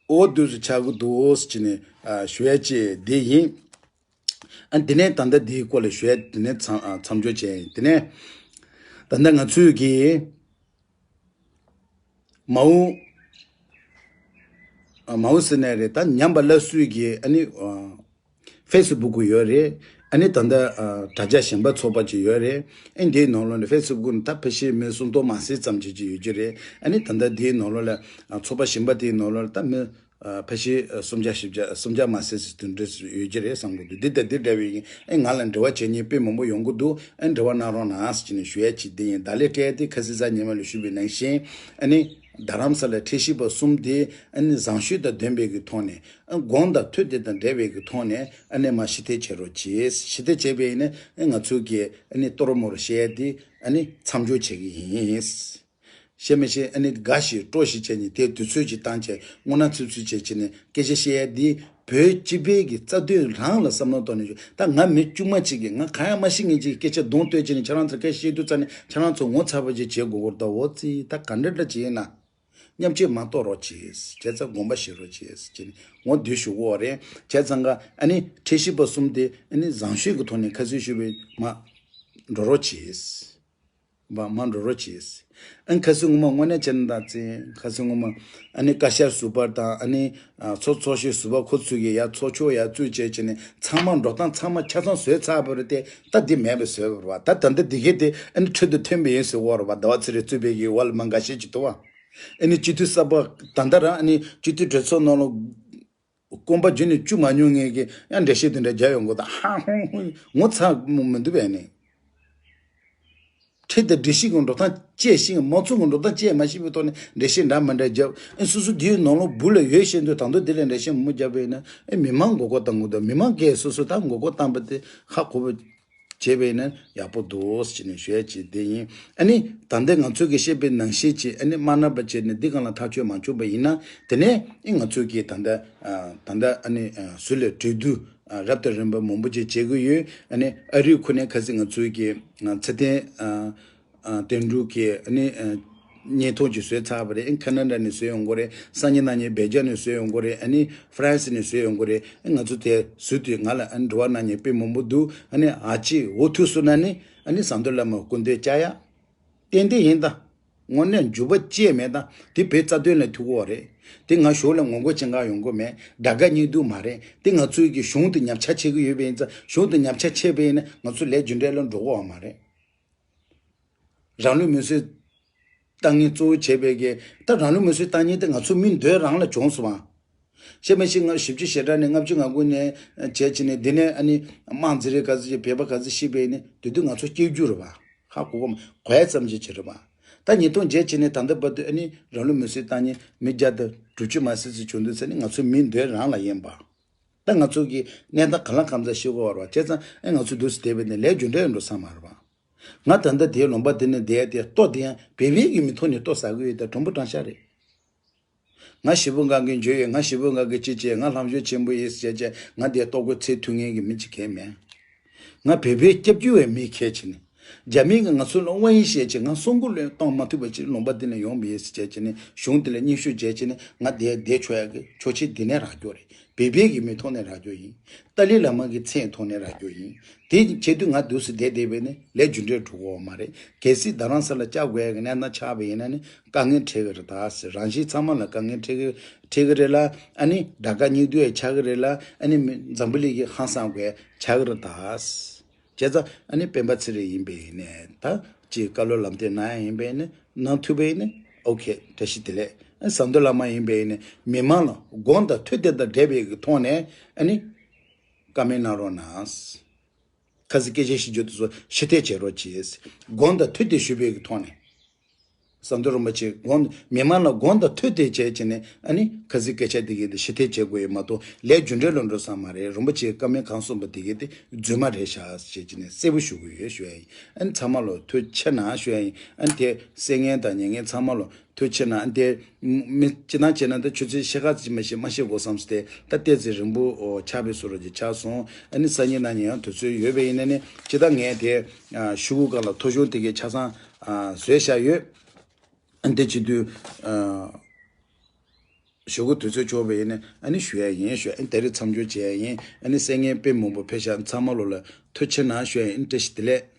འོ་དུས་སུ་ཆགས་ཀྱི་འདུག་ཟེར་ནས་ཞུ་ཡ་ཅི་འདི་ཡིན། ཨ་འདི་ནས་ད་ལྟ་འདིའི་སྐོར་ལ་ཞུ་ཡ་འདི་ནས་མཚམས་ཨ་མཚམས་འཇོག་བྱས་ཡིན། འདི་ནས་ད་ལྟ་ང་ཚོས་ཀྱི་མའོ་ཨ་མའོ་ཟེར་ནས་རེད། ད་ཉམས་པ་སླར་གསོའི་གི་ཨ་ནི་ཨ་ཧྥེ་སི་བུག་ཡོད་རེད། ཨ་ནི་ད་ལྟ་ཨ་དྲ་རྒྱ་གཞན་པ་ཚོགས་པ་ཅིག་ཡོད་རེད། ཨ་འདིའི་ནང་ལོགས་ནས་ཧྥེ་སི་བུག་ནི་ད་ཕལ་ཆེར་མི་སུམ་སྟོང་མ་ཟིན་ཙམ་ཅིག་ཅིག་ཡོད་ཀྱི་རེད། ཨ་ནི་ད་ལྟ་འདིའི་ནང་ལོགས་ལ་ཨ་ཚོགས་པ་གཞན་པ་དེའི་ནང་ལོགས་ལ་ད་མི་ཨ་ཕལ་ཆེར་ཨ་སུམ་བརྒྱ་བཞི་བརྒྱ་སུམ་བརྒྱ་མ་ཟིན་ཙམ་དེ་འདྲ་ཡོད་ཀྱི་རེད་བསམ་གི་འདུག་འདི་དང་འདི་འདྲ་བའི་ཨ་ང་ལ་འབྲེལ་བ་བྱེད་མཁན་དཔེ་མང་པོ་ཡོང་གི་འདུག་ཨ་འབྲེལ་བ་གནང་རོགས་གནང་ཟེར་ནས་ཞུ་ཡ་ཅིག་འདི་ཡིན། ད་ལས་སྤྲད་དེ་ཁ་སང་གཟའ་ཉི་མ་ལ་ཞུས་པའི་ནང་བཞིན་ཨ་ནི་རྡ་རམ་ས་ལ་ཁྲལ་ཞིབ་པ་གསུམ་དེ་ཨ་ནི་བཟང་སྤྱོད་དང་ལྡན་པའི་གི་ཐོག་ནས་ཨ་དགོངས་དང་ཐོས་དེ་དང་འབྲེལ་བའི་གི་ཐོག་ནས་ཨ་ནི་མ་ཞི་བདེ་བྱེད་རོགས་གྱིས། ཞི་བདེ་བྱས་པ་ཡིན་ན་ཨ་ང་ཚོ་གི་ཨ་ནི་གཏོར་མོར་བཤད་དེ་ཨ་ནི་མཚམས་འཇོག་བྱེད་གི་ཡིན། ཤེས་མི་ཤེས་ཨ་ནི་དགའ་ཞིག་སྤྲོ་ཞིག་བྱས་ནས་དེ་དུས་ཚོད་ཅིག་བཏང་བྱས་དངོས་གནས་ཚུལ་ཚུལ་བྱས་བྱས་ནས་སྐད་ཆ་བཤད་ཡ་འདི་བོད་སྤྱི་པའི་གི་རྩ་དོན་རང་ལ་བསམ་བློ་གཏོང་ནས་བྱུང་། ད་ང་མི་དཀྱུས་མ་ཅིག་གིས་ང་གང་ཡང་མ་ཤེས་མཁན་ཅིག་གི་སྐད་ཆ་གདོང་གཏོད་བྱས་ནས་ཁྱེད་རང་ཚོར་སྐད་བཤད་དུས་ཙ་ནས་ཁྱེད་རང་ཚོ་ངོ་ཚ་བ་ཅིག་བྱེད་དགོས་སྐོར་ད་འོ་ཙི་ད་ག་འདྲ་འདྲ་ཅིག་ཡིན་ན། མཉམ་སྤྱོད་མ་གཏོགས་རོགས་བྱེད། བྱས་ཙང་དགོངས་པ་བཞེས་རོགས་བྱེད་ཟེར་གྱིན་ངོ་བསྡུས་ཞུ་གོ་རེད། བྱས་ཙང་ག་ཨ་ནི་ཁྲལ་ཞིབ་པ་གསུམ་དེ་ཨ་ནི་བཟང་སྤྱོད་ཀྱི་ཐོག་ནས་ཁ་གསལ་ཞུས་པའི་མ་འགྲོ་རོགས་བྱེད། མ་མ་འགྲོ་རོགས་བྱེད། ཨ་ནི་ཁ་སང་ངོ་མ་དངོས་གནས་བྱས་ན་ད་ཙི་ཁ་སང་ངོ་མ་ཨ་ནི་བཀའ་ཤག་ཟུར་པ་དང་ཨ་ནི་ཚོགས་ཚོགས་གཞོན་ཟུར་པ་ཁོ་ཚོས་ཀྱི་ཡ་ཚོགས་ཆོག་ཡ་བཙུགས་བྱས་བྱས་ནས་ཚང་མ་འགྲོ་སྟངས་ཚང་མ་ཆ་ཚང་བཟོས་ཚར་བ་རེད་དེ། ད་འདི་མེད་པ་བཟོས་པ་རེད་བ། ད་ད་ལྟ་འདི་གས་དེ་ཨ་ནི་ཁྲོད་དུ་ཐོན་པ་ཡིན་ཟེར་བ་རེད་བ། ཟླ་བ་ཚེ་རིང་གཙོས་པའི་གི་བ་ལ་མ་འགའ་ཤས་ཅིག་འདུག་བ། ཨ་ནི་སྤྱི་འཐུས་གསར་པ་ད་ལྟ་རང་ཨ་ནི་སྤྱི་འཐུས་གྲོས་ཚོགས་ནང་ལ་སྐོམ་པ་བརྒྱུད་ནས་བཅུག་མ་མྱོང་ངེས་ཀྱི་ཡང་འགྲེལ་བཤད་དེ་འདྲ་རྒྱག་ཡོང་དགོས། ད་ཧ་ཧོང་ཧོང་ངོ་ཚ་མི་འདུག་བས་ནི། ཁྲལ་དང་སྒྲིག་གཞི་གི་འགྲོ་སྟངས་བཅས་ཤིང་མང་ཚོགས་ཀྱི་འགྲོ་སྟངས་བཅས་མ་ཤེས་པའི་ཐོག་ནས་འགྲེལ་བཤད་འདྲ་མི་འདྲ་རྒྱབ། ཨེ་སོ་སོ་དེའི་ནང་ལོགས་སྦུག་ལ་ཡོད་བཞིན་དུ་ད་དུང་དེ་ལ་འགྲེལ་བཤད་མང་པོ་རྒྱབ་པ་ཡིན་ན་ཨེ་མི་མང་མགོ་སྐོར་གཏང་དགོས་འདུག་མི་མང་གིས་སོ་སོ་ད་མགོ་སྐོར་བཏང་པ་དེ་ཧ་གོ་བ་བྱས་པ་ཡིན་ན་ཡག་པོ་འདུག་ཟེར་ནས་ཞུ་ཡ་ཅིག་དེ་ཡིན། ཨ་ནི་ད་ལྟ་ང་ཚོ་གིས་བཤད་པའི་ནང་བཞིན་ཅིག་ཨ་ནི་མ་ན་པ་བྱས་ནས་འདི་སྒང་ལ་ཐག་གཅོད་མ་བྱུང་པ་ཡིན་ན་དེ་ནས་ཨེ་ང་ཚོ་གིས་ད་ལྟ་ད་ལྟ་ཨ་ནི་ཟུར་ལ་གྲོས་བསྡུར་རབ་དང་རིམ་པ་མང་པོ་ཅིག་བྱེད་ཀྱི་ཡོད། ཨ་ནི་ཨ་རིའི་ཁོ་ནས་ཁ་སང་ང་ཚོའི་གི་ཚེ་བརྟན་དོན་གྲུབ་ཀྱིས་ཨ་ནི་བརྙན་ཐུང་ཅིག་བཟོས་ཚར་བ་རེད། ཨ་ནི་ཁ་ན་ཌ་ནས་བཟོས་ཡོང་གི་རེད། སང་ཉིན་གནངས་ཉིན་སྦེལ་ཇམ་ནས་བཟོས་ཡོང་གི་རེད། ཨ་ནི་ཧྥ་རན་སི་ནས་བཟོས་ཡོང་གི་རེད། ཨ་ང་ཚོ་དེ་ཟུར་དུ་ང་ལ་ཨ་ནི་དྲི་བ་གནང་མཁན་དཔེ་མང་པོ་འདུག་ཨ་ནི་ཨ་ཅེ་འོ་ཐུག་སོང་ན་ནི་ཨ་ནི་ཟམ་གདོང་བླ་མ་སྐུ་མདུན་བཅར་ཡ། ཏན་ཏན་ཡིན་ད། དངོས་གནས་འཇུག་པ་ཅི་ཡང་མེད་ད། དེ་བོད་རྩ་དོན་ལ་ཐུག་གི་རེད། དེ་ང་གཞུག་ལ་ངོ་རྒོལ་བྱེད་ག་ཡོང་གི་མེད། དགྲ་དགའ་གཉེན་སྡུག་མ་རེད། དེ་ང་ཚོའི་གི་གཞུང་དུ་ཉམས་ཆག་བྱེད་ཀྱི་ཡོད་པ་ཡིན་ཙང་གཞུང་དུ་ཉམས་ཆག་བྱས་པ་ཡིན་ན་ང་ཚོ་ལས་རྒྱུ་འབྲས་ལ་འགྲོ་གི་ཡོད་མ་རེད། རང་ལུས་མེར་སྲེག་བཏང་མཁན་གཙོ་བོ་བྱས་པའི་གི་ད་རང་ལུས་མེར་སྲེག་བཏང་མཁན་དེ་ང་ཚོ་མི་འདོད་རང་ལ་བྱུང་སོང་བ། ཤེས་མ་ཤེས་ང་བཞི་བཅུ་ཞེ་གྲངས་ནས་ལྔ་བཅུ་ང་དགུ་ནས་བྱས་ཕྱིན་ནས་འདི་ནས་ཨ་ནི་དམངས་འཛིན་རེས་ག་ཚོད་ཀྱི་བོད་པ་ག་ཚོད་ཤི་བས་ནི་དེ་དུས་ང་ཚོ་སྐྱེ་རྒྱུ་རེད་བ། ཧ་གོ་གོ་མ་གོ་ཡ་ཙམ་ཅིག་བྱེད་རེད་བ། ད་ཉིས་སྟོང་བརྒྱད་ཕྱིན་ནས་ད་ལྟ་བར་དུ་ཨ་ནི་རང་ལུས་མེར་སྲེག་བཏང་མཁན་མི་བརྒྱ་དང་དྲུག་ཅུ་མ་ཟིན་ཙམ་བྱུང་འདུག་ཟེར་ནི་ང་ཚོ་མི་འདོད་རང་ལ་ཡིན་པ། ད་ང་ཚོ་གི་གནས་སྟངས་གང་ལ་གང་འཚམ་ཤེས་དགོས་བ་རེད་བ། བྱས་ཙང་ཨ་ང་ཚོ་འདུག་སེ་བསྡད་པ་ནི་ལས་རྒྱུ་འབྲས་འགྲོ་ས་མ་རེད་བ། ང་ད་ལྟ་དེའི་ལུང་པ་དེ་ནས་བསྡད་དེ་ལྟོ་དེ་ཡང་བོད་པའི་གི་མི་ཐོག་ནས་ལྟོ་ཟ་གི་ཡོད་དེ་དྲང་པོ་དྲང་བཞག་རེད། ང་ཞེ་པོ་དགའ་མཁན་ཇོ་ཡོད། ང་ཞེ་པོ་དགའ་མཁན་ཅི་བྱེད། ང་ལྷ་མཆོག་ཆེན་པོ་ཡིན་ཟེར་བྱས་ང་དེ་ལྟོ་གོས་ཚད་མཐུན་མཁན་གྱི་མི་གཅིག་གང་མེད། ང་བོད་པའི་སྐྱབས་བཅོལ་བའི་མི་ཁས་བྱས་ནས་རྒྱ་མི་གིས་ང་ཚོ་ལ་དབང་ཡིན་བཤད་བྱས་ང་སྲུང་སྐུ་ལོན་གཏོང་མ་ཐུབ་པ་ཅིག་ལུང་པ་འདི་ནས་ཡོང་བ་ཡིན་ཟེར་བྱས་བྱས་ནས་གཞུང་འདི་ལ་སྙན་ཞུ་བྱས་བྱས་ནས་ང་དེ་བསྡད་ཆོག་ཡག་གི་ཆོག་མཆན་འདི་ནས་རག་རྒྱུ་རེད། བོད་པའི་གི་མི་ཐོག་ནས་རག་རྒྱུ་ཡིན། ཏཱ་ལའི་བླ་མ་གི་མཚན་ཐོག་ནས་རག་རྒྱུ་ཡིན། དེ་བྱེད་དུས་ང་འདུག་སེ་བསྡད་བསྡད་པས་ནི་ལས་རྒྱུ་འབྲས་འགྲོ་གི་ཡོད་མ་རེད། གལ་སྲིད་རྡ་རམ་ས་ལ་བཅར་དགོས་ཡག་གི་གནས་སྟངས་ཆགས་པ་ཡིན་ན་ནི་དཀའ་ངལ་འཕྲད་ཀྱི་རེད་ད་ཟེར། རང་བཞིན་ཚང་མ་ལ་དཀའ་ངལ་འཕྲད་ཀྱི་འཕྲད་ཀྱི་རེད་ལ། ཨ་ནི་དགྲ་དགའ་གཉེན་སྡུག་ཡང་ཆགས་ཀྱི་རེད་ལ། ཨ་ནི་མི་འཛམ་བུ་གླིང་གི་ཧང་སང་དགོས་ཆགས་ཀྱི་རེད་ད་ཟེར། བྱས་ཙང་ཨ་ནི་སྤེན་པ་ཚེ་རིང་ཡིན་པས་ནས་ད་ཅིག་བཀའ་སློབ་ལམ་སྟོན་གནང་ཡ་ཡིན་པས་ནས་གནང་ཐུབ་པས་ནས་ཨོ་ཁེ་བཀྲ་ཤིས་བདེ་ལེགས། ཨ་ཟམ་གདོང་བླ་མ་ཡིན་པས་ནས་མི་མང་ལ་དགོངས་དང་ཐོས་དེ་དང་འབྲེལ་བའི་གི་ཐོག་ནས་ཨ་ནི་བཀའ་མོལ་གནང་རོགས་གནང་། ཁ་སང་སྐད་ཆ་ཞིག་བརྗོད་དུས་སོ་ཞི་བདེ་བྱེད་རོགས་གྱིས། དགོངས་དང་ཐོས་དེ་ཞུས་པའི་གི་ཐོག་ནས་ ཟམ་གདོང་རིན་པོ་ཆེ་དགོངས་མི་མང་ལ་དགོངས་དག་ཐོས་དེ་བྱས་བྱས་ནས་ཨ་ནི་ཁ་ཚིག་སྐད་ཆ་དེ་གས་དེ་ཞི་ཐེ་བྱེད་དགོས་ཡོད་མ་གཏོགས་ལས་རྒྱུ་འབྲས་ལ་འགྲོ་ས་མ་རེད། རིན་པོ་ཆེ་བཀའ་མོལ་གང་གསུངས་པ་དེ་གས་དེ་རྫུན་མ་རེད་ཤག་ཅེས་བྱས་ནས་གསལ་པོ་ཞུ་གི་ཡོད་ཞུ་ཡ་ཡིན། ཨ་ནི་ཚང་མ་ལོ་ཐུགས་རྗེ་ཆེ་གནང་ཞུ་ཡ་ཡིན། ཨ་ནི་དེ་གསན་མཁན་དང་ཉན་མཁན་ཚང་མ་ལོ་ཐུགས་རྗེ་ཆེ་གནང་། ཨ་ནི་དེ་མི་སྤྱི་བཏང་བྱས་ན་ད་ཆུ་ཚོད་ཕྱེད་ཀ་ཙམ་མ་ཤེས་མ་ཤེས་དགོས་བསམ་སྟེ་ད་ལྟས་ཚེ་རིང་པོ་ཆགས་པའི་བཟོ་འདྲ་ཅིག་ཆགས་སོང་། ཨ་ནི་སང་ཉིན་གནངས་ཉིན་ཡང་དུས་ཚོད་ཡོད་པ་ཡིན་ན་ནི་སྤྱི་བཏང་ངས་དེ་ཤོག་གུ་སྒང་ལ་ཐོ་གཞུང་དེ་གས་ཆ་ཚང་བཟོས་བཞག་ཡོད། ཨ་ནི་དེ་བྱེད་དུས་ཨ། ཞོགས་ཀ་དུས་ཚོད་ཆོག་པ་ཡིན་ན་ཨ་ནི་ཞུ་ཡ་ཡིན་ཞུ། ཨ་ནི་ད་རེས་མཚམས་འཇོག་བྱེད་ཡ་ཡིན། ཨ་ནི་གསན་མཁན་དཔེ་མང་པོ་ཕེབས་ཤག་ཚང་མ་ལོ་ལ་ཐུགས་རྗེ་ཆེ་གནང་ཞུ་ཡ་ཡིན། བཀྲ་ཤིས་བདེ་ལེགས།